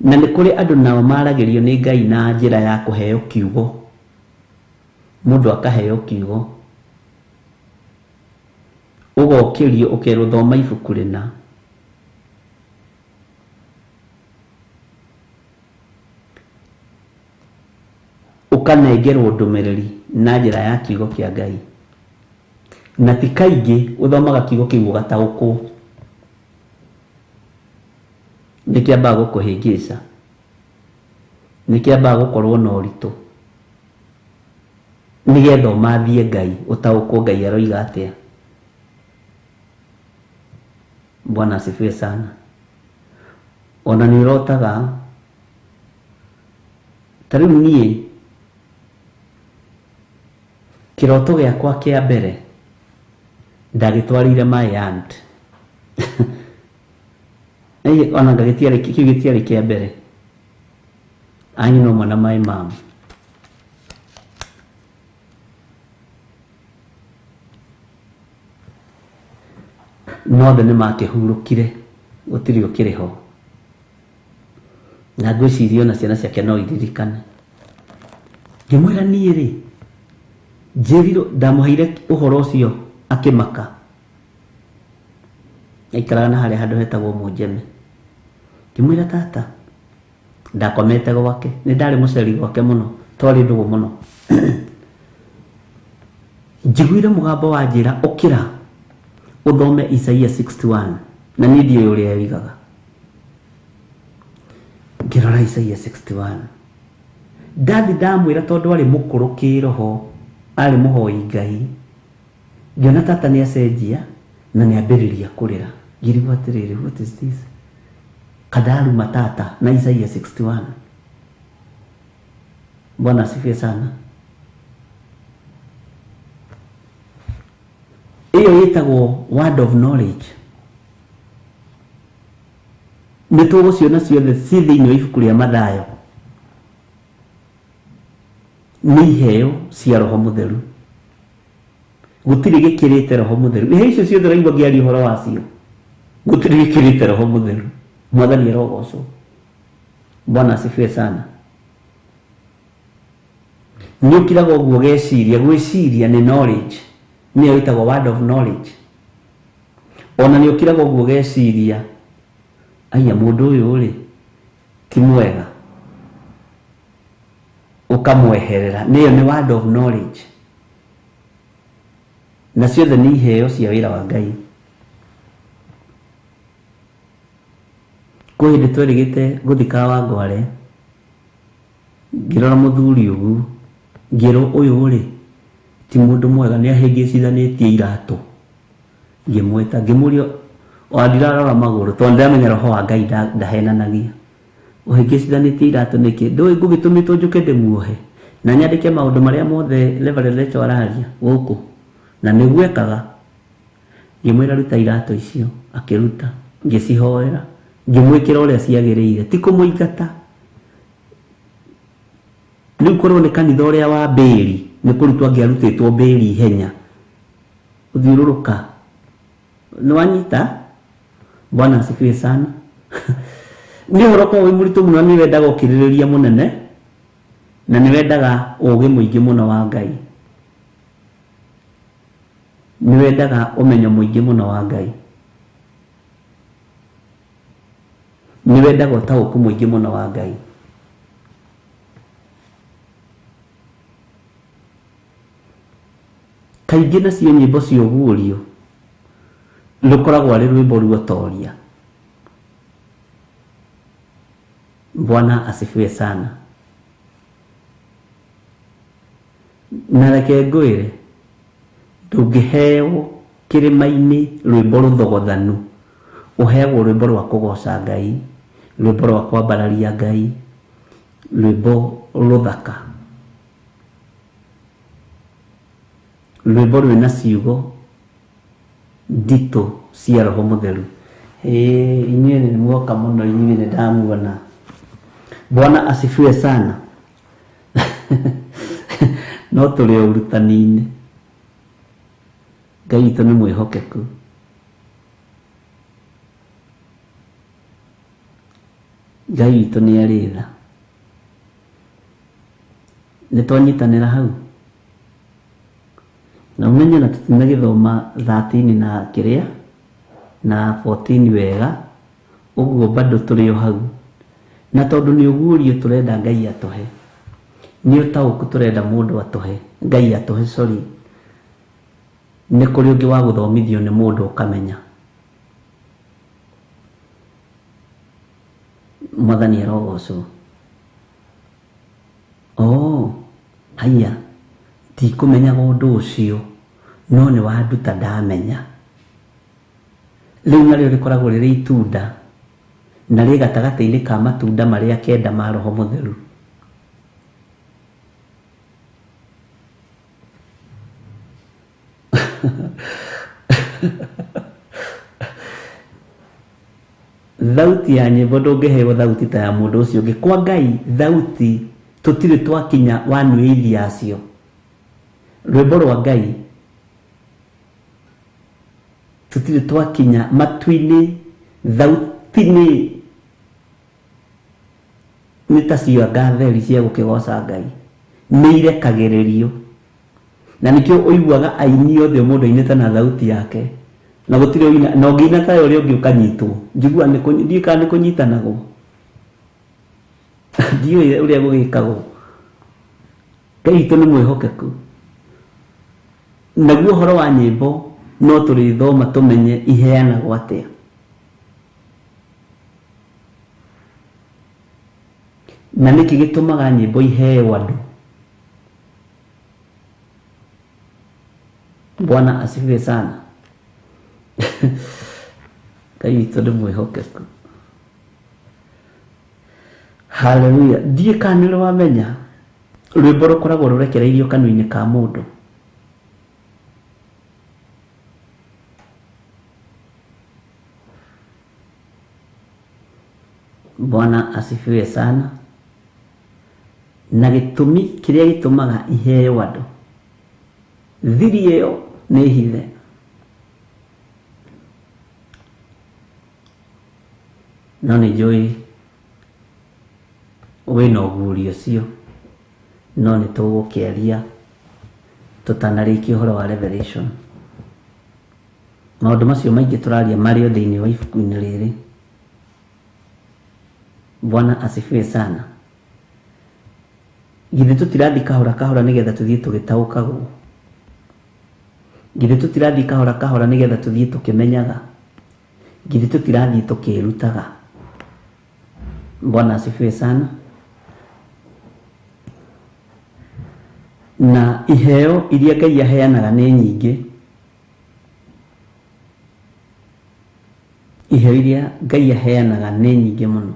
Na nĩ kũrĩ andũ nao maragĩrio nĩ Ngai na njĩra ya kũheo kiugo. Mũndũ akaheo kiugo. Ũgokĩrio ũkerwo thoma ibuku rĩna. Ũkanengerwo ndũmĩrĩri na njĩra ya kiugo kĩa Ngai. Na ti kaingĩ ũthomaga kiugo kĩu ũgataũkwo. Nĩ kĩambaga gũkũhĩngĩca. Nĩ kĩambaga gũkorwo na ũritũ. Nĩgetha ũmathie Ngai, ũtaũkwo Ngai aroiga atĩa. Bwana asifiwe sana. Ona nĩ ũrotaga, ta rĩu niĩ kĩroto gĩakwa kĩa mbere ndagĩtwarĩire my aunt. Ona ngagĩtiarĩ, kĩu gĩtiarĩ kĩa mbere. Anyina ũmwe na my mom. Nothe nĩ makĩhurũkire, gũtirĩ ũkĩrĩ ho. Na ngwĩciria ona ciana ciake no iririkane. Ngĩmwĩra niĩ rĩ, njĩrirwo, ndamũheire ũhoro ũcio akĩmaka. Aikaraga na harĩa handũ hetagwo Mũnjeme. Ngĩmwĩra tata, ndakomete gwake, nĩ ndarĩ mũceri gwake mũno, twarĩ ndũgũ mũno. Njiguire mũgambo wa njĩra, ũkĩra, ũthome Isaia 61, na niĩ ndiũĩ ũrĩa yoigaga. Ngĩrora Isaia 61. Ndathi ndamwĩra tondũ arĩ mũkũrũ kĩroho, arĩ mũhoi Ngai. Ngĩona tata nĩ acenjia na nĩ ambĩrĩria kũrĩra. Ngĩrigwo atĩrĩrĩ, what is this? Kadaru Matata na Isaiah 61. Bwana asifiwe sana. Ĩyo ĩtagwo word of knowledge. Nĩ tũgũciona ciothe ci thĩinĩ wa ibuku rĩa Mathayo. Nĩ iheo cia Roho Mũtheru. Gũtirĩ gĩkĩrĩte Roho Mũtheru. Iheo icio ciothe ũraigua ngĩaria ũhoro wacio, gũtirĩ gĩkĩrĩte Roho Mũtheru. Mwathani arogocwo. Bwana asifiwe sana. Nĩ ũkiraga ũguo ũgeciria, gwĩciria nĩ knowledge, nĩyo ĩtagwo word of knowledge. Ona nĩ ũkiraga ũguo ũgeciria, aya mũndũ ũyũ rĩ ti mwega, ũkamweherera, nĩyo nĩ word of knowledge. Na ciothe nĩ iheo cia wĩra wa Ngai. Kwĩ hĩndĩ twerĩgĩte gũthika Wangware, ngĩrora mũthuri ũguo, ngĩrwo ũyũ rĩ ti mũndũ mwega, nĩ ahĩngĩcithanĩtie iratũ. Ngĩmwĩta, ngĩmũria, ona ndirarora magũrũ tondũ ndĩramenya roho wa Ngai ndahenanagia. Ũhĩngĩcithanĩtie iratũ nĩkĩ? Ndũĩ ngũgĩtũmĩtwo njũke ndĩmuohe na nyandĩke maũndũ marĩa mothe Reverend Rachel araria gũkũ, na nĩguo ekaga. Ngĩmwĩra ruta iratũ icio, akĩruta, ngĩcihoera, ngĩmwĩkĩra ũrĩa ciagĩrĩire, ti kũmũingata. Rĩu korwo nĩ kanitha ũrĩa wa mbĩri, nĩ kũrutwo angĩarutĩtwo mbĩri ihenya, gũthiũrũrũka. Nĩ wanyita? Bwana asifiwe sana. Nĩ ũhoro ũkoragwo wĩ mũritũ mũno, nĩ wendaga ũkirĩrĩria mũnene, na nĩ wendaga ũũgĩ mũingĩ mũno wa Ngai. Nĩ wendaga ũmenyo mũingĩ mũno wa Ngai. Nĩ wendaga ũtaũku mũingĩ mũno wa Ngai. Kaingĩ nacio nyĩmbo cia ũguũrio rũkoragwo arĩ rwĩmbo ruotoria. Bwana asifiwe sana. Na reke ngwĩre, ndũngĩheo kĩrĩma-inĩ rwĩmbo rũthogothanu, ũheagwo rwĩmbo rwa kũgoca Ngai, rwĩmbo rwa kwambararia Ngai, rwĩmbo rũthaka, rwĩmbo rwĩna ciugo nditũ cia Roho Mũtheru. Inyuĩ nĩ muoka mũno, inyuĩ nĩ ndamuona. Bwana asifiwe sana. No tũrĩ o ũrutani-inĩ. Ngai witũ nĩ mwĩhokeku. Ngai witũ nĩ arĩ tha. Nĩ twanyitanĩra hau. Na ũmenye na tũtinagĩthoma 13 na kĩrĩa na 14 wega, ũguo bado tũrĩ o hau. Na tondũ nĩ ũguũrio tũrenda Ngai atũhe, nĩ ũtaũku tũrenda mũndũ atũhe, Ngai atũhe, sorry. Nĩ kũrĩ ũngĩ wa gũthomithio nĩ mũndũ ũkamenya. Mwathani arogocwo. Oh, haiya, ndikũmenyaga ũndũ ũcio, no nĩ wanduta ndamenya. Rĩu narĩo rĩkoragwo rĩrĩ itunda, na rĩ gatagatĩ-inĩ ka matunda marĩa kenda ma Roho Mũtheru. Thauti ya nyĩmbo ndũngĩheo thauti ta ya mũndũ ũcio ũngĩ. Kwa Ngai thauti tũtirĩ twakinya one yacio. Rwĩmbo rwa Ngai tũtirĩ twakinya matu-inĩ, thauti nĩ ta cia theri cia gũkĩgoca Ngai, nĩ irekagĩrĩrio. Na nĩkĩo ũiguaga aini othe mũndũ ainĩte na thauti yake, na gũtirĩ ũina, na ũngĩina ta ũrĩa ũngĩ ũkanyitwo. Njiguaga ndiũĩ kana nĩ kũnyitanagwo, ndiũĩ ũrĩa gũgĩkagwo. Ngai witũ nĩ mwĩhokeku. Naguo ũhoro wa nyĩmbo no tũrĩthoma tũmenye iheanagwo atĩa. Na nĩkĩ gĩtũmaga nyĩmbo iheo andũ? Bwana asifiwe sana. Ngai witũ nĩ mwĩhokeku. Haleluya. Ndiĩ kana nĩ ũrĩ wamenya rwĩmbo rũkoragwo rũrekereirio kanua-inĩ ka mũndũ. Bwana asifiwe sana. Na gĩtũmi kĩrĩa gĩtũmaga iheo andũ thiri ĩyo nĩ hithe. No nĩ njũĩ wĩna ũguũrio ũcio, no nĩ tũgũkĩaria tũtanarĩkia ũhoro wa Revelation. Maũndũ macio maingĩ tũraria marĩ o thĩinĩ wa ibuku-inĩ rĩrĩ. Bwana asifiwe sana. Githĩ tũtirathiĩ kahora kahora nĩgetha tũthiĩ tũgĩtaũkagwo? Githĩ tũtirathiĩ kahora kahora nĩgetha tũthiĩ tũkĩmenyaga? Githĩ tũtirathiĩ tũkĩĩrutaga? Bwana asifiwe sana. Na iheo iria Ngai aheanaga nĩ nyingĩ. Iheo iria Ngai aheanaga nĩ nyingĩ mũno.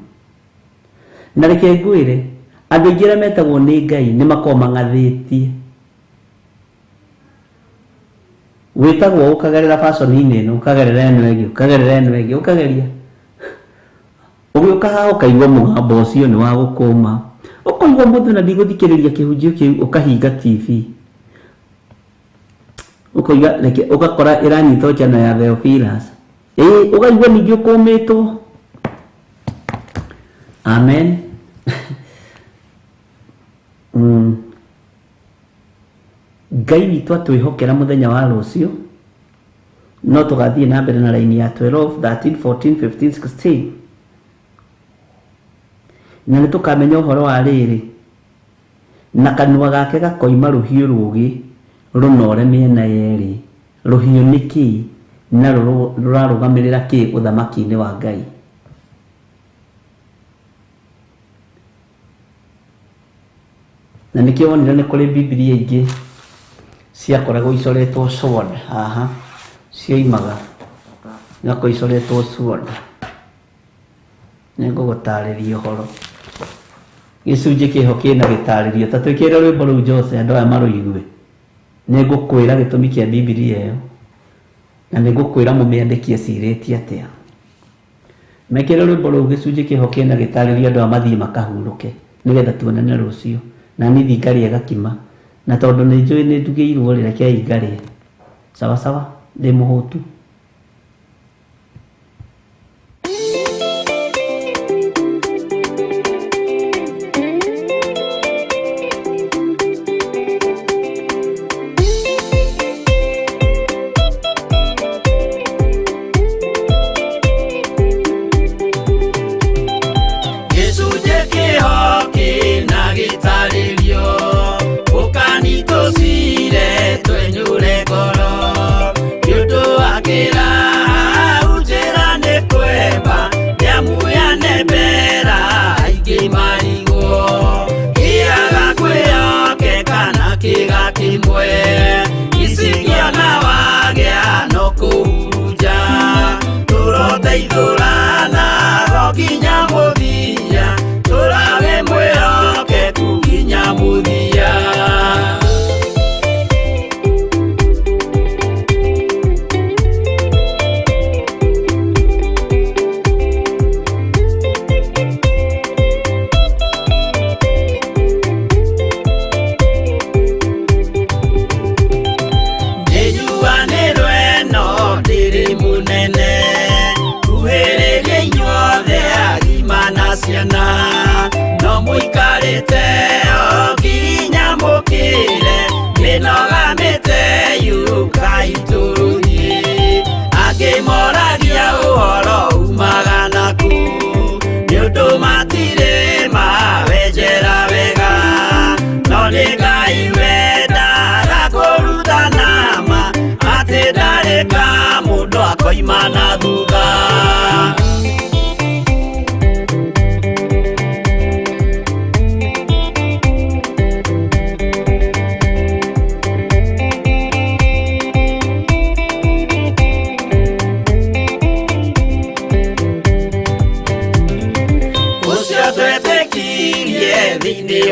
Na reke ngwĩre, andũ aingĩ arĩa metagwo nĩ Ngai nĩ makoragwo mang'athĩtie. Wĩtagwo ũkagerera fashion-inĩ ĩno, ũkagerera ĩno ĩngĩ, ũkagerera ĩno ĩngĩ, ũkageria. Ũgĩũka haha ũkaigua mũgambo ũcio nĩ wa gũkũma. Ũkaigua mũndũ na ndigũthikĩrĩria kĩhunjio kĩu, ũkahinga TV. Ũkoiga reke, ũgakora ĩranyitwo channel ya Theophilus. Ĩĩ, ũkaigua ningĩ ũkũmĩtwo. Amen. Ngai witũ atwĩhokera mũthenya wa rũciũ, no tũgathiĩ na mbere na raini ya 12, 13, 14, 15, 16. Na nĩ tũkamenya ũhoro wa rĩrĩ, na kanua gake gakoima rũhiũ rũũgĩ rũnore mĩena yerĩ. Rũhiũ nĩ kĩĩ na rũrarũgamĩrĩra kĩĩ ũthamaki-inĩ wa Ngai? Na nĩkĩo wonire nĩ kũrĩ Bibilia ingĩ ciakoragwo icoretwo sword haha, cioimaga igakorwo icoretwo sword. Nĩ ngũgũtarĩria ũhoro. Gĩcunjĩ kĩho kĩna gĩtarĩrio. Ta twĩkĩre rwĩmbo rũu Jose, andũ aya marũigue. Nĩ ngũkwĩra gĩtũmi kĩa Bibilia ĩyo, na nĩ ngũkwĩra mũmĩandĩki ecirĩtie atĩa. Mekĩre rwĩmbo rũu gĩcunjĩ kĩho kĩna gĩtarĩrio, andũ aya mathiĩ makahurũke nĩgetha tuonane rũciũ. Na niĩ thiĩ ngarĩe gakima, na tondũ nĩ njũĩ nĩ ndugĩirwo rĩ, rekei ngarĩe. Sawa sawa, ndĩ mũhũtu. Gĩcunjĩ kĩho kĩna gĩtarĩrio, ũkani tũcire twenyũre ngoro, nĩ ũndũ wa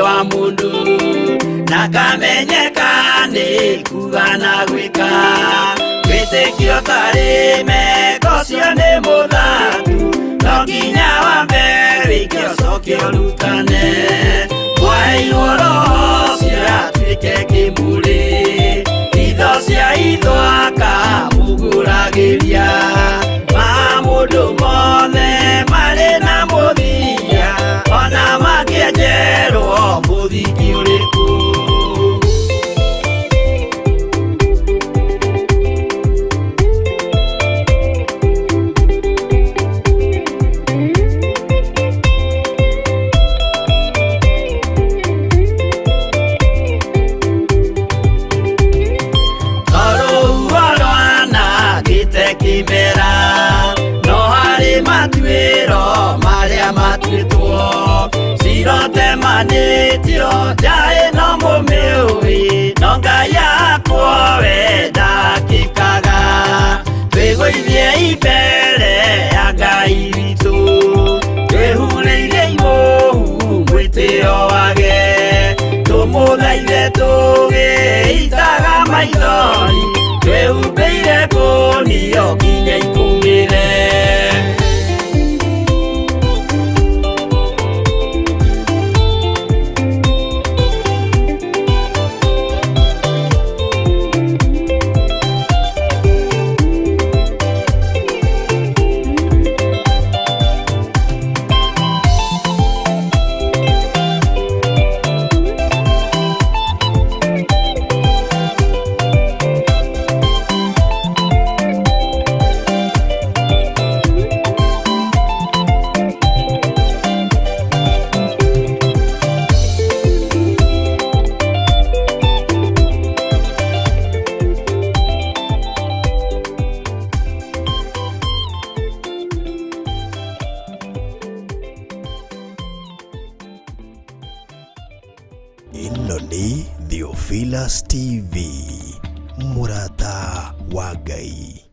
Wa mũndũ na kamenyeka nĩ kuga na gwĩka wĩtĩkio tarĩ meko cio nĩ mũthatu no nginya wambe wĩke ũcoke ũrutane mwaheirwo roho ũcio atuĩke kĩmũrĩ itho cia itho akamũgũragĩria ma mũndũ mothe marĩ na mũthia ona mangĩenjerwo mũthingi ũrĩkũ. Kimera no harĩ matuĩro marĩa matuĩtwo cirotemanĩtio njaĩ no mũmĩũĩ no Ngai akwo we ndakĩkaga twĩgũithie imbere ya Ngai witũ twĩhurĩire imũhu mwĩtĩo wage tũmũthaithe tũgĩitaga maithori twĩhumbĩire kũnio nginya ikũmĩre. Ĩno nĩ Theophilus TV, mũrata wa Ngai.